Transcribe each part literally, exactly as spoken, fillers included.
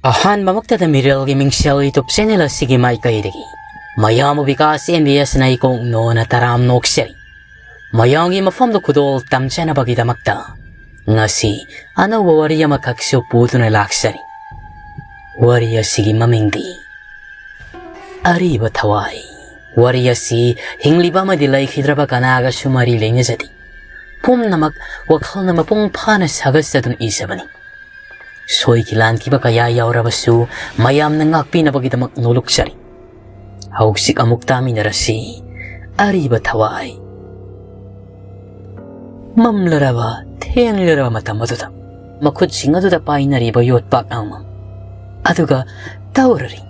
ꯑꯍꯥꯟꯕꯃꯛꯇꯗ ꯃꯤꯔꯦꯜꯒꯤ ꯃꯤꯡꯁꯦꯜ YouTube channel ꯑꯁꯤꯒꯤ ꯃꯥꯏꯀꯩꯗꯒꯤ ꯃꯌꯥꯝꯕꯨ ꯕꯤꯀꯥꯁ MBS ꯅ ꯏꯀꯣꯛ ꯅꯣꯅ ꯇꯔꯥꯝ ꯅꯣꯛꯆꯔꯤ꯫ ꯃꯌꯥꯝꯒꯤ ꯃꯐꯝꯗ ꯈꯨꯗꯣꯜ ꯇꯝꯖꯅꯕꯒꯤꯗꯃꯛꯇ ꯉꯁꯤ ꯑꯅꯧꯕ ꯋꯥꯔꯤ ꯑꯃꯈꯛꯁꯨ ꯄꯨꯗꯨꯅ ꯂꯥꯛꯆꯔꯤ꯫ ꯋꯥꯔꯤ ꯑꯁꯤꯒꯤ ꯃꯃꯤꯡꯗꯤ ꯑꯔꯤꯕ ꯊꯋꯥꯏ꯫ ꯋꯥꯔꯤ ꯑꯁꯤ ꯍꯤꯡꯂꯤꯕ ꯑꯃꯗꯤ ꯂꯩꯈꯤꯗ꯭ꯔꯕ ꯀꯅꯥꯒꯁꯨ ꯃꯔꯤ ꯂꯩꯅꯖꯗꯦ꯫ ꯄꯨꯝꯅꯃꯛ ꯋꯥꯈꯜꯅ ꯃꯄꯨꯡ ꯐꯥꯅ ꯁꯥꯒꯠꯆꯗꯨꯅ ꯏꯖꯕꯅꯤ꯫ ꯁꯣꯏꯈꯤ ꯂꯥꯟꯈꯤꯕ ꯀꯌꯥ ꯌꯥꯎꯔꯕꯁꯨ ꯃꯌꯥꯝꯅ ꯉꯥꯛꯄꯤꯅꯕꯒꯤꯗꯃꯛ ꯅꯣꯂꯨꯛꯆꯔꯤ꯫ ꯍꯧꯖꯤꯛ ꯑꯃꯨꯛ ꯇꯥꯃꯤꯟꯅꯔꯁꯤ꯫ ꯑꯔꯤꯕ ꯊꯋꯥꯏ꯫ ꯃꯝꯂꯔꯕ, ꯊꯦꯡꯂꯔꯕ ꯃꯇꯝ ꯑꯗꯨꯗ ꯃꯈꯨꯠꯁꯤꯡ ꯑꯗꯨꯗ ꯄꯥꯏꯅꯔꯤꯕ ꯌꯣꯠꯄꯥꯛ ꯑꯃꯃꯝ, ꯑꯗꯨꯒ ꯇꯧꯔꯔꯤ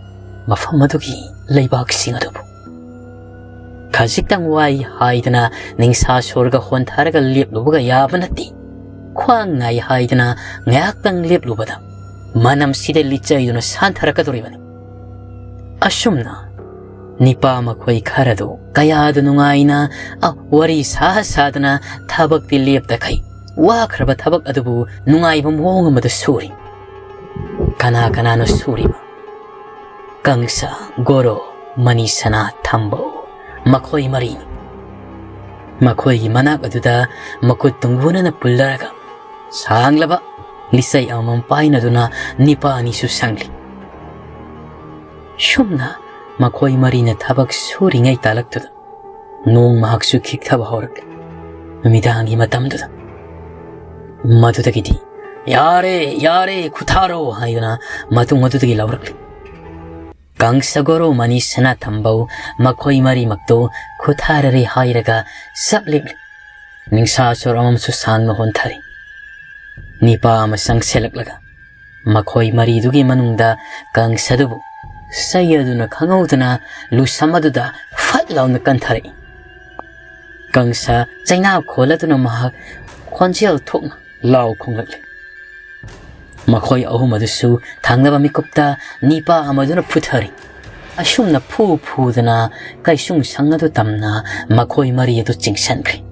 ꯃꯐꯝ ꯑꯗꯨꯒꯤ ꯂꯩꯕꯥꯛꯁꯤꯡ ꯑꯗꯨꯕꯨ꯫ ꯈꯖꯤꯛꯇꯪ ꯋꯥꯏ ꯍꯥꯏꯗꯅ ꯅꯤꯡꯁꯥ ꯁꯣꯔꯒ ꯍꯣꯟꯊꯔꯒ ꯂꯦꯞꯂꯨꯕꯒ ꯌꯥꯕ ꯅꯠꯇꯦ꯫ ꯈ꯭ꯋꯥꯡ ꯅꯥꯏ ꯍꯥꯏꯗꯅ ꯉꯥꯏꯍꯥꯛꯇꯪ ꯂꯦꯞꯂꯨꯕꯗ ꯃꯅꯝꯁꯤꯗ ꯂꯤꯆꯩꯗꯨꯅ ꯁꯥꯟꯊꯔꯛꯀꯗꯧꯔꯤꯕꯅꯤ꯫ ꯑꯁꯨꯝꯅ ꯅꯤꯄꯥ ꯃꯈꯣꯏ ꯈꯔꯗꯨ ꯀꯌꯥꯗ ꯅꯨꯡꯉꯥꯏꯅ, ꯑ, ꯋꯥꯔꯤ ꯁꯥ ꯁꯥꯗꯅ ꯊꯕꯛꯇꯤ ꯂꯦꯞꯇꯈꯩ ꯋꯥꯈ꯭ꯔꯕ ꯊꯕꯛ ꯑꯗꯨꯕꯨ ꯅꯨꯡꯉꯥꯏꯕ ꯃꯑꯣꯡ ꯑꯃꯗ ꯁꯨꯔꯤ꯫ ꯀꯅꯥ ꯀꯅꯥꯅꯣ ꯁꯨꯔꯤꯕ? ꯀꯪꯁ, ꯒꯣꯔꯣ, ꯃꯅꯤ ꯁꯅꯥ, ꯊꯝꯕꯧ, ꯃꯈꯣꯏ ꯃꯔꯤꯅꯤ꯫ ꯃꯈꯣꯏꯒꯤ ꯃꯅꯥꯛ ꯑꯗꯨꯗ ꯃꯈꯨꯠ ꯇꯨꯡꯒꯨꯅꯅ ꯄꯨꯜꯂꯔꯒ ꯁꯥꯡꯂꯕ ꯂꯤꯆꯩ ꯑꯃꯃꯝ ꯄꯥꯏꯅꯗꯨꯅ ꯅꯤꯄꯥ ꯑꯅꯤꯁꯨ ꯁꯪꯂꯤ꯫ ꯁꯨꯝꯅ ꯃꯈꯣꯏ ꯃꯔꯤꯅ ꯊꯕꯛ ꯁꯨꯔꯤꯉꯩ ꯇꯥꯂꯛꯇꯨꯗ ꯅꯣꯡ ꯃꯍꯥꯛꯁꯨ ꯈꯤꯛꯊꯕ ꯍꯧꯔꯛꯂꯦ꯫ ꯅꯨꯃꯤꯗꯥꯡꯒꯤ ꯃꯇꯝꯗꯨꯗ꯫ ꯃꯗꯨꯗꯒꯤꯗꯤ, "ꯌꯥꯔꯦ, ꯌꯥꯔꯦ, ꯈꯨꯊꯥꯔꯣ" ꯍꯥꯏꯗꯨꯅ ꯃꯇꯨꯡ ꯑꯗꯨꯗꯒꯤ ꯂꯥꯎꯔꯛꯂꯤ꯫ ꯀꯪꯁꯒꯣꯔꯣ ꯃꯅꯤ ꯁꯅꯥꯊꯝꯕꯧ ꯃꯈꯣꯏ ꯃꯔꯤꯃꯛꯇꯨ ꯈꯨꯊꯥꯔꯔꯦ ꯍꯥꯏꯔꯒ ꯆꯞ ꯂꯦꯞꯂꯤ꯫ ꯅꯤꯡꯁꯥ ꯁꯣꯔ ꯑꯃꯁꯨ ꯁꯥꯡꯅ ꯍꯣꯟꯊꯔꯤ꯫ ꯅꯤꯄꯥ ꯑꯃ ꯆꯪꯁꯤꯜꯂꯛꯂꯒ ꯃꯈꯣꯏ ꯃꯔꯤꯗꯨꯒꯤ ꯃꯅꯨꯡꯗ ꯀꯪꯁꯗꯨꯕꯨ ꯆꯩ ꯑꯗꯨꯅ ꯈꯪꯍꯧꯗꯅ ꯂꯨꯁꯝ ꯑꯗꯨꯗ ꯐꯠ ꯂꯥꯎꯅ ꯀꯟꯊꯔꯛꯏ꯫ ꯀꯪꯁ ꯆꯩꯅꯥ ꯈꯣꯜꯂꯗꯨꯅ ꯃꯍꯥꯛ ꯈꯣꯟꯖꯦꯜ ꯊꯣꯛꯅ ꯂꯥꯎ ꯈꯣꯡꯂꯛꯂꯤ꯫ ꯃꯈꯣꯏ ꯑꯍꯨꯝ ꯑꯗꯨꯁꯨ ꯊꯪꯅꯕ ꯃꯤꯀꯨꯞꯇ ꯅꯤꯄꯥ ꯑꯃꯗꯨꯅ ꯐꯨꯊꯔꯤ꯫ ꯑꯁꯨꯝꯅ ꯐꯨ ꯐꯨꯗꯅ ꯀꯩꯁꯨꯡ ꯁꯪ ꯑꯗꯨ ꯇꯝꯅ ꯃꯈꯣꯏ ꯃꯔꯤ ꯑꯗꯨ ꯆꯤꯡꯁꯟꯈ꯭ꯔꯦ꯫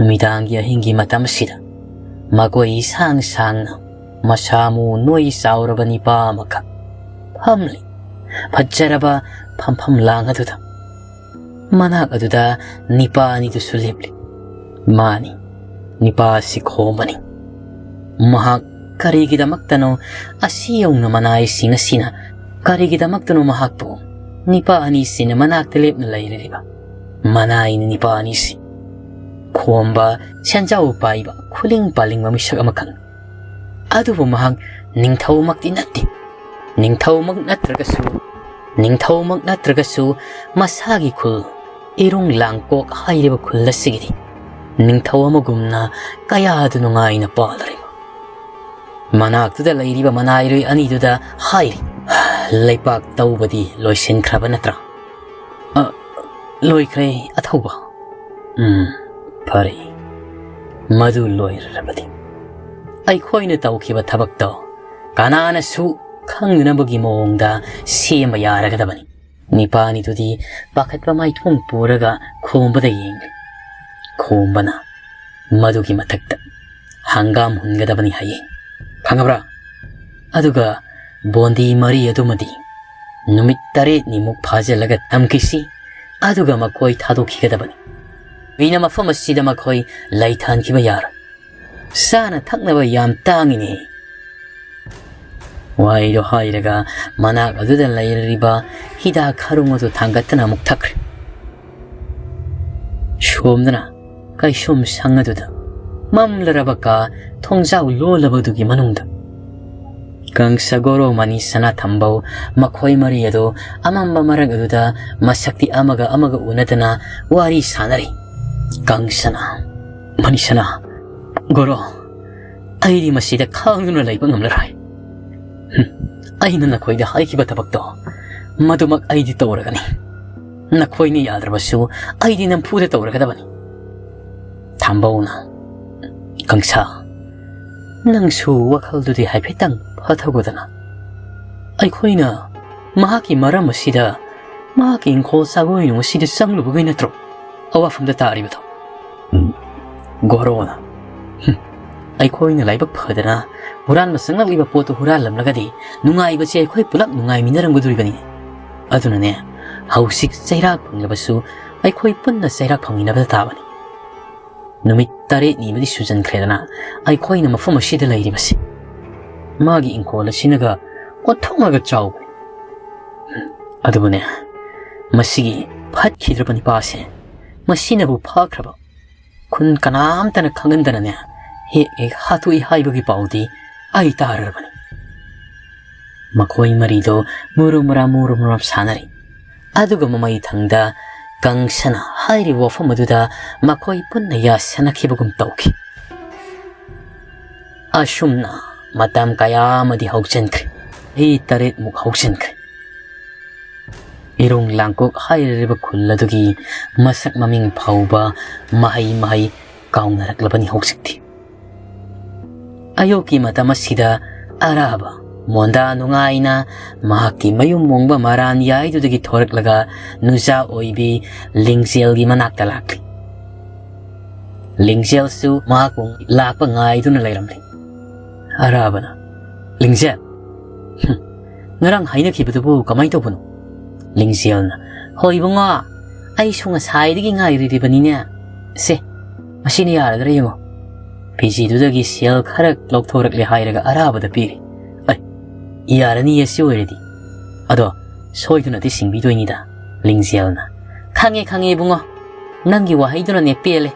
ꯅꯨꯃꯤꯗꯥꯡꯒꯤ ꯑꯍꯤꯡꯒꯤ ꯃꯇꯝ ꯑꯁꯤꯗ ꯃꯈꯣꯏ ꯁꯥꯡ ꯁꯥꯡꯅ ꯃꯁꯥ ꯃꯎ ꯅꯣꯏ ꯆꯥꯎꯔꯕ ꯅꯤꯄꯥ ꯑꯃꯈꯛ ꯐꯝꯂꯤ꯫ ꯐꯖꯔꯕ ꯐꯝꯐꯝ ꯂꯥꯡ ꯑꯗꯨꯗ꯫ ꯃꯅꯥꯛ ꯑꯗꯨꯗ ꯅꯤꯄꯥ ꯑꯅꯤꯗꯨꯁꯨ ꯂꯦꯞꯂꯤ꯫ ꯃꯥꯅꯤ, ꯅꯤꯄꯥ ꯑꯁꯤ ꯈꯣꯝꯕꯅꯤ꯫ ꯃꯍꯥꯛ ꯀꯔꯤꯒꯤꯗꯃꯛꯇꯅꯣ ꯑꯁꯤ ꯌꯧꯅ ꯃꯅꯥꯏꯁꯤꯡ ꯑꯁꯤꯅ ꯀꯔꯤꯒꯤꯗꯃꯛꯇꯅꯣ ꯃꯍꯥꯛꯄꯨ ꯅꯤꯄꯥ ꯑꯅꯤꯁꯤꯅ ꯃꯅꯥꯛꯇ ꯂꯦꯞꯅ ꯂꯩꯔꯤꯕ? ꯃꯅꯥꯏꯅꯤ ꯅꯤꯄꯥ ꯑꯅꯤꯁꯤ꯫ ꯈꯣꯝꯕ, ꯁꯦꯟꯖꯥꯎ ꯄꯥꯏꯕ, ꯈꯨꯂꯤꯡ ꯄꯥꯂꯤꯡꯕ ꯃꯤꯁꯛ ꯑꯃꯈꯛꯅꯤ꯫ ꯑꯗꯨꯕꯨ ꯃꯍꯥꯛ ꯅꯤꯡꯊꯧꯃꯛꯇꯤ ꯅꯠꯇꯦ꯫ ꯅꯤꯡꯊꯧꯃꯛ ꯅꯠꯇ꯭ꯔꯒꯁꯨ, ꯅꯤꯡꯊꯧꯃꯛ ꯅꯠꯇ꯭ꯔꯒꯁꯨ ꯃꯁꯥꯒꯤ ꯈꯨꯜ, ꯏꯔꯨꯡ ꯂꯥꯡꯀꯣꯛ ꯍꯥꯏꯔꯤꯕ ꯈꯨꯜ ꯑꯁꯤꯒꯤꯗꯤ ꯅꯤꯡꯊꯧ ꯑꯃꯒꯨꯝꯅ ꯀꯌꯥꯗ ꯅꯨꯡꯉꯥꯏꯅ ꯄꯥꯜꯂꯔꯤꯕ꯫ ꯃꯅꯥꯛꯇꯨꯗ ꯂꯩꯔꯤꯕ ꯃꯅꯥꯏꯔꯣꯏ ꯑꯅꯤꯗꯨꯗ ꯍꯥꯏꯔꯤ, "ꯂꯩꯄꯥꯛ ꯇꯧꯕꯗꯤ ꯂꯣꯏꯁꯤꯟꯈ꯭ꯔꯕ ꯅꯠꯇ꯭ꯔꯥ?" "ꯑ, ꯂꯣꯏꯈ꯭ꯔꯦ, ꯑꯊꯧꯕ꯫" "ꯎꯝ, ꯐꯔꯦ꯫ ꯃꯗꯨ ꯂꯣꯏꯔꯕꯗꯤ ꯑꯩꯈꯣꯏꯅ ꯇꯧꯈꯤꯕ ꯊꯕꯛꯇꯣ ꯀꯅꯥꯅꯁꯨ ꯈꯪꯗꯅꯕꯒꯤ ꯃꯑꯣꯡꯗ ꯁꯦꯝꯕ ꯌꯥꯔꯒꯗꯕꯅꯤ꯫" ꯅꯤꯄꯥꯅꯤꯗꯨꯗꯤ ꯄꯥꯈꯠꯄ ꯃꯥꯏꯊꯣꯡ ꯄꯨꯔꯒ ꯈꯣꯝꯕꯗ ꯌꯦꯡꯂꯤ꯫ ꯈꯣꯝꯕꯅ ꯃꯗꯨꯒꯤ ꯃꯊꯛꯇ ꯍꯪꯒꯥꯝ ꯍꯨꯟꯒꯗꯕꯅꯤ ꯍꯥꯏꯌꯦ꯫ ꯈꯪꯉꯕ꯭ꯔꯥ? ꯑꯗꯨꯒ ꯕꯣꯟꯗꯤ ꯃꯔꯤ ꯑꯗꯨꯃꯗꯤ ꯅꯨꯃꯤꯠ ꯇꯔꯦꯠꯅꯤꯃꯨꯛ ꯐꯥꯖꯤꯜꯂꯒ ꯊꯝꯈꯤꯁꯤ, ꯑꯗꯨꯒ ꯃꯈꯣꯏ ꯊꯥꯗꯣꯛꯈꯤꯒꯗꯕꯅꯤ꯫ ꯀꯨꯏꯅ ꯃꯐꯝ ꯑꯁꯤꯗ ꯃꯈꯣꯏ ꯂꯩꯊꯍꯟꯈꯤꯕ ꯌꯥꯔꯣꯏ꯫ ꯆꯥꯅ ꯊꯛꯅꯕ ꯌꯥꯝ ꯇꯥꯡꯉꯤꯅꯦ꯫ ꯋꯥꯍꯩꯗꯣ ꯍꯥꯏꯔꯒ ꯃꯅꯥꯛ ꯑꯗꯨꯗ ꯂꯩꯔꯤꯕ ꯍꯤꯗꯥꯛ ꯈꯔꯨꯡ ꯑꯗꯨ ꯊꯥꯡꯒꯠꯇꯅ ꯑꯃꯨꯛ ꯊꯛꯈ꯭ꯔꯦ꯫ ꯁꯣꯝꯗꯅ ꯀꯩꯁꯨꯝ ꯁꯪ ꯑꯗꯨꯗ ꯃꯝꯂꯔꯕ ꯀꯥ ꯊꯣꯡꯖꯥꯎ ꯂꯣꯜꯂꯕꯗꯨꯒꯤ ꯃꯅꯨꯡꯗ ꯀꯪꯁ, ꯒꯣꯔꯣ, ꯃꯅꯤ, ꯁꯅꯥ, ꯊꯝꯕꯧ, ꯃꯈꯣꯏ ꯃꯔꯤ ꯑꯗꯨ ꯑꯃꯝꯕ ꯃꯔꯛ ꯑꯗꯨꯗ ꯃꯁꯛꯇꯤ ꯑꯃꯒ ꯑꯃꯒ ꯎꯅꯗꯅ ꯋꯥꯔꯤ ꯁꯥꯅꯔꯤ꯫ ꯀꯪꯁꯅ, "ꯃꯅꯤꯁꯅꯥ, ꯒꯣꯔꯣ, ꯑꯩꯗꯤ ꯃꯁꯤꯗ ꯈꯥꯡꯗꯨꯅ ꯂꯩꯕ ꯉꯝꯂꯔꯣꯏ꯫ ꯍꯨꯝ, ꯑꯩꯅ ꯅꯈꯣꯏꯗ ꯍꯥꯏꯈꯤꯕ ꯊꯕꯛꯇꯣ ꯃꯗꯨꯃꯛ ꯑꯩꯗꯤ ꯇꯧꯔꯒꯅꯤ꯫ ꯅꯈꯣꯏꯅ ꯌꯥꯗ꯭ꯔꯕꯁꯨ ꯑꯩꯗꯤ ꯅꯝꯐꯨꯗ ꯇꯧꯔꯒꯗꯕꯅꯤ꯫" ꯊꯥꯝꯕꯧꯅ, "ꯀꯪꯁꯥ, ꯅꯪꯁꯨ ꯋꯥꯈꯜꯗꯨꯗꯤ ꯍꯥꯏꯐꯦꯠꯇꯪ ꯐꯥꯊꯧꯒꯗꯅ꯫ ꯑꯩꯈꯣꯏꯅ ꯃꯍꯥꯛꯀꯤ ꯃꯔꯝ ꯑꯁꯤꯗ, ꯃꯍꯥꯛꯀꯤ ꯏꯪꯈꯣꯜ ꯁꯥꯒꯣꯏꯅꯨꯡ ꯑꯁꯤꯗ ꯆꯪꯂꯨꯕꯒꯤ ꯅꯠꯇ꯭ꯔꯣ ꯑꯋꯥꯐꯝꯗ ꯇꯥꯔꯤꯕꯗꯣ?" ꯎꯝ, ꯒꯣꯔꯣꯅ, "ꯍꯨꯝ, ꯑꯩꯈꯣꯏꯅ ꯂꯥꯏꯕꯛ ꯐꯗꯅ ꯍꯨꯔꯥꯟꯕ ꯆꯪꯂꯛꯂꯤꯕ ꯄꯣꯠꯇꯨ ꯍꯨꯔꯥꯜꯂꯝꯂꯒꯗꯤ ꯅꯨꯡꯉꯥꯏꯕꯁꯦ ꯑꯩꯈꯣꯏ ꯄꯨꯂꯞ ꯅꯨꯡꯉꯥꯏꯃꯤꯟꯅꯔꯝꯒꯗꯣꯔꯤꯕꯅꯤ꯫ ꯑꯗꯨꯅꯅꯦ, ꯍꯧꯖꯤꯛ ꯆꯩꯔꯥꯛ ꯐꯪꯂꯕꯁꯨ ꯑꯩꯈꯣꯏ ꯄꯨꯟꯅ ꯆꯩꯔꯥꯛ ꯐꯪꯃꯤꯟꯅꯕ ꯇꯥꯕꯅꯤ꯫ ꯅꯨꯃꯤꯠ ꯇꯔꯦꯠꯅꯤꯕꯨꯗꯤ ꯁꯨꯖꯟꯈ꯭ꯔꯦꯗꯅ ꯑꯩꯈꯣꯏꯅ ꯃꯐꯝ ꯑꯁꯤꯗ ꯂꯩꯔꯤꯕꯁꯤ꯫ ꯃꯥꯒꯤ ꯏꯪꯈꯣꯜ ꯑꯁꯤꯅꯒ ꯑꯣꯟꯊꯣꯛꯅꯒ ꯆꯥꯎꯕꯅꯤ꯫ ꯑꯗꯨꯕꯨꯅꯦ, ꯃꯁꯤꯒꯤ ꯐꯠꯈꯤꯗ꯭ꯔꯕ ꯅꯤꯄꯥꯁꯦ, ꯃꯁꯤꯅꯕꯨ ꯐꯥꯈ꯭ꯔꯕ ꯈꯨꯟ ꯀꯅꯥꯝꯇꯅ ꯈꯪꯍꯟꯗꯅꯅꯦ ꯍꯦꯛ ꯍꯦꯛ ꯍꯥꯠꯇꯣꯛꯏ ꯍꯥꯏꯕꯒꯤ ꯄꯥꯎꯗꯤ ꯑꯩ ꯇꯥꯔꯨꯔꯕꯅꯤ꯫ ꯃꯈꯣꯏ ꯃꯔꯤꯗꯣ ꯃꯨꯔꯨ ꯃꯨꯔꯥ ꯃꯨꯔꯨ ꯃꯨꯔꯥ ꯁꯥꯟꯅꯔꯤ꯫ ꯑꯗꯨꯒ ꯃꯃꯩ ꯊꯪꯗ ꯀꯪꯁꯅ ꯍꯥꯏꯔꯤꯕ ꯋꯥꯐꯝ ꯑꯗꯨꯗ ꯃꯈꯣꯏ ꯄꯨꯟꯅ ꯌꯥꯁꯟꯅꯈꯤꯕꯒꯨꯝ ꯇꯧꯈꯤ꯫ ꯑꯁꯨꯝꯅ ꯃꯇꯝ ꯀꯌꯥ ꯑꯃꯗꯤ ꯍꯧꯖꯤꯟꯈ꯭ꯔꯦ꯫ ꯆꯍꯤ ꯇꯔꯦꯠꯃꯨꯛ ꯍꯧꯖꯤꯟꯈ꯭ꯔꯦ꯫ ꯏꯔꯣꯡ ꯂꯥꯡꯀꯣꯛ ꯍꯥꯏꯔꯤꯕ ꯈꯨꯜ ꯑꯗꯨꯒꯤ ꯃꯁꯛ ꯃꯃꯤꯡ ꯐꯥꯎꯕ ꯃꯍꯩ ꯃꯍꯩ ꯀꯥꯎꯅꯔꯛꯂꯕꯅꯤ ꯍꯧꯖꯤꯛꯇꯤ꯫ ꯑꯌꯨꯛꯀꯤ ꯃꯇꯝ ꯑꯁꯤꯗ ꯑꯔꯥꯕ ꯃꯣꯟꯗꯥ ꯅꯨꯡꯉꯥꯏꯅ ꯃꯍꯥꯛꯀꯤ ꯃꯌꯨꯝ ꯃꯣꯡꯕ ꯃꯔꯥꯟ ꯌꯥꯏꯗꯨꯗꯒꯤ ꯊꯣꯔꯛꯂꯒ ꯅꯨꯖꯥ ꯑꯣꯏꯕꯤ ꯂꯤꯡꯖꯦꯜꯒꯤ ꯃꯅꯥꯛꯇ ꯂꯥꯛꯂꯤ꯫ ꯂꯤꯡꯖꯦꯜꯁꯨ ꯃꯍꯥꯛꯄꯨ ꯂꯥꯛꯄ ꯉꯥꯏꯗꯨꯅ ꯂꯩꯔꯝꯂꯤ꯫ ꯑꯔꯥꯕꯅ, "ꯂꯤꯡꯖꯦꯜ, ꯍꯨꯝ, ꯉꯔꯥꯡ ꯍꯥꯏꯅꯈꯤꯕꯗꯨꯕꯨ ꯀꯃꯥꯏꯅ ꯇꯧꯕꯅꯣ?" ꯂꯤꯡꯖꯦꯜꯅ, "ꯍꯣꯏ ꯏꯕꯨꯡꯉꯣ, ꯑꯩꯁꯨ ꯉꯁꯥꯏꯗꯒꯤ ꯉꯥꯏꯔꯤꯕꯅꯤꯅꯦ꯫ ꯁꯦ, ꯃꯁꯤꯅ ꯌꯥꯔꯗ꯭ꯔꯥ ꯌꯦꯡꯉꯣ꯫" ꯐꯤꯖꯤꯗꯨꯗꯒꯤ ꯁꯦꯜ ꯈꯔ ꯂꯧꯊꯣꯔꯛꯂꯦ ꯍꯥꯏꯔꯒ ꯑꯔꯥꯕꯗ ꯄꯤꯔꯤ꯫ "ꯑꯩ, ꯌꯥꯔꯅꯤꯌꯦ ꯁꯤ ꯑꯣꯏꯔꯗꯤ꯫ ꯑꯗꯣ ꯁꯣꯏꯗꯅꯗꯤ ꯁꯤꯡꯕꯤꯗꯣꯏꯅꯤꯗ꯫" ꯂꯤꯡꯖꯦꯜꯅ, "ꯈꯪꯉꯦ, ꯈꯪꯉꯦ ꯏꯕꯨꯡꯉꯣ꯫ ꯅꯪꯒꯤ ꯋꯥꯍꯩꯗꯨꯅꯅꯦ ꯄꯦꯜꯂꯦ꯫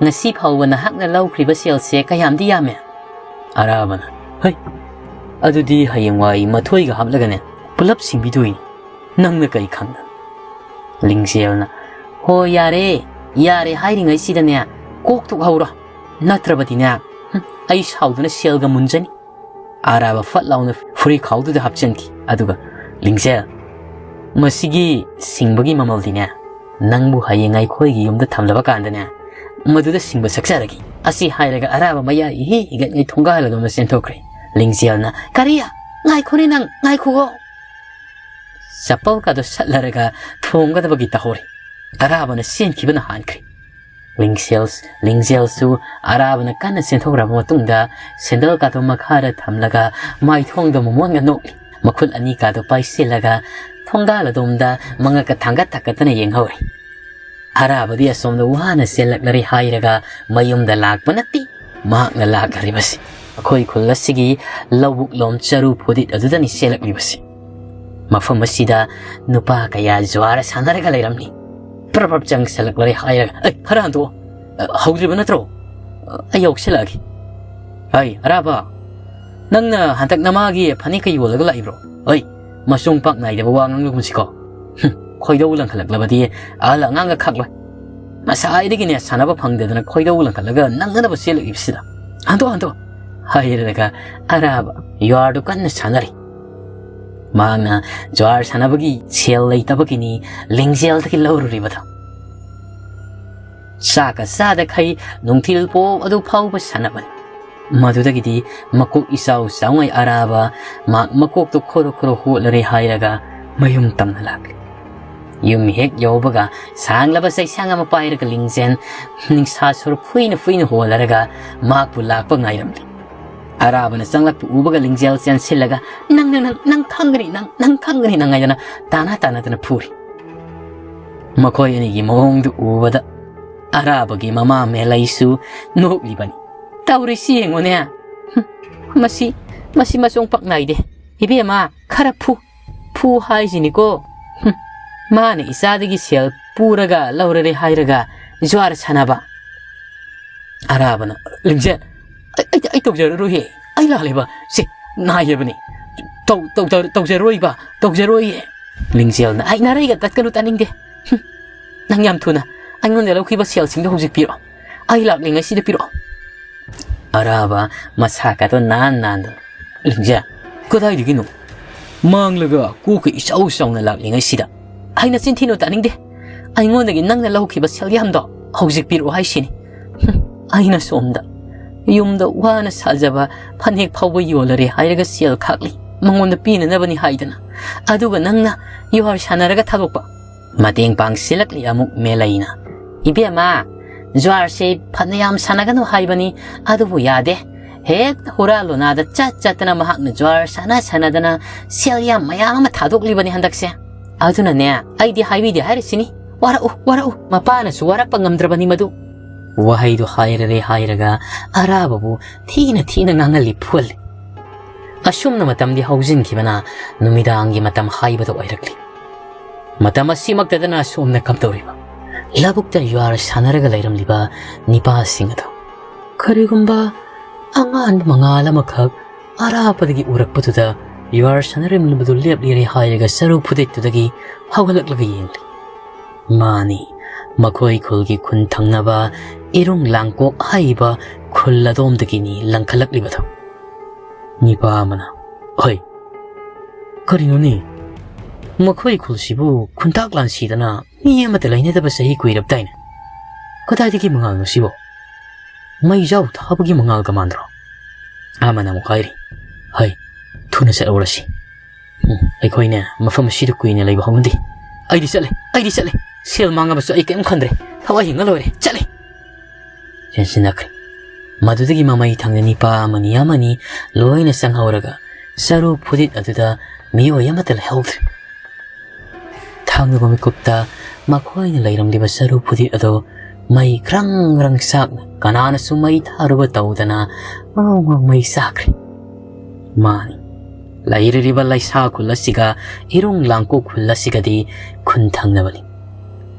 ꯉꯁꯤ ꯐꯥꯎꯕ ꯅꯍꯥꯛꯅ ꯂꯧꯈ꯭ꯔꯤꯕ ꯁꯦꯜꯁꯦ ꯀꯌꯥꯝꯗꯤ ꯌꯥꯝꯃꯦ?" ꯑꯔꯥꯕꯅ, "ꯍꯩ, ꯑꯗꯨꯗꯤ ꯍꯌꯦꯡꯋꯥꯏ ꯃꯊꯣꯏꯒ ꯍꯥꯞꯂꯒꯅꯦ ꯄꯨꯂꯞ ꯁꯤꯡꯕꯤꯗꯣꯏꯅꯤ꯫ ꯅꯪꯅ ꯀꯔꯤ ꯈꯪꯗꯅ?" ꯂꯤꯡꯖꯦꯜꯅ, "ꯍꯣ, ꯌꯥꯔꯦ, ꯌꯥꯔꯦ ꯍꯥꯏꯔꯤꯉꯩꯁꯤꯗꯅꯦ ꯀꯣꯛ ꯇꯣꯛꯍꯧꯔꯣ꯫ ꯅꯠꯇ꯭ꯔꯕꯗꯤꯅꯦ, ꯍꯨꯝ, ꯑꯩ ꯁꯥꯎꯗꯨꯅ ꯁꯦꯜꯒ ꯃꯨꯟꯖꯅꯤ꯫" ꯑꯔꯥꯕ ꯐꯠ ꯂꯥꯎꯅ ꯐꯨꯔꯤꯈꯥꯎꯗꯨꯗ ꯍꯥꯞꯆꯤꯟꯈꯤ꯫ ꯑꯗꯨꯒ, "ꯂꯤꯡꯖꯦꯜ, ꯃꯁꯤꯒꯤ ꯁꯤꯡꯕꯒꯤ ꯃꯃꯜꯗꯤꯅꯦ, ꯅꯪꯕꯨ ꯍꯌꯦꯡ ꯑꯩꯈꯣꯏꯒꯤ ꯌꯨꯝꯗ ꯊꯝꯂꯕ ꯀꯥꯟꯗꯅꯦ, ꯃꯗꯨꯗ ꯁꯤꯡꯕ ꯁꯛꯆꯔꯒꯦ꯫" ꯑꯁꯤ ꯍꯥꯏꯔꯒ ꯑꯔꯥꯕ ꯃꯌꯥ ꯏꯍꯤ ꯍꯤꯒꯠꯉꯩ ꯊꯣꯡꯒꯥꯜ ꯑꯗꯣꯝꯗ ꯆꯦꯟꯊꯣꯛꯈ꯭ꯔꯦ꯫ ꯂꯤꯡꯖꯦꯜꯅ, "ꯀꯔꯤ? ꯉꯥꯏꯈꯣꯅꯦ ꯅꯪ, ꯉꯥꯏꯈꯣ!" ꯆꯄꯜꯒꯗꯣ ꯁꯠꯂꯔꯒ ꯊꯣꯡꯒꯗꯕꯒꯤ ꯇꯧꯍꯧꯔꯦ꯫ ꯑꯔꯥꯕꯅ ꯆꯦꯟꯈꯤꯕꯅ ꯍꯥꯟꯈ꯭ꯔꯦ꯫ ꯂꯤꯡꯖꯦꯜ, ꯂꯤꯡꯖꯦꯜꯁꯨ ꯑꯔꯥꯕꯅ ꯀꯟꯅ ꯆꯦꯟꯊꯣꯛꯈ꯭ꯔꯕ ꯃꯇꯨꯡꯗ ꯁꯦꯟꯗꯜ ꯀꯥꯗꯣ ꯃꯈꯥꯗ ꯊꯝꯂꯒ ꯃꯥꯏꯊꯣꯡꯗ ꯃꯃꯣꯟꯒ ꯅꯣꯛꯂꯤ꯫ ꯃꯈꯨꯠ ꯑꯅꯤ ꯀꯥꯗꯣ ꯄꯥꯏꯁꯤꯜꯂꯒ ꯊꯣꯡꯒꯥꯜ ꯑꯗꯣꯝꯗ ꯃꯉꯛꯀ ꯊꯥꯡꯒꯠ ꯊꯥꯡꯒꯠꯇꯅ ꯌꯦꯡꯍꯧꯔꯤ꯫ ꯑꯔꯥꯕꯗꯤ ꯑꯁꯣꯝꯗ ꯋꯥꯅ ꯆꯦꯜꯂꯛꯂꯔꯦ ꯍꯥꯏꯔꯒ ꯃꯌꯨꯝꯗ ꯂꯥꯛꯄ ꯅꯠꯇꯦ꯫ ꯃꯍꯥꯛꯅ ꯂꯥꯛꯂꯤꯕꯁꯤ ꯑꯩꯈꯣꯏ ꯈꯨꯜ ꯑꯁꯤꯒꯤ ꯂꯧꯕꯨꯛ ꯂꯣꯝ ꯆꯔꯨ ꯐꯨꯗꯤꯠ ꯑꯗꯨꯗꯅꯤ ꯆꯦꯜꯂꯛꯂꯤꯕꯁꯤ꯫ ꯃꯐꯝ ꯑꯁꯤꯗ ꯅꯨꯄꯥ ꯀꯌꯥ ꯖ꯭ꯋꯥꯔ ꯁꯥꯟꯅꯔꯒ ꯂꯩꯔꯝꯂꯤ꯫ ꯄ꯭ꯔꯞ ꯄ꯭ꯔꯞ ꯆꯪꯁꯜꯂꯛꯂꯔꯦ ꯍꯥꯏꯔꯒ, "ꯑꯩ, ꯈꯔ ꯍꯟꯗꯣꯛꯑꯣ꯫ ꯑ, ꯍꯧꯗ꯭ꯔꯤꯕ ꯅꯠꯇ꯭ꯔꯣ? ꯑ, ꯑꯩ ꯌꯧꯁꯤꯜꯂꯛꯑꯒꯦ꯫ ꯍꯩ, ꯑꯔꯥꯕ, ꯅꯪꯅ ꯍꯟꯗꯛ ꯅꯃꯥꯒꯤ ꯐꯅꯦꯛꯀ ꯌꯣꯜꯂꯒ ꯂꯥꯛꯏꯕ꯭ꯔꯣ? ꯍꯩ, ꯃꯆꯣꯡ ꯄꯥꯛ ꯅꯥꯏꯗꯕ ꯋꯥ ꯉꯥꯡꯂꯒꯨꯝꯁꯤꯀꯣ꯫ ꯍꯨꯝ, ꯈꯣꯏꯗꯧ ꯂꯪꯈꯠꯂꯛꯂꯕꯗꯤ ꯑꯍꯜ ꯑꯉꯥꯡꯒ ꯈꯥꯛꯂꯣꯏ꯫ ꯉꯁꯥꯏꯗꯒꯤꯅꯦ ꯁꯥꯟꯅꯕ ꯐꯪꯗꯗꯅ ꯈꯣꯏꯗꯧ ꯂꯪꯈꯠꯂꯒ ꯅꯪꯅꯅꯕ ꯆꯦꯜꯂꯛꯏꯕꯁꯤꯗ꯫ ꯍꯟꯗꯣꯛ, ꯍꯟꯗꯣꯛ," ꯍꯥꯏꯔꯒ ꯑꯔꯥꯕ ꯖ꯭ꯋꯥꯔꯗꯨ ꯀꯟꯅ ꯁꯥꯟꯅꯔꯤ꯫ ꯃꯍꯥꯛꯅ ꯖ꯭ꯋꯥꯔ ꯁꯥꯟꯅꯕꯒꯤ ꯁꯦꯜ ꯂꯩꯇꯕꯒꯤꯅꯤ ꯂꯤꯡꯖꯦꯜꯗꯒꯤ ꯂꯧꯔꯨꯔꯤꯕꯗꯣ꯫ ꯆꯥꯛꯀ ꯆꯥꯗꯈꯩ ꯅꯨꯡꯊꯤꯜ ꯄꯣꯞ ꯑꯗꯨ ꯐꯥꯎꯕ ꯁꯥꯟꯅꯕꯅꯤ꯫ ꯃꯗꯨꯗꯒꯤꯗꯤ ꯃꯀꯣꯛ ꯏꯆꯥꯎ ꯆꯥꯎꯉꯩ ꯑꯔꯥꯕ ꯃꯍꯥꯛ ꯃꯀꯣꯛꯇꯨ ꯈꯣꯔꯣ ꯈꯣꯔꯣ ꯍꯣꯠꯂꯔꯦ ꯍꯥꯏꯔꯒ ꯃꯌꯨꯝ ꯇꯝꯅ ꯂꯥꯛꯂꯤ꯫ ꯌꯨꯝ ꯍꯦꯛ ꯌꯧꯕꯒ ꯁꯥꯡꯂꯕ ꯆꯩꯁꯥꯡ ꯑꯃ ꯄꯥꯏꯔꯒ ꯂꯤꯡꯖꯦꯜ ꯅꯤꯡꯁꯥ ꯁꯣꯔ ꯐꯨꯏꯅ ꯐꯨꯏꯅ ꯍꯣꯜꯂꯔꯒ ꯃꯍꯥꯛꯄꯨ ꯂꯥꯛꯄ ꯉꯥꯏꯔꯝꯂꯤ꯫ ꯑꯔꯥꯕꯅ ꯆꯪꯂꯛꯄ ꯎꯕꯒ ꯂꯤꯡꯖꯦꯜ ꯆꯦꯟꯁꯤꯜꯂꯒ, "ꯅꯪ, ꯅꯪ, ꯅꯪ, ꯅꯪ ꯈꯪꯒꯅꯤ, ꯅꯪ, ꯅꯪ ꯈꯪꯒꯅꯤ, ꯅꯪ," ꯍꯥꯏꯗꯅ ꯇꯥꯅ ꯇꯥꯅꯗꯅ ꯐꯨꯔꯤ꯫ ꯃꯈꯣꯏ ꯑꯅꯤꯒꯤ ꯃꯑꯣꯡꯗꯨ ꯎꯕꯗ ꯑꯔꯥꯕꯒꯤ ꯃꯃꯥ ꯃꯦꯂꯩꯁꯨ ꯅꯣꯛꯂꯤꯕꯅꯤ꯫ "ꯇꯧꯔꯤꯁꯤ ꯌꯦꯡꯉꯨꯅꯦ꯫ ꯍꯨꯝ, ꯃꯁꯤ, ꯃꯁꯤ ꯃꯆꯣꯡ ꯄꯥꯛ ꯅꯥꯏꯗꯦ꯫ ꯏꯕꯦꯝꯃ, ꯈꯔ ꯐꯨ, ꯐꯨ ꯍꯥꯏꯁꯤꯅꯤꯀꯣ꯫ ꯍꯨꯝ, ꯃꯥꯅ ꯏꯆꯥꯗꯒꯤ ꯁꯦꯜ ꯄꯨꯔꯒ ꯂꯧꯔꯔꯦ ꯍꯥꯏꯔꯒ ꯖ꯭ꯋꯥꯔ ꯁꯥꯟꯅꯕ꯫" ꯑꯔꯥꯕꯅ, "ꯂꯤꯡꯖꯦꯜ, ꯑꯩ, ꯑꯩ, ꯑꯩ ꯇꯧꯖꯔꯔꯣꯏꯍꯦ꯫ ꯑꯩ ꯂꯥꯜꯂꯦꯕ꯫ ꯁꯦ, ꯅꯥꯏꯌꯦꯕꯅꯤ꯫ ꯇꯧ-, ꯇꯧ-, ꯇꯧ-, ꯇꯧꯖꯔꯣꯏꯕ, ꯇꯧꯖꯔꯣꯏꯌꯦ꯫" ꯂꯤꯡꯖꯦꯜꯅ, "ꯑꯩ ꯅꯥꯔꯩꯒ ꯇꯠꯀꯅꯨ, ꯇꯥꯅꯤꯡꯗꯦ꯫ ꯍꯨꯝ, ꯅꯪ ꯌꯥꯝ ꯊꯨꯅ ꯑꯩꯉꯣꯟꯗ ꯂꯧꯈꯤꯕ ꯁꯦꯜꯁꯤꯡꯗꯣ ꯍꯧꯖꯤꯛ ꯄꯤꯔꯛꯑꯣ꯫ ꯑꯩ ꯂꯥꯛꯂꯤꯉꯩꯁꯤꯗ ꯄꯤꯔꯛꯑꯣ꯫" ꯑꯔꯥꯕ ꯃꯁꯥ ꯀꯥꯗꯣ ꯅꯥꯟ ꯅꯥꯟꯗ, "ꯂꯤꯡꯖꯦꯜ, ꯀꯗꯥꯏꯗꯒꯤꯅꯣ? ꯃꯥꯡꯂꯒ ꯀꯣꯛꯀ ꯏꯆꯥꯎ ꯆꯥꯎꯅ ꯂꯥꯛꯂꯤꯉꯩꯁꯤꯗ ꯑꯩꯅ ꯆꯤꯟꯊꯤꯅꯨ ꯇꯥꯅꯤꯡꯗꯦ꯫ ꯑꯩꯉꯣꯟꯗꯒꯤ ꯅꯪꯅ ꯂꯧꯈꯤꯕ ꯁꯦꯜ ꯌꯥꯝꯗꯣ ꯍꯧꯖꯤꯛ ꯄꯤꯔꯛꯑꯣ ꯍꯥꯏꯁꯤꯅꯤ꯫ ꯍꯨꯝ, ꯑꯩꯅ ꯁꯣꯝꯗ ꯌꯨꯝꯗ ꯋꯥꯅ ꯁꯥꯖꯕ ꯐꯅꯦꯛ ꯐꯥꯎꯕ ꯌꯣꯜꯂꯔꯦ ꯍꯥꯏꯔꯒ ꯁꯦꯜ ꯈꯥꯛꯂꯤ, ꯃꯉꯣꯟꯗ ꯄꯤꯅꯅꯕꯅꯤ ꯍꯥꯏꯗꯅ꯫ ꯑꯗꯨꯒ ꯅꯪꯅ ꯌꯨꯍꯥꯔ ꯁꯥꯟꯅꯔꯒ ꯊꯥꯗꯣꯛꯄ꯫" ꯃꯇꯦꯡ ꯄꯥꯡꯁꯤꯜꯂꯛꯂꯤ ꯑꯃꯨꯛ ꯃꯦꯂꯩꯅ, "ꯏꯕꯦꯝꯃ, ꯖ꯭ꯋꯥꯔꯁꯦ ꯐꯅꯌꯥꯝ ꯁꯥꯟꯅꯒꯅꯨ ꯍꯥꯏꯕꯅꯤ, ꯑꯗꯨꯕꯨ ꯌꯥꯗꯦ꯫ ꯍꯦꯛ ꯍꯨꯔꯥ ꯂꯣꯅꯥꯗ ꯆꯠ ꯆꯠꯇꯅ ꯃꯍꯥꯛꯅ ꯖ꯭ꯋꯥꯔ ꯁꯥꯟꯅ ꯁꯥꯟꯅꯗꯅ ꯁꯦꯜ ꯌꯥꯝ ꯃꯌꯥꯝ ꯑꯃ ꯊꯥꯗꯣꯛꯂꯤꯕꯅꯤ ꯍꯟꯗꯛꯁꯦ꯫ ꯑꯗꯨꯅꯅꯦ, ꯑꯩꯗꯤ ꯍꯥꯏꯕꯤꯗꯦ ꯍꯥꯏꯔꯤꯁꯤꯅꯤ꯫ ꯋꯥꯔꯛꯎ, ꯋꯥꯔꯛꯎ꯫ ꯃꯄꯥꯅꯁꯨ ꯋꯥꯔꯛꯄ ꯉꯝꯗ꯭ꯔꯕꯅꯤ ꯃꯗꯨ꯫ ꯋꯥꯍꯩꯗꯨ ꯍꯥꯏꯔꯔꯦ ꯍꯥꯏꯔꯒ ꯑꯔꯥꯕꯕꯨ ꯊꯤꯅ ꯊꯤꯅ ꯉꯥꯡꯍꯜꯂꯤ ꯐꯨꯍꯜꯂꯤ꯫ ꯑꯁꯨꯝꯅ ꯃꯇꯝꯗꯤ ꯍꯧꯖꯤꯟꯈꯤꯕꯅ ꯅꯨꯃꯤꯗꯥꯡꯒꯤ ꯃꯇꯝ ꯍꯥꯏꯕꯗꯨ ꯑꯣꯏꯔꯛꯂꯤ꯫ ꯃꯇꯝ ꯑꯁꯤꯃꯛꯇꯗꯅ ꯑꯁꯣꯝꯅ ꯀꯝꯗꯧꯔꯤꯕ? ꯂꯧꯕꯨꯛꯇ ꯖ꯭ꯋꯥꯔ ꯁꯥꯟꯅꯔꯒ ꯂꯩꯔꯝꯂꯤꯕ ꯅꯤꯄꯥꯁꯤꯡ ꯑꯗꯨ꯫ ꯀꯔꯤꯒꯨꯝꯕ ꯑꯉꯥꯟꯕ ꯃꯉꯥꯜ ꯑꯃꯈꯛ ꯑꯔꯥꯞꯄꯗꯒꯤ ꯎꯔꯛꯄꯗꯨꯗ ꯖ꯭ꯋꯥꯔ ꯁꯥꯟꯅꯔꯝꯂꯤꯕꯗꯨ ꯂꯦꯞꯂꯤꯔꯦ ꯍꯥꯏꯔꯒ ꯆꯔꯨ ꯐꯨꯗꯤꯠꯇꯨꯗꯒꯤ ꯍꯧꯒꯠꯂꯛꯂꯒ ꯌꯦꯡꯂꯤ꯫ ꯃꯥꯅꯤ, ꯃꯈꯣꯏ ꯈꯨꯜꯒꯤ ꯈꯨꯟ ꯊꯪꯅꯕ ꯏꯔꯨꯡ ꯂꯥꯡꯀꯣꯛ ꯍꯥꯏꯔꯤꯕ ꯈꯨꯜ ꯑꯗꯣꯝꯗꯒꯤꯅꯤ ꯂꯪꯈꯠꯂꯛꯂꯤꯕꯗꯨ꯫ ꯅꯤꯄꯥ ꯑꯃꯅ, "ꯍꯣꯏ, ꯀꯔꯤꯅꯣꯅꯦ? ꯃꯈꯣꯏ ꯈꯨꯜꯁꯤꯕꯨ ꯈꯨꯟꯇꯥꯛ ꯂꯥꯟꯁꯤꯗꯅ ꯃꯤ ꯑꯃꯠꯇ ꯂꯩꯅꯗꯕ ꯆꯍꯤ ꯀꯨꯏꯔꯕꯗꯥꯏꯅꯦ꯫ ꯀꯗꯥꯏꯗꯒꯤ ꯃꯉꯥꯜꯅꯣ ꯁꯤꯕꯣ? ꯃꯩꯖꯥꯎ ꯊꯥꯕꯒꯤ ꯃꯉꯥꯜꯒ ꯃꯥꯟꯗ꯭ꯔꯣ?" ꯑꯃꯅ ꯑꯃꯨꯛ ꯍꯥꯏꯔꯤ, "ꯍꯩ, ꯊꯨꯅ ꯆꯠꯍꯧꯔꯁꯤ꯫ ꯎꯝ, ꯑꯩꯈꯣꯏꯅꯦ ꯃꯐꯝ ꯑꯁꯤꯗ ꯀꯨꯏꯅ ꯂꯩꯕ ꯍꯧꯅꯗꯦ꯫ ꯑꯩꯗꯤ ꯆꯠꯂꯦ, ꯑꯩꯗꯤ ꯆꯠꯂꯦ꯫ ꯁꯦꯜ ꯃꯥꯡꯉꯕꯁꯨ ꯑꯩ ꯀꯔꯤꯝ ꯈꯟꯗ꯭ꯔꯦ꯫ ꯊꯋꯥꯏ ꯍꯤꯡꯉ ꯂꯣꯏꯔꯦ꯫ ꯆꯠꯂꯦ!" ꯆꯦꯟꯁꯤꯟꯅꯈ꯭ꯔꯦ꯫ ꯃꯗꯨꯗꯒꯤ ꯃꯃꯩ ꯊꯪꯅ ꯅꯤꯄꯥ ꯑꯃꯅꯤ ꯑꯃꯅꯤ ꯂꯣꯏꯅ ꯆꯪꯍꯧꯔꯒ ꯆꯔꯨ ꯐꯨꯗꯤꯠ ꯑꯗꯨꯗ ꯃꯤꯑꯣꯏ ꯑꯃꯠꯇ ꯂꯩꯍꯧꯗ꯭ꯔꯦ꯫ ꯊꯪꯅꯕ ꯃꯤꯀꯨꯞꯇ ꯃꯈꯣꯏꯅ ꯂꯩꯔꯝꯂꯤꯕ ꯆꯔꯨ ꯐꯨꯗꯤꯠ ꯑꯗꯨ ꯃꯩ ꯈ꯭ꯔꯪ ꯈ꯭ꯔꯪ ꯆꯥꯛꯅ, ꯀꯅꯥꯅꯁꯨ ꯃꯩ ꯊꯥꯔꯨꯕ ꯇꯧꯗꯅ ꯉꯥꯎ ꯉꯥꯎ ꯃꯩ ꯆꯥꯛꯈ꯭ꯔꯦ꯫ ꯃꯥꯅꯤ, ꯂꯩꯔꯤꯕ ꯂꯩꯁꯥ ꯈꯨꯜ ꯑꯁꯤꯒ ꯏꯔꯨꯡ ꯂꯥꯡꯀꯣꯛ ꯈꯨꯜ ꯑꯁꯤꯒꯗꯤ ꯈꯨꯟ ꯊꯪꯅꯕꯅꯤ꯫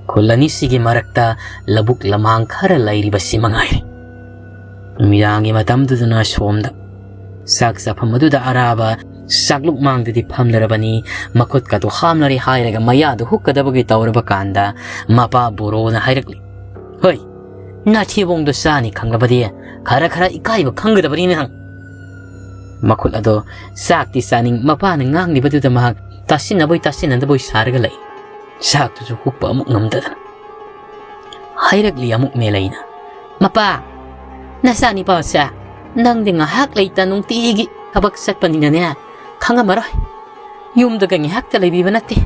ꯈꯨꯜ ꯑꯅꯤꯁꯤꯒꯤ ꯃꯔꯛꯇ ꯂꯧꯕꯨꯛ ꯂꯃꯥꯡ ꯈꯔ ꯂꯩꯔꯤꯕꯁꯤ ꯃꯉꯥꯏꯔꯦ꯫ ꯅꯨꯃꯤꯗꯥꯡꯒꯤ ꯃꯇꯝꯗꯨꯗꯅ ꯁꯣꯝꯗ ꯆꯥꯛ ꯆꯥꯐꯝ ꯑꯗꯨꯗ ꯑꯔꯥꯕ ꯆꯥꯛꯂꯨꯛ ꯃꯥꯡꯗꯗꯤ ꯐꯝꯂꯔꯕꯅꯤ꯫ ꯃꯈꯨꯠꯀꯗꯨ ꯍꯥꯝꯂꯔꯦ ꯍꯥꯏꯔꯒ ꯃꯌꯥꯗꯨ ꯍꯨꯛꯀꯗꯕꯒꯤ ꯇꯧꯔꯕ ꯀꯥꯟꯗ ꯃꯄꯥ ꯕꯣꯔꯣꯅ ꯍꯥꯏꯔꯛꯂꯤ, "ꯍꯣꯏ, ꯅꯥꯊꯤꯕꯣꯡꯗꯣ ꯆꯥꯅꯤ ꯈꯪꯂꯕꯗꯤ ꯈꯔ ꯈꯔ ꯏꯀꯥꯏꯕ ꯈꯪꯒꯗꯕꯅꯤ ꯅꯪ꯫" ꯃꯈꯨꯠ ꯑꯗꯣ ꯆꯥꯛꯇꯤ ꯆꯥꯅꯤꯡ ꯃꯄꯥꯅ ꯉꯥꯡꯂꯤꯕꯗꯨꯗ ꯃꯍꯥꯛ ꯇꯥꯁꯤꯟꯅꯕꯣꯏ ꯇꯥꯁꯤꯟꯅꯗꯕꯣꯏ ꯁꯥꯔꯒ ꯂꯩ꯫ ꯆꯥꯛꯇꯨꯁꯨ ꯍꯨꯛꯄ ꯑꯃꯨꯛ ꯉꯝꯗꯗꯅ꯫ ꯍꯥꯏꯔꯛꯂꯤ ꯑꯃꯨꯛ ꯃꯦꯂꯩꯅ, "ꯃꯄꯥ, ꯅꯆꯥꯅꯤꯄꯥꯁꯦ ꯅꯪꯗꯤ ꯉꯥꯏꯍꯥꯛ ꯂꯩꯇ ꯅꯨꯡꯇꯤꯒꯤ ꯊꯕꯛ ꯆꯠꯄꯅꯤꯅꯅꯦ, ꯈꯪꯉꯝꯃꯔꯣꯏ꯫ ꯌꯨꯝꯗꯒ ꯉꯥꯏꯍꯥꯛꯇ ꯂꯩꯕꯤꯕ ꯅꯠꯇꯦ꯫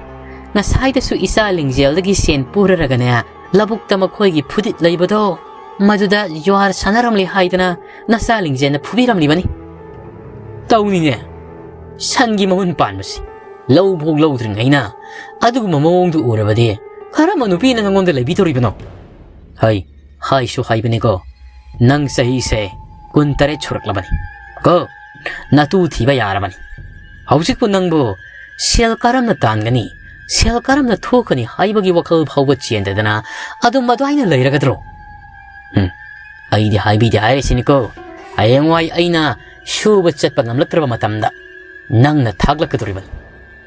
ꯉꯁꯥꯏꯗꯁꯨ ꯏꯆꯥ ꯂꯤꯡꯖꯦꯜꯗꯒꯤ ꯁꯦꯟ ꯄꯨꯔꯔꯒꯅꯦ, ꯂꯧꯕꯨꯛꯇ ꯃꯈꯣꯏꯒꯤ ꯐꯨꯗꯤꯠ ꯂꯩꯕꯗꯣ, ꯃꯗꯨꯗ ꯖ꯭ꯋꯥꯔ ꯁꯥꯟꯅꯔꯝꯂꯦ ꯍꯥꯏꯗꯅ ꯅꯆꯥ ꯂꯤꯡꯖꯦꯜꯅ ꯐꯨꯕꯤꯔꯝꯂꯤꯕꯅꯤ꯫ ꯇꯧꯅꯤꯅꯦ, ꯁꯟꯒꯤ ꯃꯍꯨꯟ ꯄꯥꯟꯕꯁꯤ ꯂꯧꯐꯧ ꯂꯧꯗ꯭ꯔꯤꯉꯩꯅ ꯑꯗꯨꯒꯨꯝꯕ ꯃꯑꯣꯡꯗꯨ ꯎꯔꯕꯗꯤ ꯀꯔꯝꯕ ꯅꯨꯄꯤꯅ ꯅꯉꯣꯟꯗ ꯂꯩꯕꯤꯗꯧꯔꯤꯕꯅꯣ? ꯍꯩ, ꯍꯥꯏꯁꯨ ꯍꯥꯏꯕꯅꯤꯀꯣ, ꯅꯪ ꯆꯍꯤꯁꯦ ꯀꯨꯟꯇꯔꯦꯠ ꯁꯨꯔꯛꯂꯕꯅꯤ ꯀꯣ꯫ ꯅꯇꯨ ꯊꯤꯕ ꯌꯥꯔꯕꯅꯤ꯫ ꯍꯧꯖꯤꯛꯄꯨ ꯅꯪꯕꯨ ꯁꯦꯜ ꯀꯔꯝꯅ ꯇꯥꯟꯒꯅꯤ, ꯁꯦꯜ ꯀꯔꯝꯅ ꯊꯣꯛꯀꯅꯤ ꯍꯥꯏꯕꯒꯤ ꯋꯥꯈꯜ ꯐꯥꯎꯕ ꯆꯦꯟꯗꯗꯅ ꯑꯗꯨꯝ ꯑꯗꯨꯃꯥꯏꯅ ꯂꯩꯔꯒꯗ꯭ꯔꯣ? ꯎꯝ, ꯑꯩꯗꯤ ꯍꯥꯏꯕꯤꯗꯦ ꯍꯥꯏꯔꯤꯁꯤꯅꯤꯀꯣ, ꯍꯌꯦꯡꯋꯥꯏ ꯑꯩꯅ ꯁꯨꯕ ꯆꯠꯄ ꯉꯝꯂꯛꯇ꯭ꯔꯕ ꯃꯇꯝꯗ ꯅꯪꯅ ꯊꯥꯛꯂꯛꯀꯗꯧꯔꯤꯕꯅꯤ꯫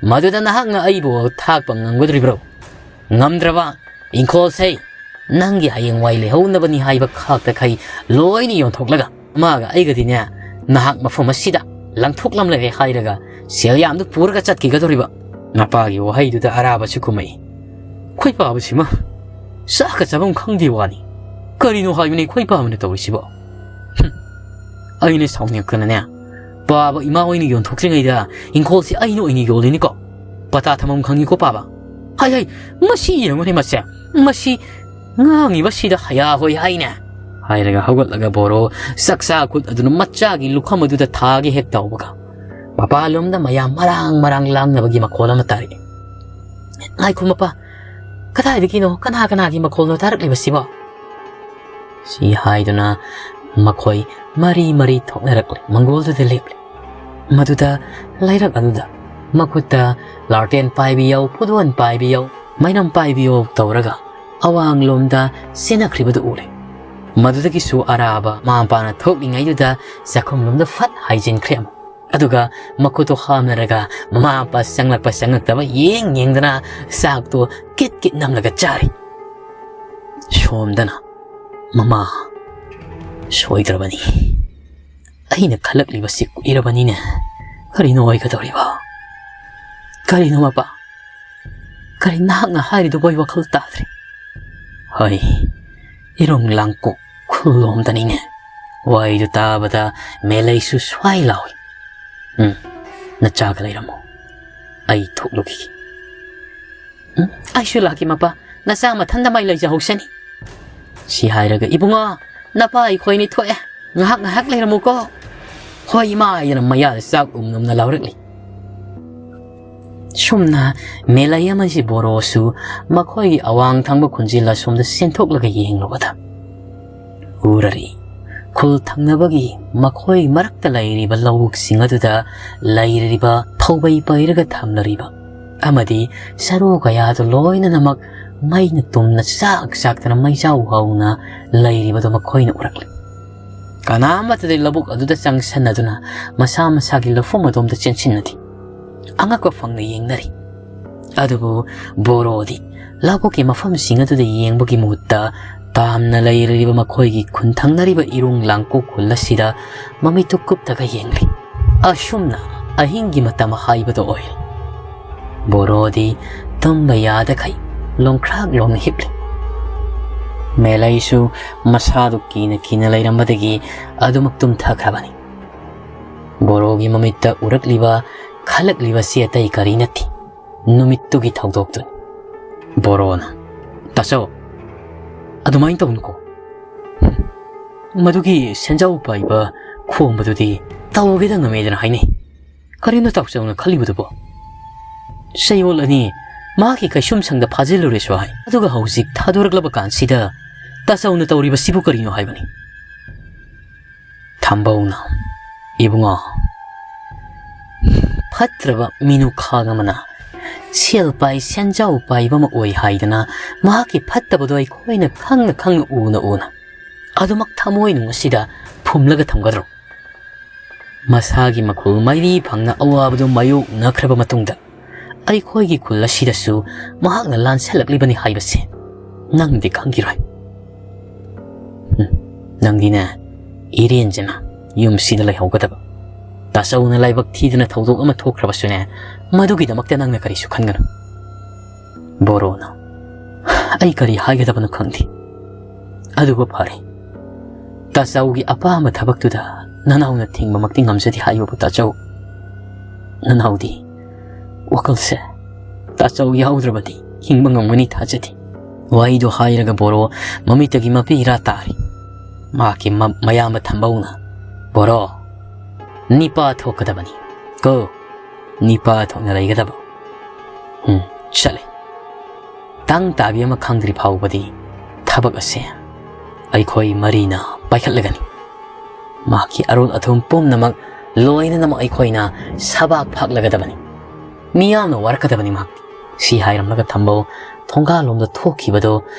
ꯃꯗꯨꯗ ꯅꯍꯥꯛꯅ ꯑꯩꯕꯨ ꯊꯥꯛꯄ ꯉꯝꯒꯗꯧꯔꯤꯕ꯭ꯔꯣ? ꯉꯝꯗ꯭ꯔꯕ, ꯏꯪꯈꯣꯜꯁꯦ ꯅꯪꯒꯤ ꯍꯌꯦꯡꯋꯥꯏ ꯂꯩꯍꯧꯅꯕꯅꯤ ꯍꯥꯏꯕ ꯈꯥꯛꯇꯈꯩ ꯂꯣꯏꯅ ꯌꯣꯟꯊꯣꯛꯂꯒ ꯃꯥꯒ ꯑꯩꯒꯗꯤꯅꯦ, ꯅꯍꯥꯛ ꯃꯐꯝ ꯑꯁꯤꯗ ꯂꯪꯊꯣꯛꯂꯝꯂꯒꯦ ꯍꯥꯏꯔꯒ ꯁꯦꯜ ꯌꯥꯝꯗꯨ ꯄꯨꯔꯒ ꯆꯠꯈꯤꯒꯗꯧꯔꯤꯕ꯫ ꯃꯄꯥꯒꯤ ꯋꯥꯍꯩꯗꯨꯗ ꯑꯔꯥꯕꯁꯨ ꯀꯨꯝꯃꯛꯏ꯫ ꯈꯣꯏ ꯄꯥꯕꯁꯤꯃ ꯆꯥꯛꯀ ꯆꯥꯐꯝ ꯈꯪꯗꯦ ꯋꯥꯅꯤ꯫ ꯀꯔꯤꯅꯣ ꯍꯥꯏꯕꯅꯤ ꯈꯣꯏ ꯄꯥꯕꯅ ꯇꯧꯔꯤꯁꯤꯕꯣ? ꯍꯨꯝ꯫ ꯑꯩꯅ ꯁꯥꯎꯅꯤꯡꯉꯛꯇꯅꯅꯦ, ꯄꯥꯕ ꯏꯃꯥ ꯍꯣꯏꯅ ꯌꯣꯟꯊꯣꯛꯇ꯭ꯔꯤꯉꯩꯗ ꯏꯪꯈꯣꯜꯁꯤ ꯑꯩꯅ ꯑꯣꯏꯅ ꯌꯣꯜꯂꯤꯅꯤꯀꯣ꯫ ꯄꯇꯥ ꯊꯝꯐꯝ ꯈꯪꯉꯤꯀꯣ ꯄꯥꯕ꯫ ꯍꯥꯏ ꯍꯥꯏ, ꯃꯁꯤ ꯌꯦꯡꯉꯨꯅꯦ ꯃꯁꯦ꯫ ꯃꯁꯤ ꯉꯥꯡꯉꯤꯕꯁꯤꯗ ꯍꯌꯥ ꯍꯣꯏ ꯍꯥꯏꯅꯦ꯫ ꯍꯥꯏꯔꯒ ꯍꯧꯒꯠꯂꯒ ꯕꯣꯔꯣ ꯆꯥꯛꯆꯥ ꯈꯨꯠ ꯑꯗꯨꯅ ꯃꯆꯥꯒꯤ ꯂꯨꯈꯝ ꯑꯗꯨꯗ ꯊꯥꯒꯦ ꯍꯦꯛ ꯇꯧꯕꯒ, ꯃꯄꯥꯂꯣꯝꯗ ꯃꯌꯥꯝ ꯃꯔꯥꯡ ꯃꯔꯥꯡ ꯂꯥꯡꯅꯕꯒꯤ ꯃꯈꯣꯜ ꯑꯃ ꯇꯥꯔꯛꯏ꯫ "ꯉꯥꯏꯈꯣ ꯃꯄꯥ, ꯀꯗꯥꯏꯗꯒꯤꯅꯣ? ꯀꯅꯥ ꯀꯅꯥꯒꯤ ꯃꯈꯣꯜꯅꯣ ꯇꯥꯔꯛꯂꯤꯕꯁꯤꯕꯣ?" ꯁꯤ ꯍꯥꯏꯗꯨꯅ ꯃꯈꯣꯏ ꯃꯔꯤ ꯃꯔꯤ ꯊꯣꯛꯅꯔꯛꯂꯦ, ꯃꯪꯒꯣꯜꯗꯨꯗ ꯂꯦꯞꯂꯦ꯫ ꯃꯗꯨꯗ ꯂꯩꯔꯛ ꯑꯗꯨꯗ ꯃꯈꯨꯠꯇ ꯂꯥꯔꯇꯦꯟ ꯄꯥꯏꯕꯤ ꯌꯥꯎ, ꯄꯨꯗꯣꯟ ꯄꯥꯏꯕꯤ ꯌꯥꯎ, ꯃꯩꯅꯝ ꯄꯥꯏꯕꯤ ꯌꯥꯎ ꯇꯧꯔꯒ ꯑꯋꯥꯡꯂꯣꯝꯗ ꯆꯦꯟꯅꯈ꯭ꯔꯤꯕꯗꯨ ꯎꯔꯦ꯫ ꯃꯗꯨꯗꯒꯤꯁꯨ ꯑꯔꯥꯕ ꯃꯃꯥ ꯃꯄꯥꯅ ꯊꯣꯛꯂꯤꯉꯩꯗꯨꯗ ꯆꯥꯛꯈꯨꯝꯂꯣꯝꯗ ꯐꯠ ꯍꯥꯏꯖꯤꯟꯈ꯭ꯔꯦ ꯑꯃꯨꯛ꯫ ꯑꯗꯨꯒ ꯃꯈꯨꯠꯇꯣ ꯍꯥꯝꯅꯔꯒ ꯃꯃꯥ ꯃꯄꯥ ꯆꯪꯂꯛꯄ ꯆꯪꯂꯛꯇꯕ ꯌꯦꯡ ꯌꯦꯡꯗꯅ ꯆꯥꯛꯇꯣ ꯀꯤꯠ ꯀꯤꯠ ꯅꯝꯂꯒ ꯆꯥꯔꯤ꯫ ꯁꯣꯝꯗꯅ ꯃꯃꯥ ꯁꯣꯏꯗ꯭ꯔꯕꯅꯤ꯫ ꯑꯩꯅ ꯈꯜꯂꯛꯂꯤꯕꯁꯤ ꯀꯨꯏꯔꯕꯅꯤꯅꯦ꯫ ꯀꯔꯤꯅꯣ ꯑꯣꯏꯒꯗꯧꯔꯤꯕ? ꯀꯔꯤꯅꯣ ꯃꯄꯥ? ꯀꯔꯤ ꯅꯍꯥꯛꯅ ꯍꯥꯏꯔꯤꯗꯨꯕꯨ ꯑꯩ ꯋꯥꯈꯜ ꯇꯥꯗ꯭ꯔꯦ꯫ ꯍꯣꯏ, ꯏꯔꯨꯝ ꯂꯥꯡꯀꯣꯛ ꯈꯨꯜꯂꯣꯝꯗꯅꯤꯅꯦ꯫ ꯋꯥꯍꯩꯗꯨ ꯇꯥꯕꯗ ꯃꯦꯂꯩꯁꯨ ꯁ꯭ꯋꯥꯏ ꯂꯥꯎꯏ꯫ "ꯎꯝ, ꯅꯆꯥꯒ ꯂꯩꯔꯝꯃꯣ꯫ ꯑꯩ ꯊꯣꯛꯂꯨꯈꯤꯒꯦ꯫" "ꯎꯝ, ꯑꯩꯁꯨ ꯂꯥꯛꯀꯦ ꯃꯄꯥ꯫ ꯅꯆꯥ ꯃꯊꯟꯗ ꯃꯥꯏ ꯂꯩꯖꯍꯧꯁꯅꯤ꯫ ꯁꯤ ꯍꯥꯏꯔꯒ, "ꯏꯕꯨꯡꯉꯣ, ꯅꯄꯥ ꯑꯩꯈꯣꯏꯅꯤ ꯊꯣꯛꯑꯦ, ꯉꯥꯏꯍꯥꯛ ꯉꯥꯏꯍꯥꯛ ꯂꯩꯔꯝꯃꯨꯀꯣ꯫ ꯍꯣꯏ ꯏꯃꯥ" ꯍꯥꯏꯗꯅ ꯃꯌꯥꯗ ꯆꯥꯛ ꯎꯝ ꯎꯝꯅ ꯂꯥꯎꯔꯛꯂꯤ꯫ ꯁꯨꯝꯅ ꯃꯦꯂꯩ ꯑꯃꯁꯤ ꯕꯣꯔꯣꯁꯨ ꯃꯈꯣꯏꯒꯤ ꯑꯋꯥꯡ ꯊꯪꯕ ꯈꯨꯟꯖꯤꯜ ꯑꯁꯣꯝꯗ ꯆꯦꯟꯊꯣꯛꯂꯒ ꯌꯦꯡꯂꯨꯕꯗ ꯎꯔꯔꯤ꯫ ꯈꯨꯜ ꯊꯪꯅꯕꯒꯤ ꯃꯈꯣꯏ ꯃꯔꯛꯇ ꯂꯩꯔꯤꯕ ꯂꯧꯕꯨꯛꯁꯤꯡ ꯑꯗꯨꯗ ꯂꯩꯔꯤꯕ ꯐꯧꯕꯩ ꯄꯩꯔꯒ ꯊꯝꯂꯔꯤꯕ ꯑꯃꯗꯤ ꯆꯔꯨ ꯀꯌꯥꯗꯨ ꯂꯣꯏꯅꯅꯃꯛ ꯃꯩꯅ ꯇꯨꯝꯅ ꯆꯥꯛ ꯆꯥꯛꯇꯅ ꯃꯩꯖꯥꯎ ꯍꯧꯅ ꯂꯩꯔꯤꯕꯗꯨ ꯃꯈꯣꯏꯅ ꯎꯔꯛꯂꯤ꯫ ꯀꯅꯥ ꯑꯃꯠꯇꯗꯤ ꯂꯧꯕꯨꯛ ꯑꯗꯨꯗ ꯆꯪꯁꯟꯅꯗꯨꯅ ꯃꯁꯥ ꯃꯁꯥꯒꯤ ꯂꯧꯐꯝ ꯑꯗꯣꯝꯗ ꯆꯦꯟꯁꯤꯟꯅꯗꯦ꯫ ꯑꯉꯛꯄ ꯐꯪꯅ ꯌꯦꯡꯅꯔꯤ꯫ ꯑꯗꯨꯕꯨ ꯕꯣꯔꯣꯗꯤ ꯂꯧꯕꯨꯛꯀꯤ ꯃꯐꯝꯁꯤꯡ ꯑꯗꯨꯗ ꯌꯦꯡꯕꯒꯤ ꯃꯍꯨꯠꯇ ꯇꯥꯝꯅ ꯂꯩꯔꯤꯕ ꯃꯈꯣꯏꯒꯤ ꯈꯨꯟ ꯊꯪꯅꯔꯤꯕ ꯏꯔꯨꯡ ꯂꯥꯡꯀꯣꯛ ꯈꯨꯜ ꯑꯁꯤꯗ ꯃꯃꯤꯠꯇꯨ ꯀꯨꯞꯇꯒ ꯌꯦꯡꯂꯤ꯫ ꯑꯁꯨꯝꯅ ꯑꯍꯤꯡꯒꯤ ꯃꯇꯝ ꯍꯥꯏꯕꯗꯨ ꯑꯣꯏꯔꯦ꯫ ꯕꯣꯔꯣꯗꯤ ꯇꯨꯝꯕ ꯌꯥꯗꯈꯩ ꯂꯣꯡꯈ꯭ꯔꯥꯛ ꯂꯣꯡꯅ ꯍꯤꯞꯂꯤ꯫ ꯃꯦꯂꯩꯁꯨ ꯃꯁꯥꯗꯨ ꯀꯤꯅ ꯀꯤꯅ ꯂꯩꯔꯝꯕꯗꯒꯤ ꯑꯗꯨꯃꯛ ꯇꯨꯝꯊꯈ꯭ꯔꯕꯅꯤ꯫ ꯕꯣꯔꯣꯒꯤ ꯃꯃꯤꯠꯇ ꯎꯔꯛꯂꯤꯕ, ꯈꯜꯂꯛꯂꯤꯕꯁꯤ ꯑꯇꯩ ꯀꯔꯤ ꯅꯠꯇꯦ, ꯅꯨꯃꯤꯠꯇꯨꯒꯤ ꯊꯧꯗꯣꯛꯇꯨꯅꯤ꯫ ꯕꯣꯔꯣꯅ, "ꯇꯥꯆꯧ, ꯑꯗꯨꯃꯥꯏꯅ ꯇꯧꯅꯨꯀꯣ꯫ ꯃꯗꯨꯒꯤ ꯁꯦꯟꯖꯥꯎ ꯄꯥꯏꯕ ꯈꯣꯝꯕꯗꯨꯗꯤ ꯇꯧꯒꯦꯗ ꯉꯝꯃꯦꯗꯅ ꯍꯥꯏꯅꯩ꯫ ꯀꯔꯤꯅꯣ ꯇꯥꯆꯧꯅ ꯈꯜꯂꯤꯕꯗꯨꯕꯣ? ꯆꯌꯣꯜ ꯑꯅꯤ ꯃꯍꯥꯛꯀꯤ ꯀꯩꯁꯨꯝꯁꯪꯗ ꯐꯥꯖꯤꯜꯂꯨꯔꯦꯁꯨ ꯍꯥꯏ꯫ ꯑꯗꯨꯒ ꯍꯧꯖꯤꯛ ꯊꯥꯗꯣꯔꯛꯂꯕ ꯀꯥꯟꯁꯤꯗ ꯇꯥꯆꯧꯅ ꯇꯧꯔꯤꯕꯁꯤꯕꯨ ꯀꯔꯤꯅꯣ ꯍꯥꯏꯕꯅꯤ?" ꯊꯝꯕꯧꯅ, "ꯏꯕꯨꯡꯉꯣ, ꯐꯠꯇ꯭ꯔꯕ ꯃꯤꯅꯨꯈꯥꯡ ꯑꯃꯅ ꯁꯦꯜ ꯄꯥꯏ ꯁꯦꯟꯖꯥꯎ ꯄꯥꯏꯕ ꯑꯃ ꯑꯣꯏ ꯍꯥꯏꯗꯅ ꯃꯍꯥꯛꯀꯤ ꯐꯠꯇꯕꯗꯣ ꯑꯩꯈꯣꯏꯅ ꯈꯪꯅ ꯈꯪꯅ ꯎꯅ ꯎꯅ ꯑꯗꯨꯃꯛ ꯊꯃꯣꯏꯅꯨꯡ ꯑꯁꯤꯗ ꯐꯨꯝꯂꯒ ꯊꯝꯒꯗ꯭ꯔꯣ? ꯃꯁꯥꯒꯤ ꯃꯈꯨꯜ ꯃꯥꯏꯔꯤ ꯐꯪꯅ ꯑꯋꯥꯕꯗꯨ ꯃꯥꯌꯣꯛꯅꯈ꯭ꯔꯕ ꯃꯇꯨꯡꯗ ꯑꯩꯈꯣꯏꯒꯤ ꯈꯨꯜ ꯑꯁꯤꯗꯁꯨ ꯃꯍꯥꯛꯅ ꯂꯥꯟꯁꯜꯂꯛꯂꯤꯕꯅꯤ ꯍꯥꯏꯕꯁꯦ ꯅꯪꯗꯤ ꯈꯪꯈꯤꯔꯣꯏ꯫ ꯍꯨꯝ, ꯅꯪꯗꯤꯅꯦ, ꯏꯔꯦꯟꯖꯅ ꯌꯨꯝꯁꯤꯗ ꯂꯩꯍꯧꯒꯗꯕ꯫ ꯇꯥꯆꯧꯅ ꯂꯥꯏꯕꯛ ꯊꯤꯗꯅ ꯊꯧꯗꯣꯛ ꯑꯃ ꯊꯣꯛꯈ꯭ꯔꯕꯁꯨꯅꯦ, ꯃꯗꯨꯒꯤꯗꯃꯛꯇ ꯅꯪꯅ ꯀꯔꯤꯁꯨ ꯈꯟꯒꯅꯨ꯫" ꯕꯣꯔꯣꯅ, "ꯑꯩ ꯀꯔꯤ ꯍꯥꯏꯒꯗꯕꯅꯣ ꯈꯪꯗꯦ꯫ ꯑꯗꯨꯕꯨ ꯐꯔꯦ, ꯇꯥꯆꯧꯒꯤ ꯑꯄꯥꯝꯕ ꯊꯕꯛꯇꯨꯗ ꯅꯅꯥꯎꯅ ꯊꯤꯡꯕꯃꯛꯇꯤ ꯉꯝꯖꯗꯦ ꯍꯥꯏꯕꯕꯨ ꯇꯥꯆꯧ꯫ ꯅꯅꯥꯎꯗꯤ ꯋꯥꯈꯜꯁꯦ ꯇꯥꯆꯧ ꯌꯥꯎꯗ꯭ꯔꯕꯗꯤ ꯍꯤꯡꯕ ꯉꯝꯒꯅꯤ ꯊꯥꯖꯗꯦ꯫ ꯋꯥꯍꯩꯗꯣ ꯍꯥꯏꯔꯒ ꯕꯣꯔꯣ ꯃꯃꯤꯠꯇꯒꯤ ꯃꯄꯤ ꯏꯔꯥ ꯇꯥꯔꯤ꯫ ꯃꯍꯥꯛꯀꯤ ꯃ-, ꯃꯌꯥꯝꯕ ꯊꯝꯕꯧꯅ, "ꯕꯣꯔꯣ, ꯅꯤꯄꯥ ꯊꯣꯛꯀꯗꯕꯅꯤ ꯀꯣ, ꯅꯤꯄꯥ ꯊꯣꯛꯅ ꯂꯩꯒꯗꯕ꯫ ꯎꯝ, ꯆꯠꯂꯦ꯫ ꯇꯥꯡ ꯇꯥꯕꯤ ꯑꯃ ꯈꯪꯗ꯭ꯔꯤ ꯐꯥꯎꯕꯗꯤ ꯊꯕꯛ ꯑꯁꯦ ꯑꯩꯈꯣꯏ ꯃꯔꯤꯅ ꯄꯥꯏꯈꯠꯂꯒꯅꯤ꯫ ꯃꯍꯥꯛꯀꯤ ꯑꯔꯣꯜ ꯑꯊꯨꯝ ꯄꯨꯝꯅꯃꯛ ꯂꯣꯏꯅꯅꯃꯛ ꯑꯩꯈꯣꯏꯅ ꯁꯕꯥꯛ ꯐꯥꯛꯂꯒꯗꯕꯅꯤ꯫ ꯃꯤꯌꯥꯝꯅ ꯋꯥꯔꯛꯀꯗꯕꯅꯤ ꯃꯍꯥꯛꯇꯤ"꯫ ꯁꯤ ꯍꯥꯏꯔꯝꯂꯒ ꯊꯝꯕꯧ ꯊꯣꯡꯒꯥꯜꯂꯣꯝꯗ ꯊꯣꯛꯈꯤꯕꯗꯣ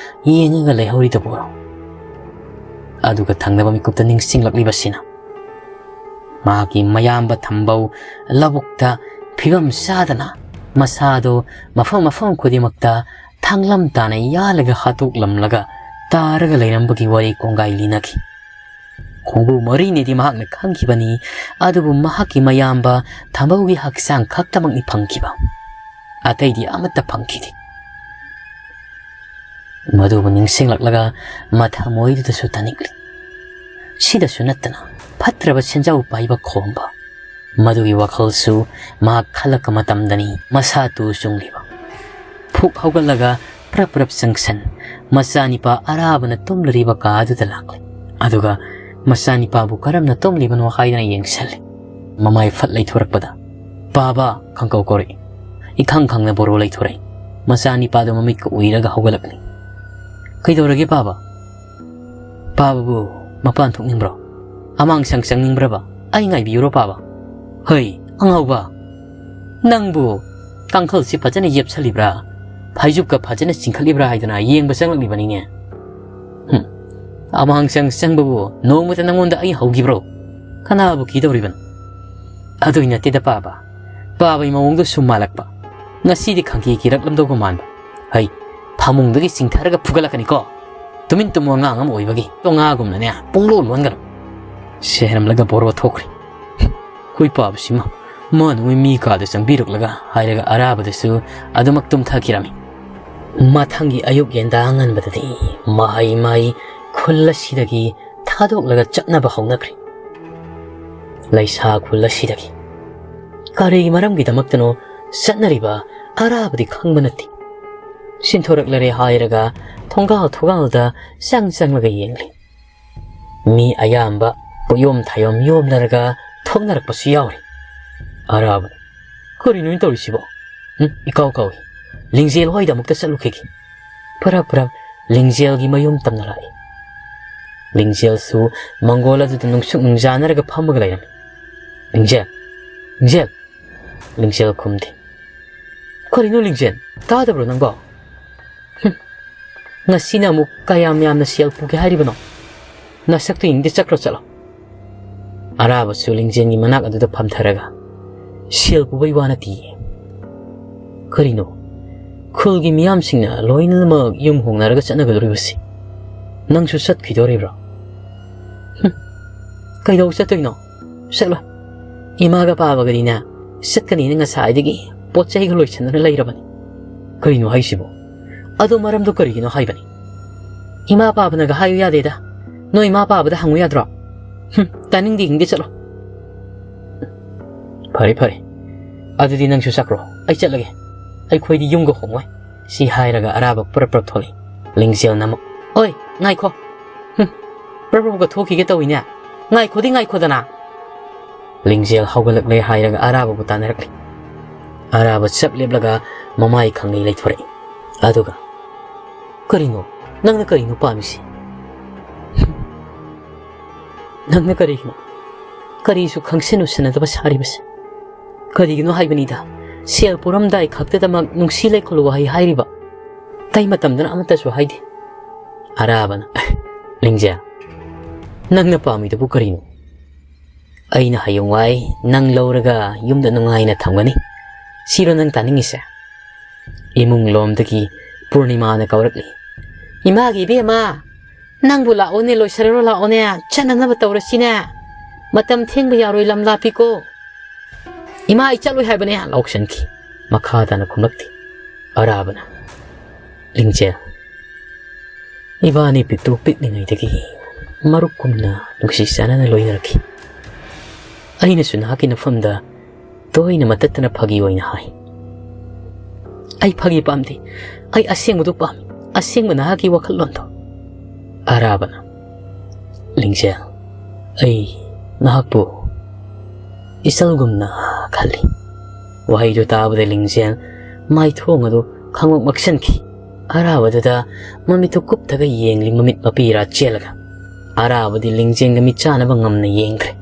ꯌꯦꯡꯉꯒ ꯂꯩꯍꯧꯔꯤꯗꯨꯕꯨ꯫ ꯑꯗꯨꯒ ꯊꯪꯅꯕ ꯃꯤꯀꯨꯞꯇ ꯅꯤꯡꯁꯤꯡꯂꯛꯂꯤꯕꯁꯤꯅ ꯃꯍꯥꯛꯀꯤ ꯃꯌꯥꯝꯕ ꯊꯝꯕꯧ ꯂꯧꯕꯨꯛꯇ ꯐꯤꯕꯝ ꯆꯥꯗꯅ ꯃꯁꯥꯗꯣ ꯃꯐꯝ ꯃꯐꯝ ꯈꯨꯗꯤꯡꯃꯛꯇ ꯊꯥꯡꯂꯝ ꯇꯥꯅ ꯌꯥꯜꯂꯒ ꯍꯥꯠꯇꯣꯛꯂꯝꯂꯒ ꯇꯥꯔꯒ ꯂꯩꯔꯝꯕꯒꯤ ꯋꯥꯔꯤ ꯀꯣꯡꯒꯥꯏ ꯂꯤꯅꯈꯤ꯫ ꯈꯣꯡꯕꯨ ꯃꯔꯤꯅꯤꯗꯤ ꯃꯍꯥꯛꯅ ꯈꯪꯈꯤꯕꯅꯤ, ꯑꯗꯨꯕꯨ ꯃꯍꯥꯛꯀꯤ ꯃꯌꯥꯝꯕ ꯊꯝꯕꯧꯒꯤ ꯍꯛꯆꯥꯡ ꯈꯛꯇꯃꯛꯅꯤ ꯐꯪꯈꯤꯕ, ꯑꯇꯩꯗꯤ ꯑꯃꯠꯇ ꯐꯪꯈꯤꯗꯦ꯫ ꯃꯗꯨꯕꯨ ꯅꯤꯡꯁꯤꯡꯂꯛꯂꯒ ꯃꯊꯃꯣꯏꯗꯨꯗꯁꯨ ꯇꯥꯅꯤꯡꯂꯤ꯫ ꯁꯤꯗꯁꯨ ꯅꯠꯇꯅ ꯐꯠꯇ꯭ꯔꯕ ꯁꯦꯟꯖꯥꯎ ꯄꯥꯏꯕ ꯈꯣꯝꯕ, ꯃꯗꯨꯒꯤ ꯋꯥꯈꯜꯁꯨ ꯃꯍꯥꯛ ꯈꯜꯂꯛꯄ ꯃꯇꯝꯗꯅꯤ ꯃꯁꯥ ꯇꯨ ꯆꯨꯡꯂꯤꯕ꯫ ꯐꯨꯛ ꯍꯧꯒꯠꯂꯒ ꯄ꯭ꯔꯞ ꯄ꯭ꯔꯞ ꯆꯪꯁꯟ, ꯃꯆꯥꯅꯤꯄꯥ ꯑꯔꯥꯕꯅ ꯇꯨꯝꯂꯔꯤꯕ ꯀꯥ ꯑꯗꯨꯗ ꯂꯥꯛꯂꯦ꯫ ꯑꯗꯨꯒ ꯃꯆꯥꯅꯤꯄꯥꯕꯨ ꯀꯔꯝꯅ ꯇꯨꯝꯂꯤꯕꯅꯣ ꯍꯥꯏꯗꯅ ꯌꯦꯡꯁꯜꯂꯦ꯫ ꯃꯃꯥꯏ ꯐꯠ ꯂꯩꯊꯣꯔꯛꯄꯗ, "ꯄꯥꯕ" ꯈꯪꯀꯧ ꯀꯧꯔꯛꯏ꯫ ꯏꯈꯪ ꯈꯪꯅ ꯕꯣꯔꯣ ꯂꯩꯊꯣꯔꯛꯏ꯫ ꯃꯆꯥꯅꯤꯄꯥꯗꯨ ꯃꯃꯤꯠꯀ ꯎꯏꯔꯒ ꯍꯧꯒꯠꯂꯛꯂꯤ꯫ "ꯀꯩꯗꯧꯔꯒꯦ ꯄꯥꯕ? ꯄꯥꯕꯕꯨ ꯃꯄꯥꯟ ꯊꯣꯛꯅꯤꯡꯕ꯭ꯔꯣ? ꯑꯃꯥꯡꯁꯪ ꯆꯪꯅꯤꯡꯕ꯭ꯔꯕ? ꯑꯩ ꯉꯥꯏꯕꯤꯌꯨꯔꯣ ꯄꯥꯕ?" "ꯍꯩ, ꯑꯉꯥꯎꯕ! ꯅꯪꯕꯨ ꯀꯥꯡꯈꯜꯁꯤ ꯐꯖꯅ ꯌꯦꯞꯁꯜꯂꯤꯕ꯭ꯔꯥ? ꯐꯩꯖꯨꯞꯀ ꯐꯖꯅ ꯆꯤꯡꯈꯠꯂꯤꯕ꯭ꯔꯥ ꯍꯥꯏꯗꯅ ꯌꯦꯡꯕ ꯆꯪꯂꯛꯂꯤꯕꯅꯤꯅꯦ꯫ ꯍꯨꯝ, ꯑꯃꯥꯡꯁꯪ ꯆꯪꯕꯕꯨ ꯅꯣꯡꯃꯇ ꯅꯪꯉꯣꯟꯗ ꯑꯩ ꯍꯧꯈꯤꯕ꯭ꯔꯣ? ꯀꯅꯥꯕꯨ ꯀꯤꯗꯧꯔꯤꯕꯅꯣ?" "ꯑꯗꯨꯏ ꯅꯠꯇꯦꯗ ꯄꯥꯕ꯫ ꯄꯥꯕꯒꯤ ꯃꯑꯣꯡꯗꯣ ꯁꯨꯝ ꯃꯥꯜꯂꯛꯄ꯫ ꯉꯁꯤꯗꯤ ꯈꯪꯀꯤ ꯀꯤꯔꯛꯂꯝꯗꯧꯕ ꯃꯥꯟꯕ꯫ ꯍꯩ, ꯐꯃꯨꯡꯗꯒꯤ ꯆꯤꯡꯊꯔꯒ ꯐꯨꯒꯠꯂꯛꯀꯅꯤꯀꯣ꯫ ꯇꯨꯃꯤꯟ ꯇꯨꯝꯃꯣ, ꯑꯉꯥꯡ ꯑꯃ ꯑꯣꯏꯕꯒꯤ꯫ ꯇꯣꯉꯥꯒꯨꯝꯅꯅꯦ, ꯄꯨꯡꯂꯣꯟ ꯂꯣꯟꯒꯅꯨ"꯫ ꯁꯦ ꯍꯥꯏꯔꯝꯂꯒ ꯕꯣꯔꯣ ꯊꯣꯛꯈ꯭ꯔꯦ꯫ "ꯍꯨꯏ ꯄꯥꯕꯁꯤꯃ, ꯃꯥꯅ ꯃꯣꯏ ꯃꯤ ꯀꯥꯗ ꯆꯪꯕꯤꯔꯛꯂꯒ" ꯍꯥꯏꯔꯒ ꯑꯔꯥꯕꯗꯁꯨ ꯑꯗꯨꯃꯛ ꯇꯨꯝꯊꯈꯤꯔꯝꯃꯤ꯫ ꯃꯊꯪꯒꯤ ꯑꯌꯨꯛ ꯌꯦꯟꯗꯥ ꯉꯟꯕꯗꯗꯤ ꯃꯍꯩ ꯃꯍꯩ ꯈꯨꯜ ꯑꯁꯤꯗꯒꯤ ꯊꯥꯗꯣꯛꯂꯒ ꯆꯠꯅꯕ ꯍꯧꯅꯈ꯭ꯔꯦ꯫ ꯂꯩꯁꯥ ꯈꯨꯜ ꯑꯁꯤꯗꯒꯤ ꯀꯔꯤ ꯃꯔꯝꯒꯤꯗꯃꯛꯇꯅꯣ ꯆꯠꯅꯔꯤꯕ ꯑꯔꯥꯕꯗꯤ ꯈꯪꯕ ꯅꯠꯇꯦ꯫ ꯁꯤꯟꯊꯣꯔꯛꯂꯔꯦ ꯍꯥꯏꯔꯒ ꯊꯣꯡꯒꯥꯜ ꯊꯣꯡꯒꯥꯜꯗ ꯆꯪ ꯆꯪꯂꯒ ꯌꯦꯡꯂꯤ꯫ ꯃꯤ ꯑꯌꯥꯝꯕ ꯄꯣꯌꯣꯝ ꯊꯥꯌꯣꯝ ꯌꯣꯝꯅꯔꯒ ꯊꯣꯛꯅꯔꯛꯄꯁꯨ ꯌꯥꯎꯔꯤ꯫ ꯑꯔꯥꯕ, "ꯀꯔꯤꯅꯣ ꯇꯧꯔꯤꯁꯤꯕꯣ? ꯎꯝ, ꯏꯀꯥꯎ ꯀꯥꯎꯏ꯫ ꯂꯤꯡꯖꯦꯜ ꯍꯣꯏꯗ ꯑꯃꯨꯛꯇ ꯆꯠꯂꯨꯈꯤꯒꯦ꯫" ꯄꯔꯞ ꯄꯔꯞ ꯂꯤꯡꯖꯦꯜꯒꯤ ꯃꯌꯨꯝ ꯇꯝꯅ ꯂꯥꯛꯏ꯫ ꯂꯤꯡꯖꯦꯜꯁꯨ ꯃꯪꯒꯣꯜ ꯑꯗꯨꯗ ꯅꯨꯡꯁꯨꯛ ꯅꯨꯡꯖꯥꯅꯔꯒ ꯐꯝꯃꯒ ꯂꯩꯔꯝꯃꯤ꯫ "ꯂꯤꯡꯖꯦꯜ! ꯂꯤꯡꯖꯦꯜ!" ꯂꯤꯡꯖꯦꯜ ꯈꯨꯝꯗꯦ꯫ "ꯀꯔꯤꯅꯣ ꯂꯤꯡꯖꯦꯜ? ꯇꯥꯗꯕ꯭ꯔꯣ ꯅꯪꯕꯣ? ꯍꯨꯝ, ꯉꯁꯤꯅ ꯑꯃꯨꯛ ꯀꯌꯥꯝ ꯌꯥꯝꯅ ꯁꯦꯜ ꯄꯨꯒꯦ ꯍꯥꯏꯔꯤꯕꯅꯣ? ꯅꯁꯛꯇꯨ ꯌꯦꯡꯗꯦ, ꯆꯠꯈ꯭ꯔꯣ, ꯆꯠꯂꯣ꯫" ꯑꯔꯥꯕꯁꯨ ꯂꯤꯡꯖꯦꯜꯒꯤ ꯃꯅꯥꯛ ꯑꯗꯨꯗ ꯐꯝꯊꯔꯒ, "ꯁꯦꯜ ꯄꯨꯕꯩ ꯋꯥ ꯅꯠꯇꯤꯌꯦ꯫" "ꯀꯔꯤꯅꯣ? ꯈꯨꯜꯒꯤ ꯃꯤꯌꯥꯝꯁꯤꯡꯅ ꯂꯣꯏꯅꯃꯛ ꯌꯨꯝ ꯍꯣꯡꯅꯔꯒ ꯆꯠꯅꯒꯗꯧꯔꯤꯕꯁꯤ, ꯅꯪꯁꯨ ꯆꯠꯈꯤꯗꯧꯔꯤꯕ꯭ꯔꯣ?" "ꯍꯨꯝ, ꯀꯩꯗꯧ ꯆꯠꯇꯣꯏꯅꯣ? ꯆꯠꯂꯣꯏ꯫ ꯏꯃꯥꯒ ꯄꯥꯕꯒꯗꯤꯅꯦ, ꯆꯠꯀꯅꯤꯅ ꯉꯁꯥꯏꯗꯒꯤ ꯄꯣꯠ ꯆꯩꯒ ꯂꯣꯏꯁꯟꯗꯅ ꯂꯩꯔꯕꯅꯤ꯫" "ꯀꯔꯤꯅꯣ ꯍꯥꯏꯁꯤꯕꯣ? ꯑꯗꯣ ꯃꯔꯝꯗꯣ ꯀꯔꯤꯒꯤꯅꯣ ꯍꯥꯏꯕꯅꯤ?" "ꯏꯃꯥ ꯄꯥꯕꯅꯒ ꯍꯥꯏꯌꯨ ꯌꯥꯗꯦꯗ꯫ ꯅꯣꯏ ꯏꯃꯥ ꯄꯥꯕꯗ ꯍꯪꯉꯨ ꯌꯥꯗ꯭ꯔꯣ?" "ꯍꯨꯝ, ꯇꯥꯅꯤꯡꯗꯦ, ꯈꯪꯗꯦ, ꯆꯠꯂꯣ꯫" "ꯐꯔꯦ, ꯐꯔꯦ꯫ ꯑꯗꯨꯗꯤ ꯅꯪꯁꯨ ꯆꯠꯈ꯭ꯔꯣ꯫ ꯑꯩ ꯆꯠꯂꯒꯦ꯫ ꯑꯩꯈꯣꯏꯗꯤ ꯌꯨꯝꯒ ꯍꯣꯡꯉꯣꯏ꯫" ꯁꯤ ꯍꯥꯏꯔꯒ ꯑꯔꯥꯕ ꯄ꯭ꯔꯞ ꯄ꯭ꯔꯞ ꯊꯣꯛꯂꯛꯏ꯫ ꯂꯤꯡꯖꯦꯜꯅ ꯑꯃꯨꯛ, "ꯑꯣꯏ, ꯉꯥꯏꯈꯣ꯫ ꯍꯨꯝ, ꯄ꯭ꯔꯞ ꯄ꯭ꯔꯞꯀ ꯊꯣꯛꯈꯤꯒꯦ ꯇꯧꯏꯅꯦ꯫ ꯉꯥꯏꯈꯣꯗꯤ ꯉꯥꯏꯈꯣꯗꯅ꯫" ꯂꯤꯡꯖꯦꯜ ꯍꯧꯒꯠꯂꯛꯂꯦ ꯍꯥꯏꯔꯒ ꯑꯔꯥꯕꯕꯨ ꯇꯥꯟꯅꯔꯛꯂꯤ꯫ ꯑꯔꯥꯕ ꯆꯞ ꯂꯦꯞꯂꯒ ꯃꯃꯥꯏ ꯈꯪꯂꯤ ꯂꯩꯊꯣꯔꯛꯏ꯫ ꯑꯗꯨꯒ, "ꯀꯔꯤꯅꯣ? ꯅꯪꯅ ꯀꯔꯤꯅꯣ ꯄꯥꯝꯃꯤꯁꯤ? ꯅꯪꯅ ꯀꯔꯤꯒꯤꯅꯣ ꯀꯔꯤꯁꯨ ꯈꯪꯁꯤꯟ ꯎꯁꯤꯟꯅꯗꯕ ꯁꯥꯔꯤꯕꯁꯦ? ꯀꯔꯤꯒꯤꯅꯣ ꯍꯥꯏꯕꯅꯤꯗ, ꯁꯦꯜ ꯄꯨꯔꯝꯗꯥꯏ ꯈꯛꯇꯗꯃꯛ ꯅꯨꯡꯁꯤ ꯂꯩꯈꯣꯜ ꯋꯥꯍꯩ ꯍꯥꯏꯔꯤꯕ? ꯑꯇꯩ ꯃꯇꯝꯗꯅ ꯑꯃꯠꯇꯁꯨ ꯍꯥꯏꯗꯦ꯫" ꯑꯔꯥꯕꯅ, "ꯂꯤꯡꯖꯦꯜ, ꯅꯪꯅ ꯄꯥꯝꯃꯤꯗꯨꯕꯨ ꯀꯔꯤꯅꯣ? ꯑꯩꯅ ꯍꯌꯦꯡꯋꯥꯏ ꯅꯪ ꯂꯧꯔꯒ ꯌꯨꯝꯗ ꯅꯨꯡꯉꯥꯏꯅ ꯊꯝꯒꯅꯤ꯫ ꯁꯤꯔꯣ ꯅꯪ ꯇꯥꯅꯤꯡꯉꯤꯁꯦ?" ꯏꯃꯨꯡ ꯂꯣꯝꯗꯒꯤ ꯄꯨꯔꯅꯤꯃꯥꯅ ꯀꯧꯔꯛꯂꯤ꯫ "ꯏꯃꯥꯒꯤ ꯏꯕꯦꯝꯃ, ꯅꯪꯕꯨ ꯂꯥꯛꯑꯣꯅꯦ, ꯂꯣꯏꯁꯤꯜꯂꯔꯣ ꯂꯥꯛꯑꯣꯅꯦ, ꯆꯠꯅꯅꯕ ꯇꯧꯔꯁꯤꯅꯦ꯫ ꯃꯇꯝ ꯊꯦꯡꯕ ꯌꯥꯔꯣꯏ, ꯂꯝ ꯂꯥꯞꯄꯤꯀꯣ꯫ ꯏꯃꯥ, ꯑꯩ ꯆꯠꯂꯣꯏ ꯍꯥꯏꯕꯅꯦ", ꯂꯥꯎꯁꯟꯈꯤ꯫ ꯃꯈꯥ ꯇꯥꯅ ꯈꯨꯝꯂꯛꯇꯦ꯫ ꯑꯔꯥꯕꯅ, "ꯂꯤꯡꯖꯦꯜ, ꯏꯕꯥꯅꯤ ꯄꯤꯛꯇꯨ ꯄꯤꯛꯂꯤꯉꯩꯗꯒꯤ ꯃꯔꯨꯞꯀꯨꯝꯅ ꯅꯨꯡꯁꯤ ꯆꯥꯟꯅꯅ ꯂꯣꯏꯅꯔꯛꯈꯤ꯫ ꯑꯩꯅꯁꯨ ꯅꯍꯥꯛꯀꯤ ꯅꯐꯝꯗ ꯇꯣꯏꯅ ꯃꯇꯠꯇꯅ ꯐꯥꯒꯤ ꯑꯣꯏꯅ ꯍꯥꯏ꯫ ꯑꯩ ꯐꯥꯒꯤ ꯄꯥꯝꯗꯦ꯫ ꯑꯩ ꯑꯁꯦꯡꯕꯗꯨ ꯄꯥꯝꯃꯤ, ꯑꯁꯦꯡꯕ ꯅꯍꯥꯛꯀꯤ ꯋꯥꯈꯜꯂꯣꯟꯗꯣ꯫ ꯑꯔꯥꯕꯅ, "ꯂꯤꯡꯖꯦꯜ, ꯑꯩ ꯅꯍꯥꯛꯄꯨ ꯏꯆꯜꯒꯨꯝꯅ ꯈꯜꯂꯤ"꯫ ꯋꯥꯍꯩꯗꯨ ꯇꯥꯕꯗ ꯂꯤꯡꯖꯦꯜ ꯃꯥꯏꯊꯣꯡ ꯑꯗꯨ ꯈꯪꯃꯛ ꯃꯛꯁꯟꯈꯤ꯫ ꯑꯔꯥꯕꯗꯨꯗ ꯃꯃꯤꯠꯇꯨ ꯀꯨꯞꯊꯒ ꯌꯦꯡꯂꯤ, ꯃꯃꯤꯠ ꯃꯄꯤ ꯏꯔꯥ ꯆꯦꯜꯂꯒ꯫ ꯑꯔꯥꯕꯗꯤ ꯂꯤꯡꯖꯦꯜꯒ ꯃꯤꯠ ꯆꯥꯅꯕ ꯉꯝꯅ ꯌꯦꯡꯈ꯭ꯔꯦ꯫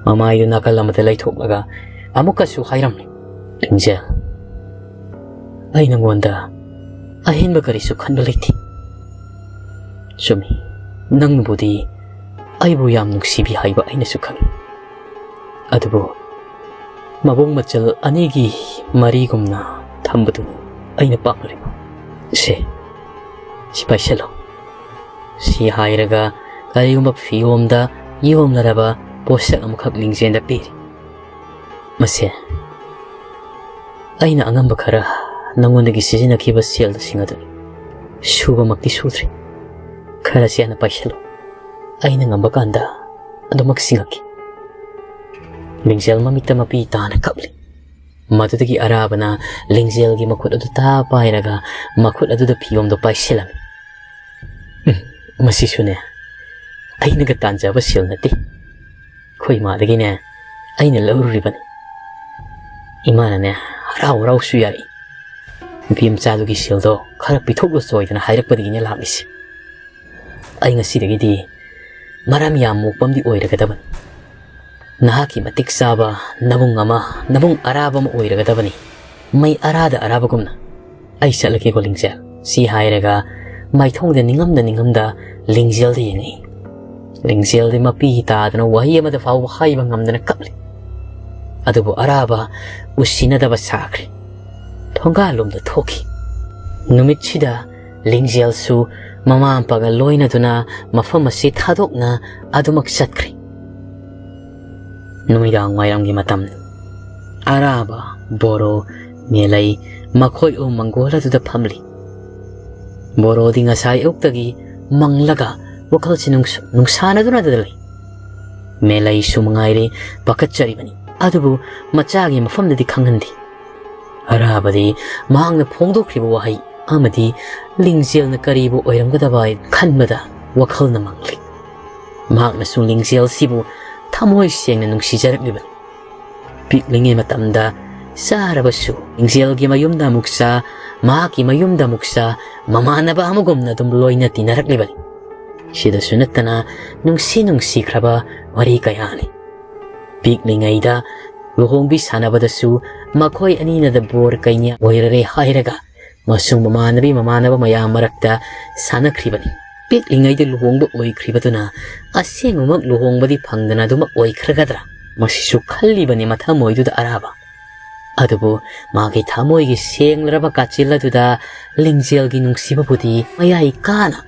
ꯃꯃꯥꯏꯗꯨ ꯅꯥꯀꯜ ꯑꯃꯗ ꯂꯩꯊꯣꯛꯂꯒ ꯑꯃꯨꯛꯀꯁꯨ ꯍꯥꯏꯔꯝꯂꯤ, "ꯂꯤꯡꯖꯦꯜ, ꯑꯩ ꯅꯉꯣꯟꯗ ꯑꯍꯦꯟꯕ ꯀꯔꯤꯁꯨ ꯈꯟꯕ ꯂꯩꯇꯦ꯫ ꯆꯨꯝꯃꯤ, ꯅꯪꯕꯨꯗꯤ ꯑꯩꯕꯨ ꯌꯥꯝ ꯅꯨꯡꯁꯤꯕꯤ ꯍꯥꯏꯕ ꯑꯩꯅꯁꯨ ꯈꯪꯏ꯫ ꯑꯗꯨꯕꯨ ꯃꯕꯨꯡ ꯃꯆꯜ ꯑꯅꯤꯒꯤ ꯃꯔꯤꯒꯨꯝꯅ ꯊꯝꯕꯗꯨ ꯑꯩꯅ ꯄꯥꯝꯂꯤꯕ꯫ ꯁꯦ, ꯁꯤ ꯄꯥꯏꯁꯤꯜꯂꯣ"꯫ ꯁꯤ ꯍꯥꯏꯔꯒ ꯀꯔꯤꯒꯨꯝꯕ ꯐꯤꯌꯣꯝꯗ ꯌꯣꯝꯂꯔꯕ ꯄꯣꯠꯁꯛ ꯑꯃꯈꯛ ꯂꯤꯡꯖꯦꯜꯗ ꯄꯤꯔꯤ꯫ "ꯃꯁꯦ, ꯑꯩꯅ ꯑꯉꯝꯕ ꯈꯔ ꯅꯉꯣꯟꯗꯒꯤ ꯁꯤꯖꯤꯟꯅꯈꯤꯕ ꯁꯦꯜꯁꯤꯡ ꯑꯗꯨꯅꯤ꯫ ꯁꯨꯕꯃꯛꯇꯤ ꯁꯨꯗ꯭ꯔꯤ꯫ ꯈꯔꯁꯤ ꯍꯥꯟꯅ ꯄꯥꯏꯁꯤꯜꯂꯨ꯫ ꯑꯩꯅ ꯉꯝꯕ ꯀꯥꯟꯗ ꯑꯗꯨꯃꯛ ꯁꯤꯡꯉꯛꯀꯦ"꯫ ꯂꯤꯡꯖꯦꯜ ꯃꯃꯤꯠꯇ ꯃꯄꯤ ꯇꯥꯅ ꯀꯞꯂꯤ꯫ ꯃꯗꯨꯗꯒꯤ ꯑꯔꯥꯕꯅ ꯂꯤꯡꯖꯦꯜꯒꯤ ꯃꯈꯨꯠ ꯑꯗꯨ ꯇꯥ ꯄꯥꯏꯔꯒ ꯃꯈꯨꯠ ꯑꯗꯨꯗ ꯐꯤꯌꯣꯝꯗꯨ ꯄꯥꯏꯁꯤꯜꯂꯝꯃꯤ꯫ "ꯎꯝ, ꯃꯁꯤꯁꯨꯅꯦ, ꯑꯩꯅꯒ ꯇꯥꯟꯖꯕ ꯁꯦꯜ ꯅꯠꯇꯦ꯫ ꯑꯩꯈꯣꯏ ꯏꯃꯥꯗꯒꯤꯅꯦ ꯑꯩꯅ ꯂꯧꯔꯨꯔꯤꯕꯅꯤ꯫ ꯏꯃꯥꯅꯅꯦ ꯍꯔꯥꯎ ꯍꯔꯥꯎꯁꯨ ꯌꯥꯔꯛꯏ꯫ ꯅꯨꯄꯤ ꯃꯆꯥꯗꯨꯒꯤ ꯁꯦꯜꯗꯣ ꯈꯔ ꯄꯤꯊꯣꯛꯂꯨꯆꯣ ꯍꯥꯏꯗꯅ ꯍꯥꯏꯔꯛꯄꯗꯒꯤꯅꯦ ꯂꯥꯛꯂꯤꯁꯦ꯫ ꯑꯩ ꯉꯁꯤꯗꯒꯤꯗꯤ ꯃꯔꯝ ꯌꯥꯝ ꯃꯣꯛꯄ ꯑꯃꯗꯤ ꯑꯣꯏꯔꯒꯗꯕꯅꯤ꯫ ꯅꯍꯥꯛꯀꯤ ꯃꯇꯤꯛ ꯆꯥꯕ ꯅꯕꯨꯡ ꯑꯃ, ꯅꯕꯨꯡ ꯑꯔꯥꯕ ꯑꯃ ꯑꯣꯏꯔꯒꯗꯕꯅꯤ꯫ ꯃꯩ ꯑꯔꯥꯗ ꯑꯔꯥꯕꯒꯨꯝꯅ꯫ ꯑꯩ ꯆꯠꯂꯒꯦꯀꯣ, ꯂꯤꯡꯖꯦꯜ"꯫ ꯁꯤ ꯍꯥꯏꯔꯒ ꯃꯥꯏꯊꯣꯡꯗ ꯅꯤꯡꯉꯝꯗ ꯅꯤꯡꯉꯝꯗ ꯂꯤꯡꯖꯦꯜꯗ ꯌꯦꯡꯉꯛꯏ꯫ ꯂꯤꯡꯖꯦꯜꯗꯤ ꯃꯄꯤ ꯇꯥꯗꯅ ꯋꯥꯍꯩ ꯑꯃꯗ ꯐꯥꯎꯕ ꯍꯥꯏꯕ ꯉꯝꯗꯅ ꯀꯞꯂꯤ꯫ ꯑꯗꯨꯕꯨ ꯑꯔꯥꯕ ꯎꯁꯤꯟꯅꯗꯕ ꯁꯥꯈ꯭ꯔꯦ꯫ ꯊꯣꯡꯒꯥꯜꯂꯣꯝꯗ ꯊꯣꯛꯈꯤ꯫ ꯅꯨꯃꯤꯠꯁꯤꯗ ꯂꯤꯡꯖꯦꯜꯁꯨ ꯃꯃꯥ ꯃꯄꯥꯒ ꯂꯣꯏꯅꯗꯨꯅ ꯃꯐꯝ ꯑꯁꯤ ꯊꯥꯗꯣꯛꯅ ꯑꯗꯨꯃꯛ ꯆꯠꯈ꯭ꯔꯦ꯫ ꯅꯨꯃꯤꯗꯥꯡ ꯋꯥꯏꯔꯝꯒꯤ ꯃꯇꯝꯅꯤ꯫ ꯑꯔꯥꯕ, ꯕꯣꯔꯣ, ꯃꯦꯂꯩ ꯃꯈꯣꯏ ꯑꯍꯨꯝ ꯃꯪꯒꯣꯜ ꯑꯗꯨꯗ ꯐꯝꯂꯤ꯫ ꯕꯣꯔꯣꯗꯤ ꯉꯁꯥꯏ ꯑꯌꯨꯛꯇꯒꯤ ꯃꯪꯂꯒ ꯋꯥꯈꯜꯁꯤ ꯅꯨꯡꯁ-, ꯅꯨꯡꯁꯥꯅꯗꯨꯅꯗ ꯂꯩ꯫ ꯃꯦꯂꯩꯁꯨ ꯃꯉꯥꯏꯔꯦ ꯄꯥꯈꯠꯆꯔꯤꯕꯅꯤ꯫ ꯑꯗꯨꯕꯨ ꯃꯆꯥꯒꯤ ꯃꯐꯝꯗꯗꯤ ꯈꯪꯍꯟꯗꯦ꯫ ꯑꯔꯥꯕꯗꯤ ꯃꯍꯥꯛꯅ ꯐꯣꯡꯗꯣꯛꯈ꯭ꯔꯤꯕ ꯋꯥꯍꯩ ꯑꯃꯗꯤ ꯂꯤꯡꯖꯦꯜꯅ ꯀꯔꯤꯕꯨ ꯑꯣꯏꯔꯝꯒꯗꯕ ꯍꯥꯏꯅ ꯈꯟꯕꯗ ꯋꯥꯈꯜꯅ ꯃꯪꯂꯤ꯫ ꯃꯍꯥꯛꯅꯁꯨ ꯂꯤꯡꯖꯦꯜꯁꯤꯕꯨ ꯊꯃꯣꯏ ꯁꯦꯡꯅ ꯅꯨꯡꯁꯤꯖꯔꯛꯂꯤꯕꯅꯤ꯫ ꯄꯤꯛꯂꯤꯉꯩ ꯃꯇꯝꯗ ꯆꯥꯔꯕꯁꯨ ꯂꯤꯡꯖꯦꯜꯒꯤ ꯃꯌꯨꯝꯗ ꯑꯃꯨꯛ ꯆꯥ, ꯃꯍꯥꯛꯀꯤ ꯃꯌꯨꯝꯗ ꯑꯃꯨꯛ ꯆꯥ, ꯃꯃꯥꯟꯅꯕ ꯑꯃꯒꯨꯝꯅ ꯑꯗꯨꯝ ꯂꯣꯏꯅ ꯇꯤꯟꯅꯔꯛꯂꯤꯕꯅꯤ꯫ ꯁꯤꯗꯁꯨ ꯅꯠꯇꯅ ꯅꯨꯡꯁꯤ ꯅꯨꯡꯁꯤꯈ꯭ꯔꯕ ꯋꯥꯔꯤ ꯀꯌꯥꯅꯤ꯫ ꯄꯤꯛꯂꯤꯉꯩꯗ ꯂꯨꯍꯣꯡꯕꯤ ꯁꯥꯟꯅꯕꯗꯁꯨ ꯃꯈꯣꯏ ꯑꯅꯤꯅꯗ ꯕꯣꯔ ꯀꯩꯅ ꯑꯣꯏꯔꯔꯦ ꯍꯥꯏꯔꯒ ꯃꯁꯨꯡ ꯃꯃꯥꯟꯅꯕꯤ ꯃꯃꯥꯟꯅꯕ ꯃꯌꯥꯝ ꯃꯔꯛꯇ ꯁꯥꯟꯅꯈ꯭ꯔꯤꯕꯅꯤ꯫ ꯄꯤꯛꯂꯤꯉꯩꯗ ꯂꯨꯍꯣꯡꯕ ꯑꯣꯏꯈ꯭ꯔꯤꯕꯗꯨꯅ ꯑꯁꯦꯡꯕꯃꯛ ꯂꯨꯍꯣꯡꯕꯗꯤ ꯐꯪꯗꯅ ꯑꯗꯨꯃꯛ ꯑꯣꯏꯈ꯭ꯔꯒꯗ꯭ꯔꯥ? ꯃꯁꯤꯁꯨ ꯈꯜꯂꯤꯕꯅꯤ ꯃꯊꯃꯣꯏꯗꯨꯗ ꯑꯔꯥꯕ꯫ ꯑꯗꯨꯕꯨ ꯃꯥꯒꯤ ꯊꯃꯣꯏꯒꯤ ꯁꯦꯡꯂꯔꯕ ꯀꯥꯆꯤꯜ ꯑꯗꯨꯗ ꯂꯤꯡꯖꯦꯜꯒꯤ ꯅꯨꯡꯁꯤꯕꯕꯨꯗꯤ ꯃꯌꯥꯏ ꯀꯥꯅ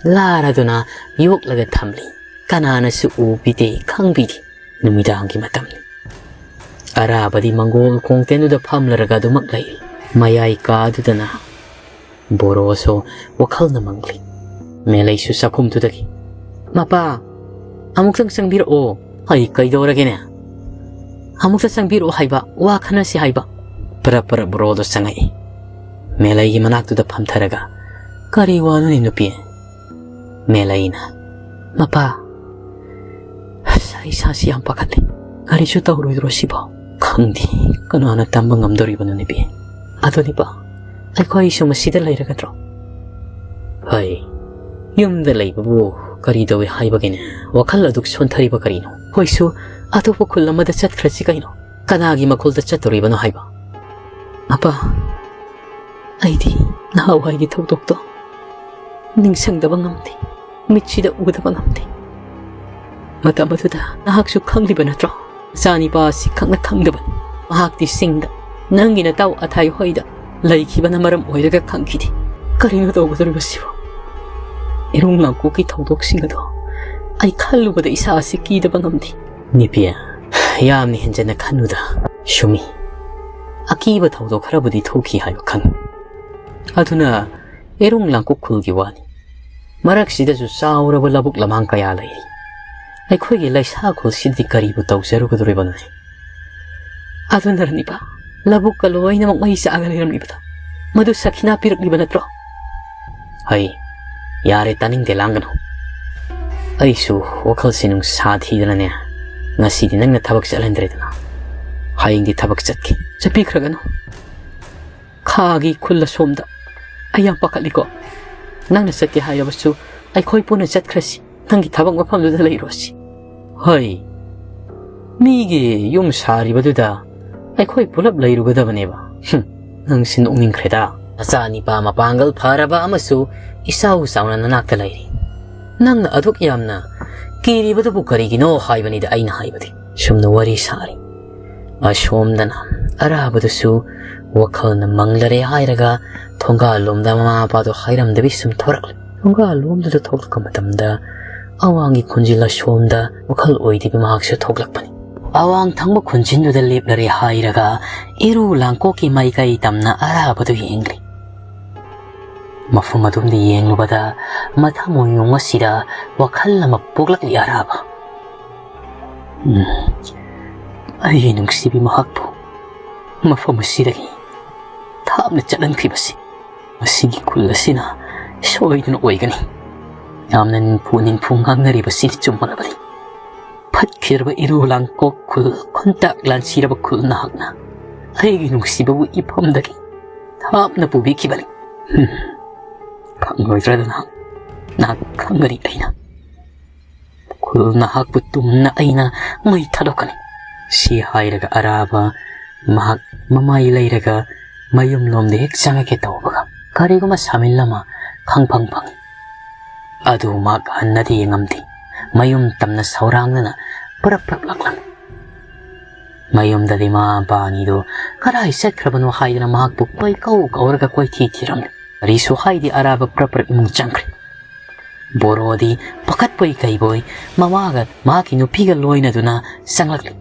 ꯂꯥꯔꯗꯨꯅ ꯌꯣꯛꯂꯒ ꯊꯝꯂꯤ꯫ ꯀꯅꯥꯅꯁꯨ ꯎꯕꯤꯗꯦ, ꯈꯪꯕꯤꯗꯦ꯫ ꯅꯨꯃꯤꯗꯥꯡꯒꯤ ꯃꯇꯝꯅꯤ꯫ ꯑꯔꯥꯕꯗꯤ ꯃꯪꯒꯣꯜ ꯈꯣꯡꯇꯦꯟꯗꯨꯗ ꯐꯝꯂꯔꯒ ꯑꯗꯨꯃꯛ ꯂꯩꯔꯤ꯫ ꯃꯌꯥꯏ ꯀꯥꯗꯨꯗꯅ ꯕꯣꯔꯣꯁꯨ ꯋꯥꯈꯜꯅ ꯃꯪꯂꯤ꯫ ꯃꯦꯂꯩꯁꯨ ꯆꯥꯛꯈꯨꯝꯗꯨꯗꯒꯤ, "ꯃꯄꯥ, ꯑꯃꯨꯛꯇꯪ ꯆꯪꯕꯤꯔꯛꯑꯣ꯫ ꯑꯩ ꯀꯩꯗꯧꯔꯒꯦꯅꯦ? ꯑꯃꯨꯛꯇ ꯆꯪꯕꯤꯔꯛꯑꯣ ꯍꯥꯏꯕ, ꯋꯥ ꯈꯟꯅꯁꯤ ꯍꯥꯏꯕ꯫" ꯄꯔꯞ ꯄꯔꯞ ꯕꯣꯔꯣꯗꯣ ꯆꯪꯉꯛꯏ꯫ ꯃꯦꯂꯩꯒꯤ ꯃꯅꯥꯛꯇꯨꯗ ꯐꯝꯊꯔꯒ, "ꯀꯔꯤ ꯋꯥꯅꯣꯅꯦ ꯅꯨꯄꯤ?" ꯃꯦꯂꯩꯅ, "ꯃꯄꯥ, ꯑꯁ, ꯑꯩ ꯏꯁꯥꯁꯤ ꯌꯥꯝ ꯄꯥꯈꯠꯂꯤ꯫ ꯀꯔꯤꯁꯨ ꯇꯧꯔꯣꯏꯗ꯭ꯔꯣ ꯁꯤꯕꯣ?" "ꯈꯪꯗꯦ, ꯀꯅꯥꯅ ꯇꯝꯕ ꯉꯝꯗꯣꯔꯤꯕꯅꯣ ꯅꯨꯄꯤ?" "ꯑꯗꯨꯅꯤꯕ, ꯑꯩꯈꯣꯏꯁꯨ ꯃꯁꯤꯗ ꯂꯩꯔꯒꯗ꯭ꯔꯣ?" "ꯍꯩ, ꯌꯨꯝꯗ ꯂꯩꯕꯕꯨ ꯀꯔꯤ ꯇꯧꯏ ꯍꯥꯏꯕꯒꯤꯅꯦ? ꯋꯥꯈꯜ ꯑꯗꯨꯛ ꯁꯣꯟꯊꯔꯤꯕ ꯀꯔꯤꯅꯣ? ꯑꯩꯈꯣꯏꯁꯨ ꯑꯇꯣꯞꯄ ꯈꯨꯜ ꯑꯃꯗ ꯆꯠꯈ꯭ꯔꯁꯤ ꯀꯩꯅꯣ? ꯀꯅꯥꯒꯤ ꯃꯈꯨꯜꯗ ꯆꯠꯇꯣꯔꯤꯕꯅꯣ ꯍꯥꯏꯕ?" "ꯑꯄꯥ, ꯑꯩꯗꯤ ꯅꯍꯥꯟꯋꯥꯏꯒꯤ ꯊꯧꯗꯣꯛꯇꯣ ꯅꯤꯡꯁꯤꯡꯗꯕ ꯉꯝꯗꯦ, ꯃꯤꯠꯁꯤꯗ ꯎꯗꯕ ꯉꯝꯗꯦ꯫ ꯃꯇꯝ ꯑꯗꯨꯗ ꯅꯍꯥꯛꯁꯨ ꯈꯪꯂꯤꯕ ꯅꯠꯇ꯭ꯔꯣ? ꯃꯆꯥꯅꯤꯄꯥ ꯑꯁꯤ ꯈꯪꯅ ꯈꯪꯗꯕꯅꯤ꯫ ꯃꯍꯥꯛꯇꯤ ꯆꯤꯡꯗ ꯅꯪꯒꯤ ꯅꯇꯥꯎ ꯑꯊꯥꯏ ꯍꯣꯏꯗ ꯂꯩꯈꯤꯕꯅ ꯃꯔꯝ ꯑꯣꯏꯔꯒ ꯈꯪꯈꯤꯗꯦ꯫ ꯀꯔꯤꯅꯣ ꯇꯧꯒꯗꯧꯔꯤꯕꯁꯤꯕꯣ? ꯏꯔꯨꯡ ꯂꯥꯡꯀꯣꯛꯀꯤ ꯊꯧꯗꯣꯛꯁꯤꯡ ꯑꯗꯣ ꯑꯩ ꯈꯜꯂꯨꯕꯗ ꯏꯁꯥ ꯑꯁꯤ ꯀꯤꯗꯕ ꯉꯝꯗꯦ꯫" "ꯅꯨꯄꯤ, ꯌꯥꯝꯅ ꯍꯦꯟꯖꯟꯅ ꯈꯟꯅꯨꯗ꯫ ꯁꯨꯃꯤ, ꯑꯀꯤꯕ ꯊꯧꯗꯣꯛ ꯈꯔꯕꯨꯗꯤ ꯊꯣꯛꯈꯤ ꯍꯥꯏꯕ ꯈꯪꯏ꯫ ꯑꯗꯨꯅ ꯏꯔꯨꯡ ꯂꯥꯡꯀꯣꯛ ꯈꯨꯜꯒꯤ ꯋꯥꯅꯤ꯫ ꯃꯔꯛꯁꯤꯗꯁꯨ ꯆꯥꯎꯔꯕ ꯂꯧꯕꯨꯛ ꯂꯃꯥꯡ ꯀꯌꯥ ꯂꯩꯔꯤ꯫ ꯑꯩꯈꯣꯏꯒꯤ ꯂꯩꯁꯥ ꯈꯨꯜꯁꯤꯗꯤ ꯀꯔꯤꯕꯨ ꯇꯧꯖꯔꯨꯒꯗꯧꯔꯤꯕꯅꯣꯅꯦ? ꯑꯗꯨꯅꯔꯅꯤꯕ ꯂꯧꯕꯨꯛꯀ ꯂꯣꯏꯅꯃꯛ ꯃꯩ ꯆꯥꯛꯑꯒ ꯂꯩꯔꯝꯂꯤꯕꯗꯣ?" ꯃꯗꯨ ꯁꯈꯤꯅꯥ ꯄꯤꯔꯛꯂꯤꯕ ꯅꯠꯇ꯭ꯔꯣ? ꯍꯩ, ꯌꯥꯔꯦ, ꯇꯥꯅꯤꯡꯗꯦ, ꯂꯥꯡꯒꯅꯨ꯫ ꯑꯩꯁꯨ ꯋꯥꯈꯜꯁꯦ ꯅꯨꯡꯁꯥ ꯊꯤꯗꯅꯅꯦ, ꯉꯁꯤꯗꯤ ꯅꯪꯅ ꯊꯕꯛ ꯆꯠꯍꯟꯗ꯭ꯔꯦꯗꯅ꯫ ꯍꯌꯦꯡꯗꯤ ꯊꯕꯛ ꯆꯠꯀꯦ꯫ ꯆꯠꯄꯤꯈ꯭ꯔꯒꯅꯨ꯫ ꯈꯥꯒꯤ ꯈꯨꯜ ꯑꯁꯣꯝꯗ꯫ ꯑꯩ ꯌꯥꯝ ꯄꯥꯈꯠꯂꯤꯀꯣ꯫ ꯅꯪꯅ ꯆꯠꯀꯦ ꯍꯥꯏꯔꯕꯁꯨ ꯑꯩꯈꯣꯏ ꯄꯨꯟꯅ ꯆꯠꯈ꯭ꯔꯁꯤ꯫ ꯅꯪꯒꯤ ꯊꯕꯛ ꯃꯐꯝꯗꯨꯗ ꯂꯩꯔꯨꯔꯁꯤ꯫ ꯍꯣꯏ, ꯃꯤꯒꯤ ꯌꯨꯝ ꯁꯥꯔꯤꯕꯗꯨꯗ ꯑꯩꯈꯣꯏ ꯄꯨꯂꯞ ꯂꯩꯔꯨꯒꯗꯕꯅꯦꯕ꯫ ꯍꯨꯝ, ꯅꯪꯁꯤ ꯅꯣꯛꯅꯤꯡꯈ꯭ꯔꯦꯗ꯫ ꯅꯆꯥ ꯅꯤꯄꯥ ꯃꯄꯥꯡꯒꯜ ꯐꯔꯕ ꯑꯃꯁꯨ ꯏꯆꯥꯎ ꯆꯥꯎꯅ ꯅꯅꯥꯛꯇ ꯂꯩꯔꯤ꯫ ꯅꯪꯅ ꯑꯗꯨꯛ ꯌꯥꯝꯅ ꯀꯤꯔꯤꯕꯗꯨꯕꯨ ꯀꯔꯤꯒꯤꯅꯣ ꯍꯥꯏꯕꯅꯤꯗ ꯑꯩꯅ ꯍꯥꯏꯕꯗꯤ꯫ ꯁꯨꯝꯅ ꯋꯥꯔꯤ ꯁꯥꯔꯤ꯫ ꯑꯁꯣꯝꯗꯅ ꯑꯔꯥꯕꯗꯨꯁꯨ ꯋꯥꯈꯜꯅ ꯃꯪꯂꯔꯦ ꯍꯥꯏꯔꯒ ꯊꯣꯡꯒꯥꯜꯂꯣꯝꯗ ꯃꯃꯥ ꯃꯄꯥꯗꯣ ꯍꯥꯏꯔꯝꯗꯕꯤ ꯁꯨꯝ ꯊꯣꯔꯛꯂꯦ꯫ ꯊꯣꯡꯒꯥꯜꯂꯣꯝꯗꯨꯗ ꯊꯣꯛꯂꯛꯄ ꯃꯇꯝꯗ ꯑꯋꯥꯡꯒꯤ ꯈꯨꯟꯖꯤꯜ ꯑꯁꯣꯝꯗ ꯋꯥꯈꯜ ꯑꯣꯏꯗꯕꯤ ꯃꯍꯥꯛꯁꯨ ꯊꯣꯛꯂꯛꯄꯅꯤ꯫ ꯑꯋꯥꯡ ꯊꯪꯕ ꯈꯨꯟꯖꯤꯟꯗꯨꯗ ꯂꯦꯞꯂꯔꯦ ꯍꯥꯏꯔꯒ ꯏꯔꯨ ꯂꯥꯡꯀꯣꯛꯀꯤ ꯃꯥꯏꯀꯩ ꯇꯝꯅ ꯑꯔꯥꯕꯗꯨ ꯌꯦꯡꯂꯤ꯫ ꯃꯐꯝ ꯑꯗꯨꯝꯗ ꯌꯦꯡꯂꯨꯕꯗ ꯃꯊꯃꯣꯏꯅꯨꯡ ꯑꯁꯤꯗ ꯋꯥꯈꯜ ꯑꯃ ꯄꯣꯛꯂꯛꯂꯤ ꯑꯔꯥꯕ꯫ ꯎꯝ, ꯑꯩꯒꯤ ꯅꯨꯡꯁꯤꯕꯤ ꯃꯍꯥꯛꯄꯨ ꯃꯐꯝ ꯑꯁꯤꯗꯒꯤ ꯊꯥꯞꯅ ꯆꯠꯍꯟꯈꯤꯕꯁꯤ ꯃꯁꯤꯒꯤ ꯈꯨꯜ ꯑꯁꯤꯅ ꯁꯣꯏꯗꯅ ꯑꯣꯏꯒꯅꯤ꯫ ꯌꯥꯝꯅ ꯅꯤꯡꯐꯨ ꯅꯤꯡꯐꯨ ꯉꯥꯡꯅꯔꯤꯕꯁꯤꯅ ꯆꯨꯝꯃꯜꯂꯕꯗꯤ꯫ ꯐꯠꯈꯤꯗ꯭ꯔꯕ ꯏꯔꯨ ꯂꯥꯡꯀꯣꯛ ꯈꯨꯜ, ꯈꯨꯟꯇꯥꯛ ꯂꯥꯟꯁꯤꯔꯕ ꯈꯨꯜ ꯅꯍꯥꯛꯅ ꯑꯩꯒꯤ ꯅꯨꯡꯁꯤꯕꯕꯨ ꯏꯐꯝꯗꯒꯤ ꯊꯥꯞꯅ ꯄꯨꯕꯤꯈꯤꯕꯅꯤ꯫ ꯍꯨꯝ, ꯈꯪꯂꯣꯏꯗ꯭ꯔꯗꯅ ꯅꯍꯥꯛ ꯈꯪꯒꯅꯤ ꯑꯩꯅ꯫ ꯈꯨꯜ ꯅꯍꯥꯛꯄꯨ ꯇꯨꯝꯅ ꯑꯩꯅ ꯃꯩ ꯊꯥꯗꯣꯛꯀꯅꯤ꯫ ꯁꯤ ꯍꯥꯏꯔꯒ ꯑꯔꯥꯕ ꯃꯍꯥꯛ ꯃꯃꯥꯏ ꯂꯩꯔꯒ ꯃꯌꯨꯝꯂꯣꯝꯗ ꯍꯦꯛ ꯆꯪꯉꯛꯀꯦ ꯇꯧꯕꯒ ꯀꯔꯤꯒꯨꯝꯕ ꯁꯥꯃꯤꯜ ꯑꯃ ꯈꯪꯐꯪ ꯐꯪꯏ꯫ ꯑꯗꯨ ꯃꯍꯥꯛ ꯍꯟꯅꯗꯤ ꯌꯦꯡꯉꯝꯗꯦ꯫ ꯃꯌꯨꯝ ꯇꯝꯅ ꯁꯧꯔꯥꯡꯅꯅ ꯄ꯭ꯔꯞ ꯄ꯭ꯔꯞ ꯂꯥꯛꯂꯝꯃꯤ꯫ ꯃꯌꯨꯝꯗꯗꯤ ꯃꯃꯥ ꯃꯄꯥ ꯑꯅꯤꯗꯨ ꯀꯗꯥꯏ ꯆꯠꯈ꯭ꯔꯕꯅꯣ ꯍꯥꯏꯗꯅ ꯃꯍꯥꯛꯄꯨ ꯀꯣꯏꯀꯧ ꯀꯧꯔꯒ ꯀꯣꯏꯊꯤ ꯊꯤꯔꯝꯂꯤ꯫ ꯀꯔꯤꯁꯨ ꯍꯥꯏꯗꯦ, ꯑꯔꯥꯕ ꯄ꯭ꯔꯞ ꯄ꯭ꯔꯞ ꯏꯃꯨꯡ ꯆꯪꯈ꯭ꯔꯦ꯫ ꯕꯣꯔꯣꯗꯤ ꯄꯥꯈꯠꯄꯣꯏ ꯀꯩꯕꯣꯏ ꯃꯃꯥꯒ ꯃꯍꯥꯛꯀꯤ ꯅꯨꯄꯤꯒ ꯂꯣꯏꯅꯗꯨꯅ ꯆꯪꯂꯛꯂꯤ꯫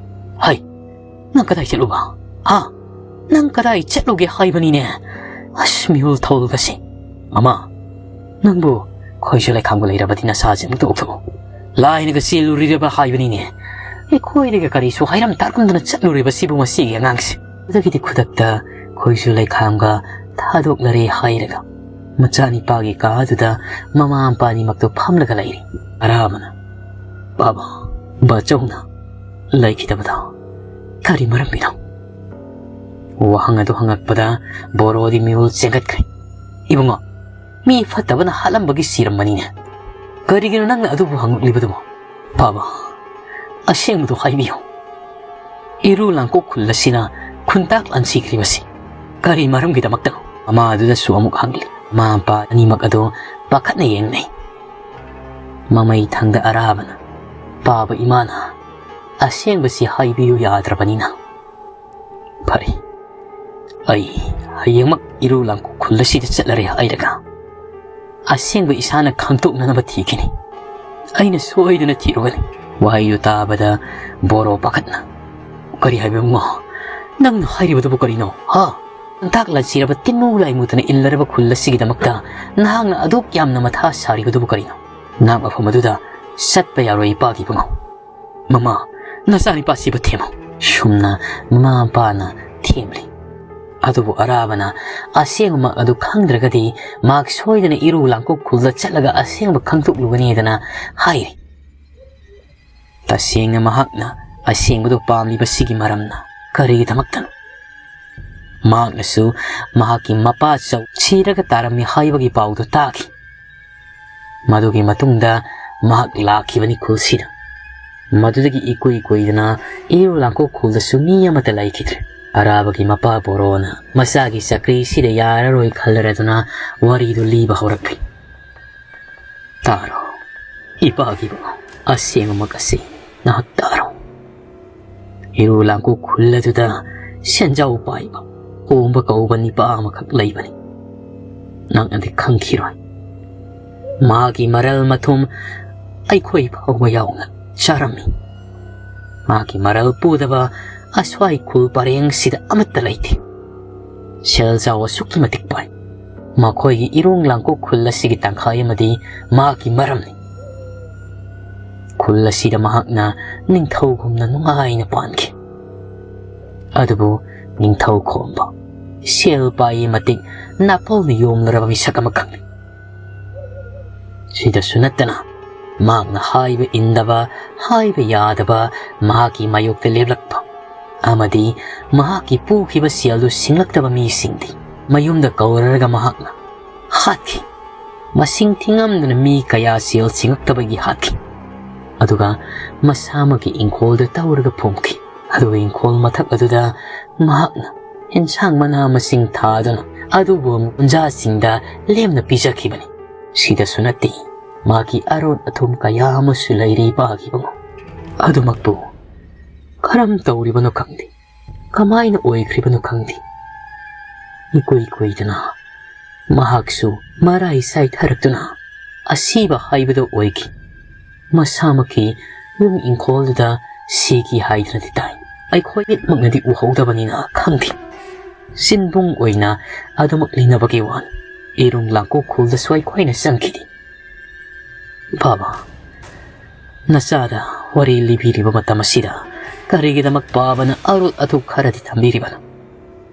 "ꯍꯩ, ꯅꯪ ꯀꯗꯥꯏ ꯆꯠꯂꯨꯕ? ꯍꯥ? ꯅꯪ ꯀꯗꯥꯏ ꯆꯠꯂꯨꯒꯦ ꯍꯥꯏꯕꯅꯤꯅꯦ? ꯑꯁ, ꯃꯤꯍꯨꯜ ꯊꯧꯜꯒꯁꯦ꯫ ꯃꯃꯥ, ꯅꯪꯕꯨ ꯈꯣꯏꯁꯨ ꯂꯩꯈꯥꯝꯒ ꯂꯩꯔꯕꯗꯤ ꯅꯁꯥꯁꯦ ꯑꯃꯨꯛꯇ ꯎꯊꯣꯛꯎ꯫ ꯂꯥꯏꯅꯒ ꯆꯦꯜꯂꯨꯔꯤꯔꯕ ꯍꯥꯏꯕꯅꯤꯅꯦ꯫ ꯑꯩꯈꯣꯏꯗꯒ ꯀꯔꯤꯁꯨ ꯍꯥꯏꯔꯝ ꯇꯥꯔꯝꯗꯅ ꯆꯠꯂꯨꯔꯤꯕ ꯁꯤꯕꯨ ꯃꯁꯤꯒꯤ ꯑꯉꯥꯡꯁꯦ?" ꯑꯗꯒꯤꯗꯤ ꯈꯨꯗꯛꯇ ꯈꯣꯏꯁꯨ ꯂꯩꯈꯥꯝꯒ ꯊꯥꯗꯣꯛꯂꯔꯦ ꯍꯥꯏꯔꯒ ꯃꯆꯥꯅꯤꯄꯥꯒꯤ ꯀꯥꯗꯨꯗ ꯃꯃꯥ ꯃꯄꯥ ꯑꯅꯤꯃꯛꯇꯣ ꯐꯝꯂꯒ ꯂꯩꯔꯤ꯫ ꯑꯔꯥꯕꯅ, "ꯕꯥꯕꯥ, ꯕꯥꯆꯧꯅ ꯂꯩꯈꯤꯗꯕꯗꯣ ꯀꯔꯤ ꯃꯔꯝꯒꯤꯅꯣ?" ꯋꯥꯍꯪ ꯑꯗꯨ ꯍꯪꯉꯛꯄꯗ ꯕꯣꯔꯣꯗꯤ ꯃꯤꯍꯨꯜ ꯆꯦꯟꯒꯠꯈ꯭ꯔꯦ꯫ "ꯏꯕꯨꯡꯉꯣ, ꯃꯤ ꯐꯠꯇꯕꯅ ꯍꯥꯠꯂꯝꯕꯒꯤ ꯁꯤꯔꯝꯕꯅꯤꯅꯦ꯫ ꯀꯔꯤꯒꯤꯅꯣ ꯅꯪꯅ ꯑꯗꯨꯕꯨ ꯍꯪꯂꯛꯂꯤꯕꯗꯨꯕꯣ? ꯕꯥꯕꯥ, ꯑꯁꯦꯡꯕꯗꯨ ꯍꯥꯏꯕꯤꯌꯨ꯫ ꯏꯔꯨ ꯂꯥꯡꯀꯣꯛ ꯈꯨꯜ ꯑꯁꯤꯅ ꯈꯨꯟꯇꯥꯛ ꯂꯥꯟꯁꯤꯈ꯭ꯔꯤꯕꯁꯤ ꯀꯔꯤ ꯃꯔꯝꯒꯤꯗꯃꯛꯇꯅꯣ?" ꯃꯃꯥ ꯑꯗꯨꯗꯁꯨ ꯑꯃꯨꯛ ꯍꯪꯂꯤ꯫ ꯃꯃꯥ ꯃꯄꯥ ꯑꯅꯤꯃꯛ ꯑꯗꯨ ꯄꯥꯈꯠꯅ ꯌꯦꯡꯅꯩ꯫ ꯃꯃꯩ ꯊꯪꯗ ꯑꯔꯥꯕꯅ, "ꯄꯥꯕ ꯏꯃꯥꯅ ꯑꯁꯦꯡꯕꯁꯤ ꯍꯥꯏꯕꯤꯌꯨ ꯌꯥꯗ꯭ꯔꯕꯅꯤꯅ, ꯐꯔꯦ, ꯑꯩ ꯍꯌꯦꯡꯃꯛ ꯏꯔꯨ ꯂꯥꯡꯀꯣꯛ ꯈꯨꯜ ꯑꯁꯤꯗ ꯆꯠꯂꯔꯦ ꯍꯥꯏꯔꯒ ꯑꯁꯦꯡꯕ ꯏꯁꯥꯅ ꯈꯪꯗꯣꯛꯅꯅꯕ ꯊꯤꯒꯅꯤ꯫ ꯑꯩꯅ ꯁꯣꯏꯗꯅ ꯊꯤꯔꯨꯒꯅꯤ꯫" ꯋꯥꯍꯩꯗꯨ ꯇꯥꯕꯗ ꯕꯣꯔꯣ ꯄꯥꯈꯠꯅ, "ꯀꯔꯤ ꯍꯥꯏꯕ ꯏꯕꯨꯡꯉꯣ? ꯅꯪꯅ ꯍꯥꯏꯔꯤꯕꯗꯨꯕꯨ ꯀꯔꯤꯅꯣ? ꯍꯥ? ꯈꯨꯟꯇꯥꯛ ꯂꯥꯟꯁꯤꯔꯕ ꯇꯤꯟꯃꯨ ꯂꯥꯏꯃꯨꯗꯅ ꯏꯜꯂꯔꯕ ꯈꯨꯜ ꯑꯁꯤꯒꯤꯗꯃꯛꯇ ꯅꯍꯥꯛꯅ ꯑꯗꯨꯛ ꯌꯥꯝꯅ ꯃꯊꯥ ꯁꯥꯔꯤꯕꯗꯨꯕꯨ ꯀꯔꯤꯅꯣ? ꯅꯍꯥꯛ ꯃꯐꯝ ꯑꯗꯨꯗ ꯆꯠꯄ ꯌꯥꯔꯣꯏ, ꯏꯄꯥꯒꯤ ꯏꯕꯨꯡꯉꯣ꯫ ꯃꯃꯥ, ꯅꯆꯥꯅꯤꯄꯥꯁꯤꯕꯨ ꯊꯦꯝꯃꯨ꯫" ꯁꯨꯝꯅ ꯃꯃꯥ ꯃꯄꯥꯅ ꯊꯦꯝꯂꯤ꯫ ꯑꯗꯨꯕꯨ ꯑꯔꯥꯕꯅ ꯑꯁꯦꯡꯕꯃꯛ ꯑꯗꯨ ꯈꯪꯗ꯭ꯔꯒꯗꯤ ꯃꯍꯥꯛ ꯁꯣꯏꯗꯅ ꯏꯔꯨ ꯂꯥꯡꯀꯣꯛ ꯈꯨꯜꯗ ꯆꯠꯂꯒ ꯑꯁꯦꯡꯕ ꯈꯪꯗꯣꯛꯂꯨꯒꯅꯤꯗꯅ ꯍꯥꯏꯔꯤ꯫ ꯇꯁꯦꯡꯅ ꯃꯍꯥꯛꯅ ꯑꯁꯦꯡꯕꯗꯨ ꯄꯥꯝꯂꯤꯕꯁꯤꯒꯤ ꯃꯔꯝꯅ ꯀꯔꯤꯒꯤꯗꯃꯛꯇꯅꯣ? ꯃꯍꯥꯛꯅꯁꯨ ꯃꯍꯥꯛꯀꯤ ꯃꯄꯥ ꯆꯧ ꯁꯤꯔꯒ ꯇꯥꯔꯝꯃꯤ ꯍꯥꯏꯕꯒꯤ ꯄꯥꯎꯗꯨ ꯇꯥꯈꯤ꯫ ꯃꯗꯨꯒꯤ ꯃꯇꯨꯡꯗ ꯃꯍꯥꯛ ꯂꯥꯛꯈꯤꯕꯅꯤ ꯈꯨꯜꯁꯤꯗ꯫ ꯃꯗꯨꯗꯒꯤ ꯏꯀꯨꯏ ꯀꯨꯏꯗꯅ ꯏꯔꯨ ꯂꯥꯡꯀꯣꯛ ꯈꯨꯜꯗꯁꯨ ꯃꯤ ꯑꯃꯠꯇ ꯂꯩꯈꯤꯗ꯭ꯔꯦ꯫ ꯑꯔꯥꯕꯒꯤ ꯃꯄꯥ ꯕꯣꯔꯣꯅ ꯃꯆꯥꯒꯤ ꯆꯀ꯭ꯔꯤꯁꯤꯗ ꯌꯥꯔꯔꯣꯏ ꯈꯜꯂꯔꯗꯨꯅ ꯋꯥꯔꯤꯗꯨ ꯂꯤꯕ ꯍꯧꯔꯛꯂꯤ꯫ ꯇꯥꯔꯣ, ꯏꯄꯥꯒꯤ ꯏꯕꯨꯡꯉꯣ, ꯑꯁꯦꯡꯕꯃꯛ ꯑꯁꯤ ꯅꯍꯥꯛ ꯇꯥꯔꯣ꯫ ꯏꯔꯨ ꯂꯥꯡꯀꯣꯛ ꯈꯨꯜ ꯑꯗꯨꯗ ꯁꯦꯟꯖꯥꯎ ꯄꯥꯏꯕ ꯀꯣꯝꯕ ꯀꯧꯕ ꯅꯤꯄꯥ ꯑꯃꯈꯛ ꯂꯩꯕꯅꯤ꯫ ꯅꯪꯅꯗꯤ ꯈꯪꯈꯤꯔꯣꯏ꯫ ꯃꯥꯒꯤ ꯃꯔꯜ ꯃꯊꯨꯝ ꯑꯩꯈꯣꯏ ꯐꯥꯎꯕ ꯌꯥꯎꯅ ꯆꯥꯔꯝꯃꯤ꯫ ꯃꯥꯒꯤ ꯃꯔꯜ ꯄꯨꯗꯕ ꯑꯁ꯭ꯋꯥꯏ ꯈꯨꯜ ꯄꯔꯦꯡꯁꯤꯗ ꯑꯃꯠꯇ ꯂꯩꯇꯦ꯫ ꯁꯦꯜ ꯆꯥꯎ ꯑꯁꯨꯛꯀꯤ ꯃꯇꯤꯛ ꯄꯥꯏ꯫ ꯃꯈꯣꯏꯒꯤ ꯏꯔꯣꯡ ꯂꯥꯡꯀꯣꯛ ꯈꯨꯜ ꯑꯁꯤꯒꯤ ꯇꯪꯈꯥꯏ ꯑꯃꯗꯤ ꯃꯥꯒꯤ ꯃꯔꯝꯅꯤ꯫ ꯈꯨꯜ ꯑꯁꯤꯗ ꯃꯍꯥꯛꯅ ꯅꯤꯡꯊꯧꯒꯨꯝꯅ ꯅꯨꯡꯉꯥꯏꯅ ꯄꯥꯟꯈꯤ꯫ ꯑꯗꯨꯕꯨ ꯅꯤꯡꯊꯧ ꯈꯣꯝꯕ ꯁꯦꯜ ꯄꯥꯏ ꯃꯇꯤꯛ ꯅꯥꯄꯧꯅ ꯌꯣꯝꯂꯔꯕ ꯃꯤꯁꯛ ꯑꯃꯈꯛꯅꯤ꯫ ꯁꯤꯗꯁꯨ ꯅꯠꯇꯅ ꯃꯍꯥꯛꯅ ꯍꯥꯏꯕ ꯏꯟꯗꯕ, ꯍꯥꯏꯕ ꯌꯥꯗꯕ, ꯃꯍꯥꯛꯀꯤ ꯃꯥꯌꯣꯛꯇ ꯂꯦꯞꯂꯛꯄ ꯑꯃꯗꯤ ꯃꯍꯥꯛꯀꯤ ꯄꯨꯈꯤꯕ ꯁꯦꯜꯗꯨ ꯁꯤꯡꯂꯛꯇꯕ ꯃꯤꯁꯤꯡꯗꯤ ꯃꯌꯨꯝꯗ ꯀꯧꯔꯔꯒ ꯃꯍꯥꯛꯅ ꯍꯥꯠꯈꯤ꯫ ꯃꯁꯤꯡ ꯊꯤꯉꯝꯗꯅ ꯃꯤ ꯀꯌꯥ ꯁꯦꯜ ꯁꯤꯡꯉꯛꯇꯕꯒꯤ ꯍꯥꯠꯈꯤ꯫ ꯑꯗꯨꯒ ꯃꯁꯥꯃꯛꯀꯤ ꯏꯪꯈꯣꯜꯗ ꯇꯧꯔꯒ ꯐꯨꯝꯈꯤ꯫ ꯑꯗꯨꯒ ꯏꯪꯈꯣꯜ ꯃꯊꯛ ꯑꯗꯨꯗ ꯃꯍꯥꯛꯅ ꯑꯦꯟꯁꯥꯡ ꯃꯅꯥ ꯃꯁꯤꯡ ꯊꯥꯗꯨꯅ ꯑꯗꯨꯒꯨꯝꯕ ꯀꯨꯟꯖꯥꯁꯤꯡꯗ ꯂꯦꯝꯅ ꯄꯤꯖꯈꯤꯕꯅꯤ꯫ ꯁꯤꯗꯁꯨ ꯅꯠꯇꯦ, ꯃꯥꯒꯤ ꯑꯔꯣꯠ ꯑꯊꯨꯝ ꯀꯌꯥ ꯑꯃꯁꯨ ꯂꯩꯔꯤ ꯏꯄꯥꯒꯤ ꯏꯕꯨꯡꯉꯣ꯫ ꯑꯗꯨꯃꯛꯄꯨ ꯀꯔꯝ ꯇꯧꯔꯤꯕꯅꯣ ꯈꯪꯗꯦ, ꯀꯃꯥꯏꯅ ꯑꯣꯏꯈ꯭ꯔꯤꯕꯅꯣ ꯈꯪꯗꯦ꯫ ꯏꯀꯨꯏ ꯀꯨꯏꯗꯅ ꯃꯍꯥꯛꯁꯨ ꯃꯔꯥꯏ ꯆꯥꯏꯊꯔꯛꯇꯨꯅ ꯑꯁꯤꯕ ꯍꯥꯏꯕꯗꯨ ꯑꯣꯏꯈꯤ꯫ ꯃꯁꯥꯃꯛꯀꯤ ꯌꯨꯝ ꯏꯪꯈꯣꯜꯗꯨꯗ ꯁꯤꯈꯤ ꯍꯥꯏꯗꯨꯅꯗꯤ ꯇꯥꯏ꯫ ꯑꯩꯈꯣꯏ ꯃꯤꯠꯃꯛꯅꯗꯤ ꯎꯍꯧꯗꯕꯅꯤꯅ ꯈꯪꯗꯦ꯫ ꯆꯤꯟꯕꯨꯡ ꯑꯣꯏꯅ ꯑꯗꯨꯃꯛ ꯂꯩꯅꯕꯒꯤ ꯋꯥꯅꯤ꯫ ꯏꯔꯨꯝ ꯂꯥꯡꯀꯣꯛ ꯈꯨꯜꯗꯁꯨ ꯑꯩꯈꯣꯏꯅ ꯆꯪꯈꯤꯗꯦ꯫ ꯕꯥꯕꯥ, ꯅꯆꯥꯗ ꯋꯥꯔꯤ ꯂꯤꯕꯤꯔꯤꯕ ꯃꯇꯝ ꯑꯁꯤꯗ ꯀꯔꯤꯒꯤꯗꯃꯛ ꯕꯥꯕꯥꯅ ꯑꯔꯣꯠ ꯑꯊꯨꯞ ꯈꯔꯗꯤ ꯊꯝꯕꯤꯔꯤꯕꯅꯣ?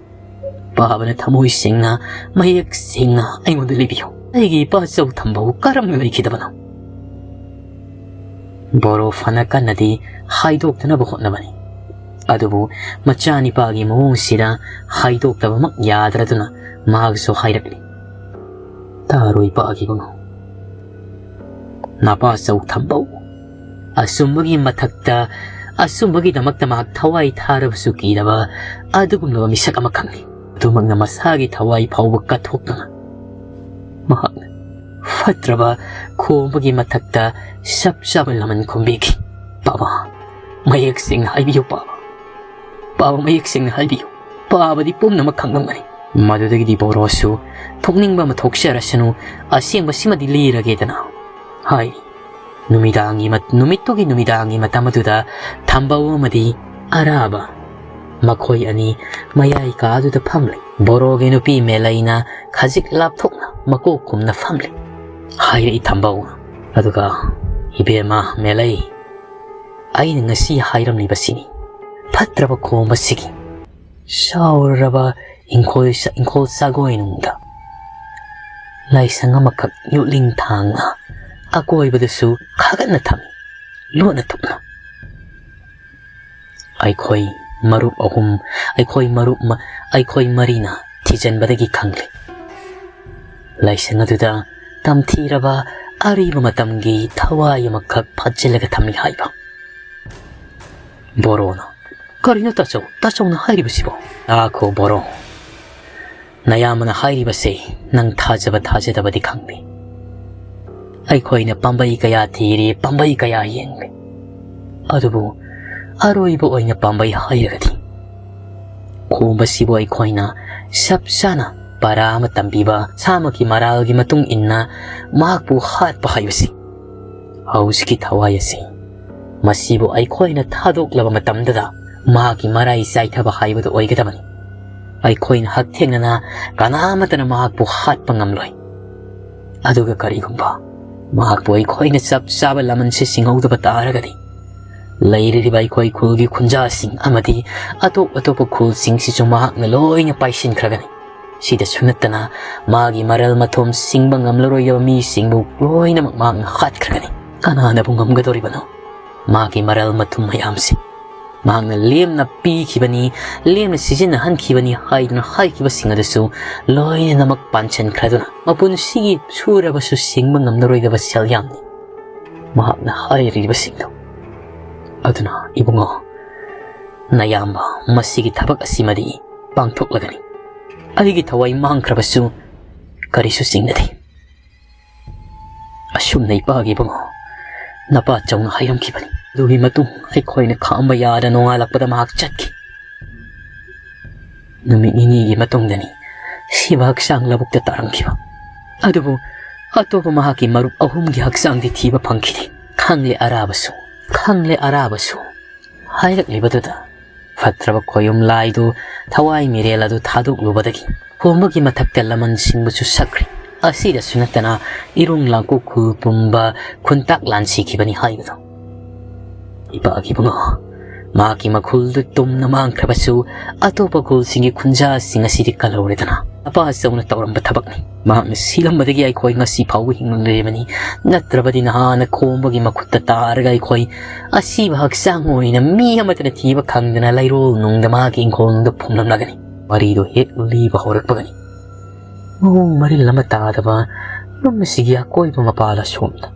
ꯕꯥꯕꯥꯅ ꯊꯃꯣꯏ ꯁꯦꯡꯅ, ꯃꯌꯦꯛ ꯁꯦꯡꯅ ꯑꯩꯉꯣꯟꯗ ꯂꯤꯕꯤꯌꯨ꯫ ꯑꯩꯒꯤ ꯏꯄꯥ ꯆꯧꯊꯝꯕꯧ ꯀꯔꯝꯅ ꯂꯩꯈꯤꯗꯕꯅꯣ? ꯕꯣꯔꯣ ꯐꯅ ꯀꯟꯅꯗꯤ ꯍꯥꯏꯗꯣꯛꯇꯅꯕ ꯍꯣꯠꯅꯕꯅꯤ꯫ ꯑꯗꯨꯕꯨ ꯃꯆꯥꯅꯤꯄꯥꯒꯤ ꯃꯑꯣꯡꯁꯤꯗ ꯍꯥꯏꯗꯣꯛꯇꯕꯃꯛ ꯌꯥꯗ꯭ꯔꯗꯨꯅ ꯃꯍꯥꯛꯁꯨ ꯍꯥꯏꯔꯛꯂꯤ꯫ ꯇꯥꯔꯣꯏ ꯄꯥꯈꯤꯕꯅꯣ? ꯅꯄꯥ ꯆꯧꯊꯝꯕꯧ ꯑꯆꯨꯝꯕꯒꯤ ꯃꯊꯛꯇ ꯑꯆꯨꯝꯕꯒꯤꯗꯃꯛꯇ ꯃꯍꯥꯛ ꯊꯋꯥꯏ ꯊꯥꯔꯕꯁꯨ ꯀꯤꯗꯕ ꯑꯗꯨꯒꯨꯝꯂꯕ ꯃꯤꯁꯛ ꯑꯃꯈꯛꯅꯤ꯫ ꯑꯗꯨꯃꯛꯅ ꯃꯁꯥꯒꯤ ꯊꯋꯥꯏ ꯐꯥꯎꯕ ꯀꯠꯊꯣꯛꯇꯨꯅ ꯃꯍꯥꯛꯅ ꯐꯠꯇ꯭ꯔꯕ ꯈꯣꯝꯕꯒꯤ ꯃꯊꯛꯇ ꯆꯞ ꯆꯥꯕ ꯂꯃꯟ ꯈꯣꯝꯕꯤꯈꯤ꯫ ꯄꯥꯕ, ꯃꯌꯦꯛ ꯁꯦꯡꯅ ꯍꯥꯏꯕꯤꯌꯨ ꯄꯥꯕ꯫ ꯄꯥꯕ, ꯃꯌꯦꯛ ꯁꯦꯡꯅ ꯍꯥꯏꯕꯤꯌꯨ꯫ ꯄꯥꯕꯗꯤ ꯄꯨꯝꯅꯃꯛ ꯈꯪꯂꯝꯒꯅꯤ꯫ ꯃꯗꯨꯗꯒꯤꯗꯤ ꯕꯣꯔꯣꯁꯨ ꯊꯣꯛꯅꯤꯡꯕ ꯑꯃ ꯊꯣꯛꯆꯔꯁꯅꯨ, ꯑꯁꯦꯡꯕꯁꯤꯃꯗꯤ ꯂꯤꯔꯒꯦꯗꯅ ꯍꯥꯏꯔꯤ꯫ ꯅꯨꯃꯤꯗꯥꯡꯒꯤ ꯃꯠ-, ꯅꯨꯃꯤꯠꯇꯨꯒꯤ ꯅꯨꯃꯤꯗꯥꯡꯒꯤ ꯃꯇꯝ ꯑꯗꯨꯗ ꯊꯝꯕꯧ ꯑꯃꯗꯤ ꯑꯔꯥꯕ ꯃꯈꯣꯏ ꯑꯅꯤ ꯃꯌꯥꯏ ꯀꯥ ꯑꯗꯨꯗ ꯐꯝꯂꯤ꯫ ꯕꯣꯔꯣꯒꯤ ꯅꯨꯄꯤ ꯃꯦꯂꯩꯅ ꯈꯖꯤꯛ ꯂꯥꯞꯊꯣꯛꯅ ꯃꯀꯣꯛ ꯈꯨꯝꯅ ꯐꯝꯂꯤ꯫ ꯍꯥꯏꯔꯛꯏ ꯊꯝꯕꯧꯅ꯫ ꯑꯗꯨꯒ, "ꯏꯕꯦꯝꯃ ꯃꯦꯂꯩ, ꯑꯩꯅ ꯉꯁꯤ ꯍꯥꯏꯔꯝꯂꯤꯕꯁꯤꯅꯤ꯫ ꯐꯠꯇ꯭ꯔꯕ ꯈꯣꯝꯕꯁꯤꯒꯤ ꯁꯥꯎꯔꯔꯕ ꯏꯪꯈꯣꯜ ꯁ-, ꯏꯪꯈꯣꯜ ꯁꯪꯒꯣꯏꯅꯨꯡꯗ ꯂꯥꯏꯁꯪ ꯑꯃꯈꯛ ꯌꯣꯠꯂꯤꯡ ꯊꯥꯡꯅ ꯑꯀꯣꯏꯕꯗꯁꯨ ꯈꯥꯒꯠꯅ ꯊꯝꯃꯤ, ꯂꯣꯠꯅ ꯊꯨꯞꯅ꯫ ꯑꯩꯈꯣꯏ ꯃꯔꯨꯞ ꯑꯍꯨꯝ, ꯑꯩꯈꯣꯏ ꯃꯔꯨꯞ ꯃ-, ꯑꯩꯈꯣꯏ ꯃꯔꯤꯅ ꯊꯤꯖꯤꯟꯕꯗꯒꯤ ꯈꯪꯂꯦ꯫ ꯂꯥꯏꯁꯪ ꯑꯗꯨꯗ ꯇꯝꯊꯤꯔꯕ ꯑꯔꯤꯕ ꯃꯇꯝꯒꯤ ꯊꯋꯥꯏ ꯑꯃꯈꯛ ꯐꯥꯖꯤꯜꯂꯒ ꯊꯝꯃꯤ ꯍꯥꯏꯕ꯫ ꯕꯣꯔꯣꯅ, "ꯀꯔꯤꯅꯣ ꯇꯥꯆꯧ, ꯇꯥꯆꯧꯅ ꯍꯥꯏꯔꯤꯕꯁꯤꯕꯣ?" "ꯇꯥꯈꯣ ꯕꯣꯔꯣ, ꯅꯌꯥꯝꯕꯅ ꯍꯥꯏꯔꯤꯕꯁꯦ ꯅꯪ ꯊꯥꯖꯕ ꯊꯥꯖꯗꯕꯗꯤ ꯈꯪꯗꯦ꯫ ꯑꯩꯈꯣꯏꯅ ꯄꯥꯝꯕꯩ ꯀꯌꯥ ꯊꯤꯔꯤ, ꯄꯥꯝꯕꯩ ꯀꯌꯥ ꯌꯦꯡꯂꯤ, ꯑꯗꯨꯕꯨ ꯑꯔꯣꯏꯕ ꯑꯣꯏꯅ ꯄꯥꯝꯕꯩ ꯍꯥꯏꯔꯒꯗꯤ ꯈꯣꯝꯕꯁꯤꯕꯨ ꯑꯩꯈꯣꯏꯅ ꯆꯞ ꯆꯥꯅ ꯄꯔꯥ ꯑꯃ ꯇꯝꯕꯤꯕ ꯁꯥꯃꯛꯀꯤ ꯃꯔꯥꯜꯒꯤ ꯃꯇꯨꯡ ꯏꯟꯅ ꯃꯍꯥꯛꯄꯨ ꯍꯥꯠꯄ ꯍꯥꯏꯕꯁꯤ꯫ ꯍꯧꯖꯤꯛꯀꯤ ꯊꯋꯥꯏ ꯑꯁꯤ, ꯃꯁꯤꯕꯨ ꯑꯩꯈꯣꯏꯅ ꯊꯥꯗꯣꯛꯂꯕ ꯃꯇꯝꯗꯨꯗ ꯃꯍꯥꯛꯀꯤ ꯃꯔꯥꯏ ꯆꯥꯏꯊꯕ ꯍꯥꯏꯕꯗꯨ ꯑꯣꯏꯒꯗꯕꯅꯤ꯫ ꯑꯩꯈꯣꯏꯅ ꯍꯛꯊꯦꯡꯅꯅ ꯀꯅꯥꯃꯠꯇꯅ ꯃꯍꯥꯛꯄꯨ ꯍꯥꯠꯄ ꯉꯝꯂꯣꯏ꯫ ꯑꯗꯨꯒ ꯀꯔꯤꯒꯨꯝꯕ ꯃꯍꯥꯛꯄꯨ ꯑꯩꯈꯣꯏꯅ ꯆꯞ ꯆꯥꯕ ꯂꯃꯟꯁꯤ ꯁꯤꯡꯍꯧꯗꯕ ꯇꯥꯔꯒꯗꯤ, ꯂꯩꯔꯤꯕ ꯑꯩꯈꯣꯏ ꯈꯨꯜꯒꯤ ꯈꯨꯟꯖꯥꯁꯤꯡ ꯑꯃꯗꯤ ꯑꯇꯣꯞ ꯑꯇꯣꯞꯄ ꯈꯨꯜꯁꯤꯡꯁꯤꯁꯨ ꯃꯍꯥꯛꯅ ꯂꯣꯏꯅ ꯄꯥꯏꯁꯤꯟꯈ꯭ꯔꯒꯅꯤ꯫ ꯁꯤꯗꯁꯨ ꯅꯠꯇꯅ ꯃꯥꯒꯤ ꯃꯔꯜ ꯃꯊꯨꯝ ꯁꯤꯡꯕ ꯉꯝꯂꯔꯣꯏꯗꯕ ꯃꯤꯁꯤꯡꯕꯨ ꯂꯣꯏꯅꯃꯛ ꯃꯍꯥꯛꯅ ꯍꯥꯠꯈ꯭ꯔꯒꯅꯤ꯫ ꯀꯅꯥꯅꯕꯨ ꯉꯝꯒꯗꯧꯔꯤꯕꯅꯣ ꯃꯥꯒꯤ ꯃꯔꯜ ꯃꯊꯨꯝ ꯃꯌꯥꯝꯁꯤ? ꯃꯍꯥꯛꯅ ꯂꯦꯝꯅ ꯄꯤꯈꯤꯕꯅꯤ, ꯂꯦꯝꯅ ꯁꯤꯖꯤꯟꯅꯍꯟꯈꯤꯕꯅꯤ ꯍꯥꯏꯗꯨꯅ ꯍꯥꯏꯈꯤꯕꯁꯤꯡ ꯑꯗꯨꯁꯨ ꯂꯣꯏꯅꯃꯛ ꯄꯥꯟꯁꯤꯟꯈ꯭ꯔꯗꯨꯅ ꯃꯄꯨꯟꯁꯤꯒꯤ ꯁꯨꯔꯕꯁꯨ ꯁꯤꯡꯕ ꯉꯝꯂꯔꯣꯏꯗꯕ ꯁꯦꯜ ꯌꯥꯝꯅꯤ ꯃꯍꯥꯛꯅ ꯍꯥꯏꯔꯤꯕꯁꯤꯡꯗꯣ꯫ ꯑꯗꯨꯅ ꯏꯕꯨꯡꯉꯣ, ꯅꯌꯥꯝꯕ ꯃꯁꯤꯒꯤ ꯊꯕꯛ ꯑꯁꯤꯃꯗꯤ ꯄꯥꯡꯊꯣꯛꯂꯒꯅꯤ꯫ ꯑꯩꯒꯤ ꯊꯋꯥꯏ ꯃꯥꯡꯈ꯭ꯔꯕꯁꯨ ꯀꯔꯤꯁꯨ ꯆꯤꯡꯅꯗꯦ꯫ ꯑꯁꯨꯝꯅ ꯏꯄꯥꯒꯤ ꯏꯕꯨꯡꯉꯣ, ꯅꯄꯥ ꯆꯧꯅ ꯍꯥꯏꯔꯝꯈꯤꯕꯅꯤ꯫ ꯑꯗꯨꯒꯤ ꯃꯇꯨꯡ ꯑꯩꯈꯣꯏꯅ ꯈꯥꯝꯕ ꯌꯥꯗ ꯅꯣꯡꯉꯥꯜꯂꯛꯄꯗ ꯃꯍꯥꯛ ꯆꯠꯈꯤ꯫ ꯅꯨꯃꯤꯠ ꯅꯤꯅꯤꯒꯤ ꯃꯇꯨꯡꯗꯅꯤ ꯁꯤꯕ ꯍꯛꯆꯥꯡ ꯂꯧꯕꯨꯛꯇ ꯇꯥꯔꯝꯈꯤꯕ꯫ ꯑꯗꯨꯕꯨ ꯑꯇꯣꯞꯄ ꯃꯍꯥꯛꯀꯤ ꯃꯔꯨꯞ ꯑꯍꯨꯝꯒꯤ ꯍꯛꯆꯥꯡꯗꯤ ꯊꯤꯕ ꯐꯪꯈꯤꯗꯦ꯫ ꯈꯪꯂꯦ ꯑꯔꯥꯕꯁꯨ, ꯈꯪꯂꯦ ꯑꯔꯥꯕꯁꯨ꯫ ꯍꯥꯏꯔꯛꯂꯤꯕꯗꯨꯗ ꯐꯠꯇ꯭ꯔꯕ ꯈꯣꯌꯨꯝ ꯂꯥꯏꯗꯨ ꯊꯋꯥꯏ ꯃꯤꯔꯦꯜ ꯑꯗꯨ ꯊꯥꯗꯣꯛꯂꯨꯕꯗꯒꯤ ꯈꯣꯝꯕꯒꯤ ꯃꯊꯛꯇ ꯂꯃꯟ ꯁꯤꯡꯕꯁꯨ ꯁꯛꯈ꯭ꯔꯦ꯫ ꯑꯁꯤꯗꯁꯨ ꯅꯠꯇꯅ ꯏꯔꯨꯡ ꯂꯥꯡꯀꯣꯛ ꯈꯨꯜ ꯄꯨꯝꯕ ꯈꯨꯟꯇꯥꯛ ꯂꯥꯟꯁꯤꯈꯤꯕꯅꯤ ꯍꯥꯏꯕꯗꯣ꯫ ꯏꯄꯥꯒꯤ ꯏꯕꯨꯡꯉꯣ, ꯃꯍꯥꯛꯀꯤ ꯃꯈꯨꯜꯗꯨ ꯇꯨꯝꯅ ꯃꯥꯡꯈ꯭ꯔꯕꯁꯨ, ꯑꯇꯣꯞꯄ ꯈꯨꯜꯁꯤꯡꯒꯤ ꯈꯨꯟꯖꯥꯁꯤꯡ ꯑꯁꯤꯗꯤ ꯀꯜꯍꯧꯔꯦꯗꯅ꯫ ꯑꯄꯥ ꯆꯧꯅ ꯇꯧꯔꯝꯕ ꯊꯕꯛꯅꯤ꯫ ꯃꯍꯥꯛꯅ ꯁꯤꯂꯝꯕꯗꯒꯤ ꯑꯩꯈꯣꯏ ꯉꯁꯤ ꯐꯥꯎꯕ ꯍꯤꯡꯂꯒ ꯂꯩꯔꯕꯅꯤ꯫ ꯅꯠꯇ꯭ꯔꯕꯗꯤ ꯅꯍꯥꯟꯅ ꯈꯣꯝꯕꯒꯤ ꯃꯈꯨꯠꯇ ꯇꯥꯔꯒ ꯑꯩꯈꯣꯏ ꯑꯁꯤꯕ ꯍꯛꯆꯥꯡ ꯑꯣꯏꯅ ꯃꯤ ꯑꯃꯠꯇꯅ ꯊꯤꯕ ꯈꯪꯗꯅ ꯂꯩꯔꯣꯜ ꯅꯨꯡꯗ ꯃꯍꯥꯛꯀꯤ ꯏꯪꯈꯣꯜꯅꯨꯡꯗ ꯐꯨꯝꯂꯝꯂꯒꯅꯤ꯫ ꯋꯥꯔꯤꯗꯨ ꯍꯦꯛ ꯂꯤꯕ ꯍꯧꯔꯛꯄꯒꯅꯤ, ꯃꯑꯣꯡ ꯃꯔꯤꯜ ꯑꯃ ꯇꯥꯗꯕ ꯌꯨꯝ ꯑꯁꯤꯒꯤ ꯑꯀꯣꯏꯕ ꯃꯄꯥꯜ ꯑꯁꯣꯝꯗ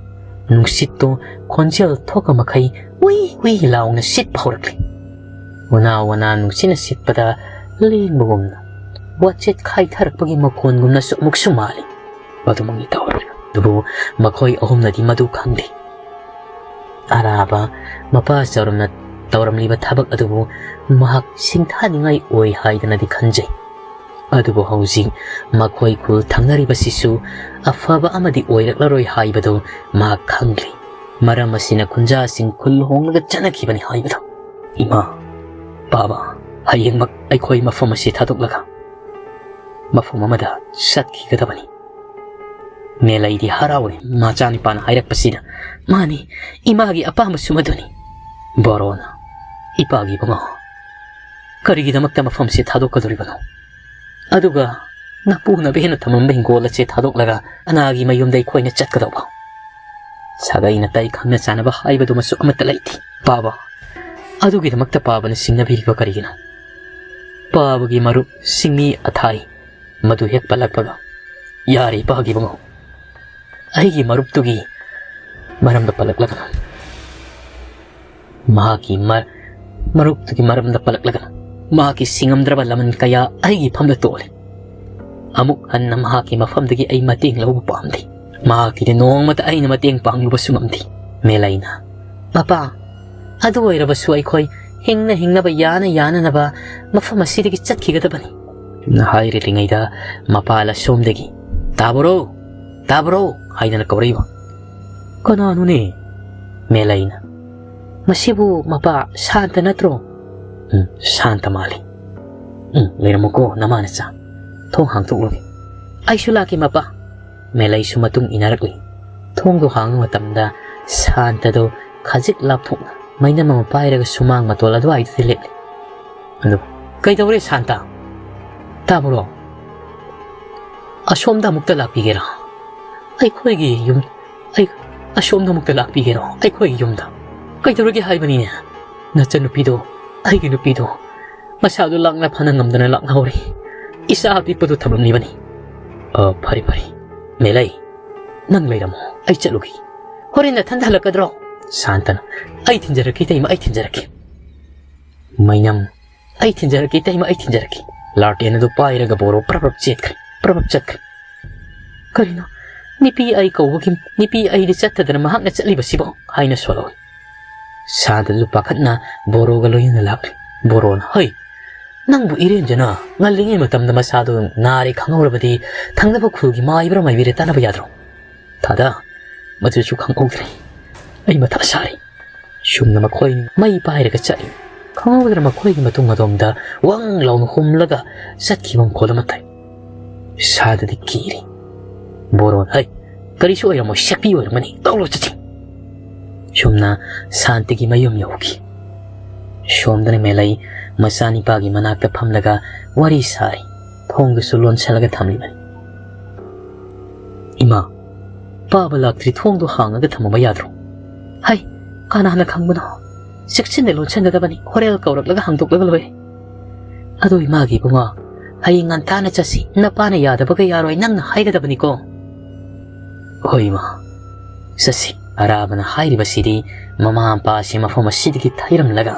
ꯅꯨꯡꯁꯤꯠꯇꯨ ꯈꯣꯟꯖꯦꯜ ꯊꯣꯛꯄ ꯃꯈꯩ ꯎꯏ ꯎꯏ ꯂꯥꯎꯅ ꯁꯤꯠꯄ ꯍꯧꯔꯛꯂꯤ꯫ ꯎꯅꯥ ꯋꯥꯅꯥ ꯅꯨꯡꯁꯤꯠꯅ ꯁꯤꯠꯄꯗ ꯂꯦꯡꯕꯒꯨꯝꯅ, ꯋꯥꯆꯦꯠ ꯈꯥꯏꯊꯔꯛꯄꯒꯤ ꯃꯈꯣꯟꯒꯨꯝꯅꯁꯨ ꯑꯃꯨꯛꯁꯨ ꯃꯥꯜꯂꯤ꯫ ꯑꯗꯨꯃꯛꯅꯤ ꯇꯧꯔꯤꯕ꯫ ꯑꯗꯨꯕꯨ ꯃꯈꯣꯏ ꯑꯍꯨꯝꯅꯗꯤ ꯃꯗꯨ ꯈꯪꯗꯦ꯫ ꯑꯔꯥꯕ ꯃꯄꯥ ꯆꯥꯎꯔꯝꯅ ꯇꯧꯔꯝꯂꯤꯕ ꯊꯕꯛ ꯑꯗꯨꯕꯨ ꯃꯍꯥꯛ ꯁꯤꯡꯊꯥꯅꯤꯡꯉꯥꯏ ꯑꯣꯏ ꯍꯥꯏꯗꯅꯗꯤ ꯈꯟꯖꯩ꯫ ꯑꯗꯨꯕꯨ ꯍꯧꯖꯤꯛ ꯃꯈꯣꯏ ꯈꯨꯜ ꯊꯪꯅꯔꯤꯕꯁꯤꯁꯨ ꯑꯐꯕ ꯑꯃꯗꯤ ꯑꯣꯏꯔꯛꯂꯔꯣꯏ ꯍꯥꯏꯕꯗꯨ ꯃꯍꯥꯛ ꯈꯪꯂꯤ꯫ ꯃꯔꯝ ꯑꯁꯤꯅ ꯈꯨꯟꯖꯥꯁꯤꯡ ꯈꯨꯜ ꯍꯣꯡꯂꯒ ꯆꯠꯅꯈꯤꯕꯅꯤ ꯍꯥꯏꯕꯗꯨ꯫ ꯏꯃꯥ, ꯄꯥꯕ, ꯍꯌꯦꯡꯃꯛ ꯑꯩꯈꯣꯏ ꯃꯐꯝ ꯑꯁꯤ ꯊꯥꯗꯣꯛꯂꯒ ꯃꯐꯝ ꯑꯃꯗ ꯆꯠꯈꯤꯒꯗꯕꯅꯤ꯫ ꯃꯦꯂꯩꯗꯤ ꯍꯔꯥꯎꯔꯦ ꯃꯆꯥꯅꯤꯄꯥꯅ ꯍꯥꯏꯔꯛꯄꯁꯤꯗ꯫ ꯃꯥꯅꯤ, ꯏꯃꯥꯒꯤ ꯑꯄꯥꯝꯕꯁꯨ ꯃꯗꯨꯅꯤ꯫ ꯕꯣꯔꯣꯅ, ꯏꯄꯥꯒꯤ ꯏꯕꯨꯡꯉꯣ, ꯀꯔꯤꯒꯤꯗꯃꯛꯇ ꯃꯐꯝꯁꯤ ꯊꯥꯗꯣꯛꯀꯗꯧꯔꯤꯕꯅꯣ? ꯑꯗꯨꯒ ꯅꯄꯨꯅ ꯕꯦꯟꯅ ꯊꯝꯂꯝꯕ ꯍꯤꯡꯒꯣꯜ ꯑꯁꯤ ꯊꯥꯗꯣꯛꯂꯒ ꯑꯅꯥꯒꯤ ꯃꯌꯨꯝꯗ ꯑꯩꯈꯣꯏꯅ ꯆꯠꯀꯗꯧꯕ? ꯁꯥꯒꯩ ꯅꯥꯇꯩ ꯈꯪꯅ ꯆꯥꯟꯅꯕ ꯍꯥꯏꯕꯗꯨꯃꯁꯨ ꯑꯃꯠꯇ ꯂꯩꯇꯦ꯫ ꯄꯥꯕ, ꯑꯗꯨꯒꯤꯗꯃꯛꯇ ꯄꯥꯕꯅ ꯁꯤꯡꯅꯕꯤꯔꯤꯕ ꯀꯔꯤꯒꯤꯅꯣ? ꯄꯥꯕꯒꯤ ꯃꯔꯨꯞ ꯁꯤꯡꯃꯤ ꯑꯊꯥꯏ ꯃꯗꯨ ꯍꯦꯛ ꯄꯜꯂꯛꯄꯒ, ꯌꯥꯔꯦ ꯏꯄꯥꯒꯤ ꯏꯕꯨꯡꯉꯣ, ꯑꯩꯒꯤ ꯃꯔꯨꯞꯇꯨꯒꯤ ꯃꯔꯝꯗ ꯄꯜꯂꯛꯂꯒꯅꯨ꯫ ꯃꯍꯥꯛꯀꯤ ꯃ-, ꯃꯔꯨꯞꯇꯨꯒꯤ ꯃꯔꯝꯗ ꯄꯜꯂꯛꯂꯒꯅꯨ꯫ ꯃꯍꯥꯛꯀꯤ ꯁꯤꯡꯉꯝꯗ꯭ꯔꯕ ꯂꯃꯟ ꯀꯌꯥ ꯑꯩꯒꯤ ꯐꯝꯗ ꯇꯣꯜꯂꯤ꯫ ꯑꯃꯨꯛ ꯍꯟꯅ ꯃꯍꯥꯛꯀꯤ ꯃꯐꯝꯗꯒꯤ ꯑꯩ ꯃꯇꯦꯡ ꯂꯧꯕ ꯄꯥꯝꯗꯦ꯫ ꯃꯍꯥꯛꯀꯤꯗꯤ ꯅꯣꯡꯃꯇ ꯑꯩꯅ ꯃꯇꯦꯡ ꯄꯥꯡꯂꯨꯕꯁꯨ ꯉꯝꯗꯦ꯫ ꯃꯦꯂꯩꯅ, ꯃꯄꯥ, ꯑꯗꯨ ꯑꯣꯏꯔꯕꯁꯨ ꯑꯩꯈꯣꯏ ꯍꯤꯡꯅ ꯍꯤꯡꯅꯕ, ꯌꯥꯅ ꯌꯥꯅꯅꯕ ꯃꯐꯝ ꯑꯁꯤꯗꯒꯤ ꯆꯠꯈꯤꯒꯗꯕꯅꯤ꯫ ꯍꯥꯏꯔꯤꯉꯩꯗ ꯃꯄꯥ ꯂꯁꯣꯝꯗꯒꯤ, "ꯇꯥꯕ꯭ꯔꯣ? ꯇꯥꯕ꯭ꯔꯣ?" ꯍꯥꯏꯗꯅ ꯀꯧꯔꯛꯏꯕ꯫ "ꯀꯅꯥꯅꯣꯅꯦ?" ꯃꯦꯂꯩꯅ, "ꯃꯁꯤꯕꯨ ꯃꯄꯥ ꯁꯥꯟꯇ ꯅꯠꯇ꯭ꯔꯣ?" "ꯎꯝ, ꯁꯥꯟꯇ ꯃꯥꯜꯂꯤ꯫ ꯎꯝ, ꯂꯩꯔꯝꯃꯨꯀꯣ, ꯅꯃꯥ ꯅꯆꯥ꯫ ꯊꯣꯡ ꯍꯥꯡꯗꯣꯛꯂꯨꯒꯦ꯫" "ꯑꯩꯁꯨ ꯂꯥꯛꯀꯦ, ꯃꯄꯥ꯫" ꯃꯦꯂꯩꯁꯨ ꯃꯇꯨꯡ ꯏꯟꯅꯔꯛꯂꯤ꯫ ꯊꯣꯡꯗꯨ ꯍꯥꯡꯕ ꯃꯇꯝꯗ ꯁꯥꯟꯇꯗꯨ ꯈꯖꯤꯛ ꯂꯥꯞꯊꯣꯛꯅ ꯃꯩꯅꯝ ꯑꯃ ꯄꯥꯏꯔꯒ ꯁꯨꯃꯥꯡ ꯃꯇꯣꯜ ꯑꯗꯨꯋꯥꯏꯗꯨꯗ ꯂꯦꯞꯂꯦ꯫ ꯑꯗꯨ, "ꯀꯩꯗꯧꯔꯦ ꯁꯥꯟꯇ? ꯇꯥꯕ꯭ꯔꯣ? ꯑꯁꯣꯝꯗ ꯑꯃꯨꯛꯇ ꯂꯥꯛꯄꯤꯒꯦꯔꯥ? ꯑꯩꯈꯣꯏꯒꯤ ꯌꯨꯝ, ꯑꯩ, ꯑꯁꯣꯝꯗ ꯑꯃꯨꯛꯇ ꯂꯥꯛꯄꯤꯒꯦꯔꯣ? ꯑꯩꯈꯣꯏꯒꯤ ꯌꯨꯝꯗ꯫ ꯀꯩꯗꯧꯔꯒꯦ ꯍꯥꯏꯕꯅꯤꯅꯦ? ꯅꯆꯟꯅꯨꯄꯤꯗꯣ, ꯑꯩꯒꯤ ꯅꯨꯄꯤꯗꯣ, ꯃꯁꯥꯗꯣ ꯂꯥꯛꯅ ꯐꯅ ꯉꯝꯗꯅ ꯂꯥꯛꯅꯍꯧꯔꯦ꯫ ꯏꯆꯥ ꯑꯄꯤꯛꯄꯗꯣ ꯊꯝꯂꯝꯂꯤꯕꯅꯤ꯫" "ꯑ, ꯐꯔꯦ, ꯐꯔꯦ꯫ ꯃꯦꯂꯩ, ꯅꯪ ꯂꯩꯔꯝꯃꯣ, ꯑꯩ ꯆꯠꯂꯨꯒꯦ꯫" "ꯍꯣꯔꯦꯟ ꯅꯊꯟꯗ ꯍꯜꯂꯛꯀꯗ꯭ꯔꯣ?" ꯁꯥꯟꯇꯅ, "ꯑꯩ ꯊꯤꯟꯖꯔꯛꯀꯦ, ꯏꯇꯩꯃ, ꯑꯩ ꯊꯤꯟꯖꯔꯛꯀꯦ꯫" ꯃꯩꯅꯝ, "ꯑꯩ ꯊꯤꯟꯖꯔꯛꯀꯦ, ꯏꯇꯩꯃ, ꯑꯩ ꯊꯤꯟꯖꯔꯛꯀꯦ꯫" ꯂꯥꯔꯇꯦꯟ ꯑꯗꯨ ꯄꯥꯏꯔꯒ ꯕꯣꯔꯣ ꯄ꯭ꯔꯞ ꯄ꯭ꯔꯞ ꯆꯦꯠꯈ꯭ꯔꯦ, ꯄ꯭ꯔꯞ ꯄ꯭ꯔꯞ ꯆꯠꯈ꯭ꯔꯦ꯫ "ꯀꯔꯤꯅꯣ? ꯅꯨꯄꯤ ꯑꯩ ꯀꯧꯕꯒꯤ, ꯅꯨꯄꯤ ꯑꯩꯗꯤ ꯆꯠꯇꯗꯅ ꯃꯍꯥꯛꯅ ꯆꯠꯂꯤꯕꯁꯤꯕꯣ?" ꯍꯥꯏꯅ ꯁꯣꯜꯍꯧꯏ꯫ ꯁꯥꯟꯇꯗꯨ ꯄꯥꯈꯠꯅ ꯕꯣꯔꯣꯒ ꯂꯣꯏꯅꯅ ꯂꯥꯛꯂꯤ꯫ ꯕꯣꯔꯣꯅ, "ꯍꯩ, ꯅꯪꯕꯨ ꯏꯔꯦꯟꯖꯅ ꯉꯜꯂꯤꯉꯩ ꯃꯇꯝꯗ ꯃꯁꯥꯗꯣ ꯅꯥꯔꯦ ꯈꯪꯍꯧꯔꯕꯗꯤ ꯊꯪꯅꯕ ꯈꯨꯜꯒꯤ ꯃꯥꯏꯕ꯭ꯔꯥ ꯃꯥꯏꯕꯤꯔ ꯇꯥꯟꯅꯕ ꯌꯥꯗ꯭ꯔꯣ?" "ꯊꯥꯗ, ꯃꯗꯨꯁꯨ ꯈꯪꯍꯧꯗ꯭ꯔꯦ꯫ ꯑꯩ ꯃꯊꯥ ꯁꯥꯔꯤ꯫" ꯁꯨꯝꯅ ꯃꯈꯣꯏ ꯃꯩ ꯄꯥꯏꯔꯒ ꯆꯠꯂꯤ꯫ ꯈꯪꯍꯧꯗꯅ ꯃꯈꯣꯏꯒꯤ ꯃꯇꯨꯡ ꯑꯗꯣꯝꯗ ꯋꯪ ꯂꯥꯎꯅ ꯍꯨꯝꯂꯒ ꯆꯠꯈꯤꯕ ꯃꯈꯣꯜ ꯑꯃ ꯇꯥꯏ꯫ ꯁꯥꯟꯇꯗꯤ ꯀꯤꯔꯤ꯫ ꯕꯣꯔꯣꯅ, "ꯍꯩ, ꯀꯔꯤꯁꯨ ꯑꯣꯏꯔꯝꯃꯣꯏ, ꯁꯦꯛꯄꯤ ꯑꯣꯏꯔꯝꯒꯅꯤ, ꯇꯧꯔꯣ ꯆꯠꯁꯤ꯫" ꯁꯨꯝꯅ ꯁꯥꯟꯇꯒꯤ ꯃꯌꯨꯝ ꯌꯧꯈꯤ꯫ ꯁꯣꯝꯗꯅ ꯃꯦꯂꯩ ꯃꯆꯥꯅꯤꯄꯥꯒꯤ ꯃꯅꯥꯛꯇ ꯐꯝꯂꯒ ꯋꯥꯔꯤ ꯁꯥꯔꯤ꯫ ꯊꯣꯡꯗꯨꯁꯨ ꯂꯣꯟꯁꯤꯜꯂꯒ ꯊꯝꯂꯤꯕꯅꯤ꯫ "ꯏꯃꯥ, ꯄꯥꯕ ꯂꯥꯛꯇ꯭ꯔꯤ, ꯊꯣꯡꯗꯣ ꯍꯥꯡꯉꯒ ꯊꯝꯃꯝꯕ ꯌꯥꯗ꯭ꯔꯣ?" "ꯍꯩ, ꯀꯅꯥꯅ ꯈꯪꯕꯅꯣ? ꯆꯦꯛꯁꯤꯟꯅ ꯂꯣꯟꯁꯤꯟꯒꯗꯕꯅꯤ, ꯍꯣꯔꯦꯟ ꯀꯧꯔꯛꯂꯒ ꯍꯥꯡꯗꯣꯛꯂꯒ ꯂꯣꯏꯔꯦ꯫ ꯑꯗꯣ ꯏꯃꯥꯒꯤ ꯏꯕꯨꯡꯉꯣ, ꯍꯌꯦꯡ ꯉꯟꯇꯥꯅ ꯆꯠꯁꯤ, ꯅꯄꯥꯅ ꯌꯥꯗꯕꯒ ꯌꯥꯔꯣꯏ, ꯅꯪꯅ ꯍꯥꯏꯒꯗꯕꯅꯤꯀꯣ꯫" "ꯍꯣꯏ ꯏꯃꯥ, ꯆꯠꯁꯤ꯫" ꯑꯔꯥꯕꯅ ꯍꯥꯏꯔꯤꯕꯁꯤꯗꯤ ꯃꯃꯥ ꯃꯄꯥ ꯑꯁꯤ ꯃꯐꯝ ꯑꯁꯤꯗꯒꯤ ꯊꯩꯔꯝꯂꯒ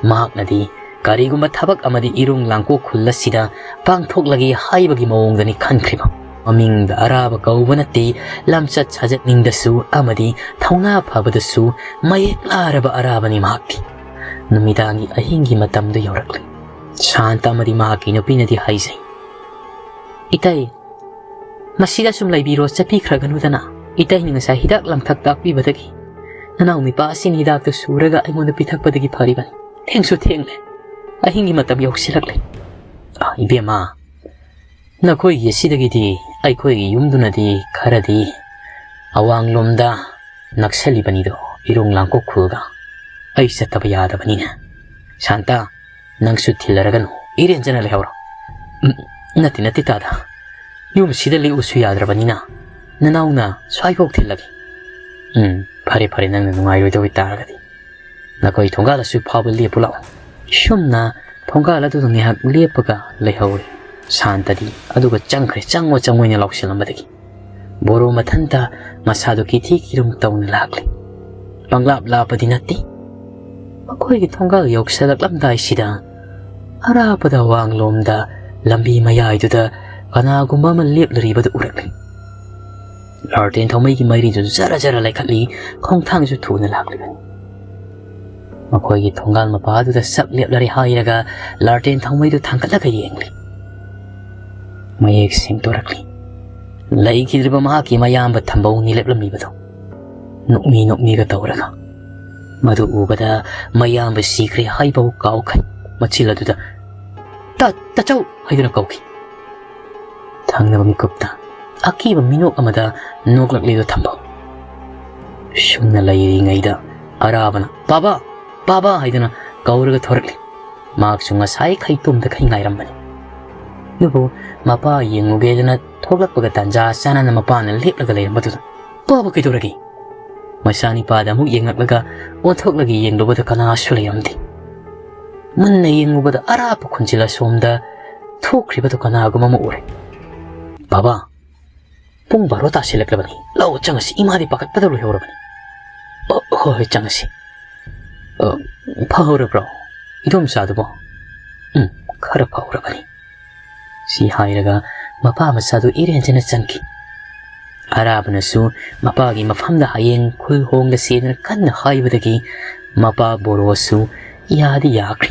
ꯃꯍꯥꯛꯅꯗꯤ ꯀꯔꯤꯒꯨꯝꯕ ꯊꯕꯛ ꯑꯃꯗꯤ ꯏꯔꯨꯡ ꯂꯥꯡꯀꯣꯛ ꯈꯨꯜ ꯑꯁꯤꯗ ꯄꯥꯡꯊꯣꯛꯂꯒꯦ ꯍꯥꯏꯕꯒꯤ ꯃꯑꯣꯡꯗꯅꯤ ꯈꯟꯈ꯭ꯔꯤꯕ꯫ ꯃꯃꯤꯡꯗ ꯑꯔꯥꯕ ꯀꯧꯕ ꯅꯠꯇꯦ, ꯂꯝꯆꯠ ꯁꯥꯖꯠꯅꯤꯡꯗꯁꯨ ꯑꯃꯗꯤ ꯊꯧꯅꯥ ꯐꯕꯗꯁꯨ ꯃꯌꯦꯛ ꯂꯥꯔꯕ ꯑꯔꯥꯕꯅꯤ ꯃꯍꯥꯛꯇꯤ꯫ ꯅꯨꯃꯤꯗꯥꯡꯒꯤ ꯑꯍꯤꯡꯒꯤ ꯃꯇꯝꯗꯨ ꯌꯧꯔꯛꯂꯦ꯫ ꯁꯥꯟꯇ ꯑꯃꯗꯤ ꯃꯍꯥꯛꯀꯤ ꯅꯨꯄꯤꯅꯗꯤ ꯍꯥꯏꯖꯩ, "ꯏꯇꯩ, ꯃꯁꯤꯗ ꯁꯨꯝ ꯂꯩꯕꯤꯔꯣ, ꯆꯠꯄꯤꯈ꯭ꯔꯒꯅꯨꯗꯅ꯫ ꯏꯇꯩꯅ ꯉꯁꯥꯏ ꯍꯤꯗꯥꯛ ꯂꯥꯡꯊꯛ ꯇꯥꯛꯄꯤꯕꯗꯒꯤ ꯅꯅꯥꯎ ꯅꯨꯄꯥ ꯑꯁꯤꯅ ꯍꯤꯗꯥꯛꯇꯨ ꯁꯨꯔꯒ ꯑꯩꯉꯣꯟꯗ ꯄꯤꯊꯛꯄꯗꯒꯤ ꯐꯔꯤꯕꯅꯤ꯫ ꯊꯦꯡꯁꯨ ꯊꯦꯡꯂꯦ, ꯑꯍꯤꯡꯒꯤ ꯃꯇꯝ ꯌꯧꯁꯤꯜꯂꯛꯂꯦ꯫" "ꯑ, ꯏꯕꯦꯝꯃ, ꯅꯈꯣꯏꯒꯤ ꯑꯁꯤꯗꯒꯤꯗꯤ ꯑꯩꯈꯣꯏꯒꯤ ꯌꯨꯝꯗꯨꯅꯗꯤ ꯈꯔꯗꯤ ꯑꯋꯥꯡꯂꯣꯝꯗ ꯅꯛꯁꯜꯂꯤꯕꯅꯤꯗꯣ, ꯏꯔꯣꯡ ꯂꯥꯡꯀꯣꯛ ꯈꯨꯜꯒ꯫ ꯑꯩ ꯆꯠꯇꯕ ꯌꯥꯗꯕꯅꯤꯅ꯫ ꯁꯥꯟꯇ, ꯅꯪꯁꯨ ꯊꯤꯜꯂꯔꯒꯅꯨ, ꯏꯔꯦꯟꯖꯅ ꯂꯩꯍꯧꯔꯣ꯫ ꯎꯝ, ꯅꯠꯇꯦ, ꯅꯠꯇꯦ ꯇꯥꯗ, ꯌꯨꯝꯁꯤꯗ ꯂꯦꯛꯎꯁꯨ ꯌꯥꯗ꯭ꯔꯕꯅꯤꯅ ꯅꯅꯥꯎꯅ ꯁ꯭ꯋꯥꯏꯐꯥꯎ ꯊꯤꯜꯂꯒꯦ꯫ ꯎꯝ, ꯐꯔꯦ ꯐꯔꯦ, ꯅꯪꯅ ꯅꯨꯡꯉꯥꯏꯔꯣꯏꯗꯕ ꯑꯣꯏꯇꯥꯔꯒꯗꯤ ꯅꯈꯣꯏ ꯊꯣꯡꯒꯥꯜ ꯑꯁꯤ ꯐꯥꯎꯕ ꯂꯦꯞꯄꯨ ꯂꯥꯛꯑꯣ꯫ ꯁꯨꯝꯅ ꯊꯣꯡꯒꯥꯜ ꯑꯗꯨꯗ ꯉꯥꯏꯍꯥꯛ ꯂꯦꯞꯄꯒ ꯂꯩꯍꯧꯔꯦ ꯁꯥꯟꯇꯗꯤ꯫ ꯑꯗꯨꯒ ꯆꯪꯈ꯭ꯔꯦ, "ꯆꯪꯉꯣ, ꯆꯪꯉꯣ" ꯍꯥꯏꯅ ꯂꯥꯎꯁꯤꯜꯂꯝꯕꯗꯒꯤ ꯕꯣꯔꯣ ꯃꯊꯟꯇ ꯃꯁꯥꯗꯨ ꯀꯤꯊꯤ ꯀꯤꯔꯨꯝ ꯇꯧꯅ ꯂꯥꯛꯂꯦ꯫ ꯄꯪꯂꯥꯞ ꯂꯥꯞꯄꯗꯤ ꯅꯠꯇꯦ꯫ ꯃꯈꯣꯏꯒꯤ ꯊꯣꯡꯒꯥꯜ ꯌꯧꯁꯤꯜꯂꯛꯂꯝꯗꯥꯏꯁꯤꯗ ꯑꯔꯥꯞꯄꯗ ꯋꯥꯡꯂꯣꯝꯗ ꯂꯝꯕꯤ ꯃꯌꯥꯏꯗꯨꯗ ꯀꯅꯥꯒꯨꯝꯕ ꯑꯃ ꯂꯦꯞꯂꯔꯤꯕꯗꯨ ꯎꯔꯛꯂꯦ꯫ ꯂꯥꯔꯇꯦꯟ ꯊꯧꯃꯩꯒꯤ ꯃꯩꯔꯤꯗꯨꯁꯨ ꯖꯔ ꯖꯔ ꯂꯩꯈꯠꯂꯤ, ꯈꯣꯡꯊꯥꯡꯁꯨ ꯊꯨꯅ ꯂꯥꯛꯂꯤꯕꯅꯤ꯫ ꯃꯈꯣꯏꯒꯤ ꯊꯣꯡꯒꯥꯜ ꯃꯄꯥꯗꯨꯗ ꯁꯛ ꯂꯦꯞꯂꯔꯦ ꯍꯥꯏꯔꯒ ꯂꯥꯔꯇꯦꯟ ꯊꯧꯃꯩꯗꯨ ꯊꯥꯡꯒꯠꯂꯒ ꯌꯦꯡꯂꯤ꯫ ꯃꯌꯦꯛ ꯁꯦꯡꯗꯣꯔꯛꯂꯤ꯫ ꯂꯩꯈꯤꯗ꯭ꯔꯤꯕ ꯃꯍꯥꯛꯀꯤ ꯃꯌꯥꯝꯕ ꯊꯝꯕꯧꯅꯤ ꯂꯦꯞꯂꯝꯂꯤꯕꯗꯨ꯫ ꯅꯣꯛꯃꯤ ꯅꯣꯛꯃꯤꯒ ꯇꯧꯔꯒ꯫ ꯃꯗꯨ ꯎꯕꯗ ꯃꯌꯥꯝꯕ ꯁꯤꯈ꯭ꯔꯦ ꯍꯥꯏꯕ ꯀꯥꯎꯈ꯭ꯔꯦ꯫ ꯃꯆꯤꯜ ꯑꯗꯨꯗ, "ꯇꯥ-, ꯇꯥꯆꯧ!" ꯍꯥꯏꯗꯨꯅ ꯀꯧꯈꯤ꯫ ꯊꯪꯅꯕ ꯃꯤꯀꯨꯞꯇ ꯑꯀꯤꯕ ꯃꯤꯅꯣꯛ ꯑꯃꯗ ꯅꯣꯛꯂꯛꯂꯤꯗꯨ ꯊꯝꯕꯧ꯫ ꯁꯨꯝꯅ ꯂꯩꯔꯤꯉꯩꯗ ꯑꯔꯥꯕꯅ, "ꯄꯥꯕꯥ! ꯄꯥꯕꯥ!" ꯍꯥꯏꯗꯨꯅ ꯀꯧꯔꯒ ꯊꯣꯔꯛꯂꯤ꯫ ꯃꯍꯥꯛꯁꯨ ꯉꯁꯥꯏꯈꯩ ꯇꯨꯝꯗꯈꯩ ꯉꯥꯏꯔꯝꯕꯅꯤ꯫ ꯑꯗꯨꯕꯨ ꯃꯄꯥ ꯌꯦꯡꯉꯨꯒꯦꯗꯅ ꯊꯣꯛꯂꯛꯄꯒ ꯇꯥꯟꯖꯥ ꯆꯥꯅꯅ ꯃꯄꯥꯅ ꯂꯦꯞꯂꯒ ꯂꯩꯔꯝꯕꯗꯨꯗ, "ꯄꯥꯕ ꯀꯩꯗꯧꯔꯒꯦ?" ꯃꯆꯥꯅꯤꯄꯥꯗ ꯑꯃꯨꯛ ꯌꯦꯡꯂꯛꯂꯒ ꯑꯣꯟꯊꯣꯛꯂꯒ ꯌꯦꯡꯂꯨꯕꯗ ꯀꯅꯥꯁꯨ ꯂꯩꯔꯝꯗꯦ꯫ ꯃꯨꯟꯅ ꯌꯦꯡꯂꯨꯕꯗ ꯑꯔꯥꯞꯄ ꯈꯨꯟꯖꯤꯜ ꯑꯁꯣꯝꯗ ꯊꯣꯛꯈ꯭ꯔꯤꯕꯗꯨ ꯀꯅꯥꯒꯨꯝꯕ ꯑꯃ ꯎꯔꯦ꯫ "ꯕꯥꯕꯥ, ꯄꯨꯡ ꯕꯥꯔꯣ ꯇꯥꯁꯤꯜꯂꯛꯂꯕꯅꯤ꯫ ꯂꯥꯛꯑꯣ, ꯆꯪꯉꯁꯤ꯫ ꯏꯃꯥꯗꯤ ꯄꯥꯈꯠꯄꯗ ꯂꯣꯏꯍꯧꯔꯕꯅꯤ꯫" "ꯑꯣ, ꯍꯣꯏ, ꯍꯣꯏ, ꯆꯪꯉꯁꯤ꯫ ꯑ, ꯐꯍꯧꯔꯕ꯭ꯔꯣ ꯏꯗꯣꯝꯆꯥꯗꯨꯕꯣ?" "ꯎꯝ, ꯈꯔ ꯐꯍꯧꯔꯕꯅꯤ꯫" ꯁꯤ ꯍꯥꯏꯔꯒ ꯃꯄꯥ ꯃꯆꯥꯗꯨ ꯏꯔꯦꯟꯖꯅ ꯆꯪꯈꯤ꯫ ꯑꯔꯥꯕꯅꯁꯨ ꯃꯄꯥꯒꯤ ꯃꯐꯝꯗ ꯍꯌꯦꯡ ꯈꯨꯜ ꯍꯣꯡꯂꯁꯦꯅ ꯀꯟꯅ ꯍꯥꯏꯕꯗꯒꯤ ꯃꯄꯥ ꯕꯣꯔꯣꯁꯨ ꯌꯥꯗꯤ ꯌꯥꯈ꯭ꯔꯦ꯫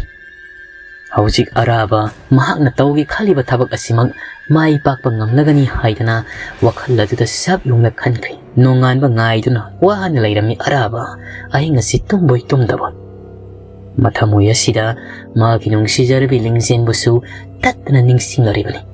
ꯍꯧꯖꯤꯛ ꯑꯔꯥꯕ ꯃꯍꯥꯛꯅ ꯇꯧꯒꯦ ꯈꯜꯂꯤꯕ ꯊꯕꯛ ꯑꯁꯤꯃꯛ ꯃꯥꯏ ꯄꯥꯛꯄ ꯉꯝꯂꯒꯅꯤ ꯍꯥꯏꯗꯅ ꯋꯥꯈꯜ ꯑꯗꯨꯗ ꯁꯞ ꯌꯨꯡꯅ ꯈꯟꯈ꯭ꯔꯦ꯫ ꯅꯣꯡꯉꯥꯟꯕ ꯉꯥꯏꯗꯨꯅ ꯋꯥꯅ ꯂꯩꯔꯝꯃꯤ ꯑꯔꯥꯕ ꯑꯍꯤꯡ ꯑꯁꯤ ꯇꯨꯝꯕꯣꯏ ꯇꯨꯝꯗꯕꯣꯏ꯫ ꯃꯊꯃꯣꯏ ꯑꯁꯤꯗ ꯃꯥꯒꯤ ꯅꯨꯡꯁꯤꯖꯔꯕꯤ ꯂꯤꯡꯖꯦꯜꯕꯨꯁꯨ ꯇꯠꯇꯅ ꯅꯤꯡꯁꯤꯡꯂꯔꯤꯕꯅꯤ꯫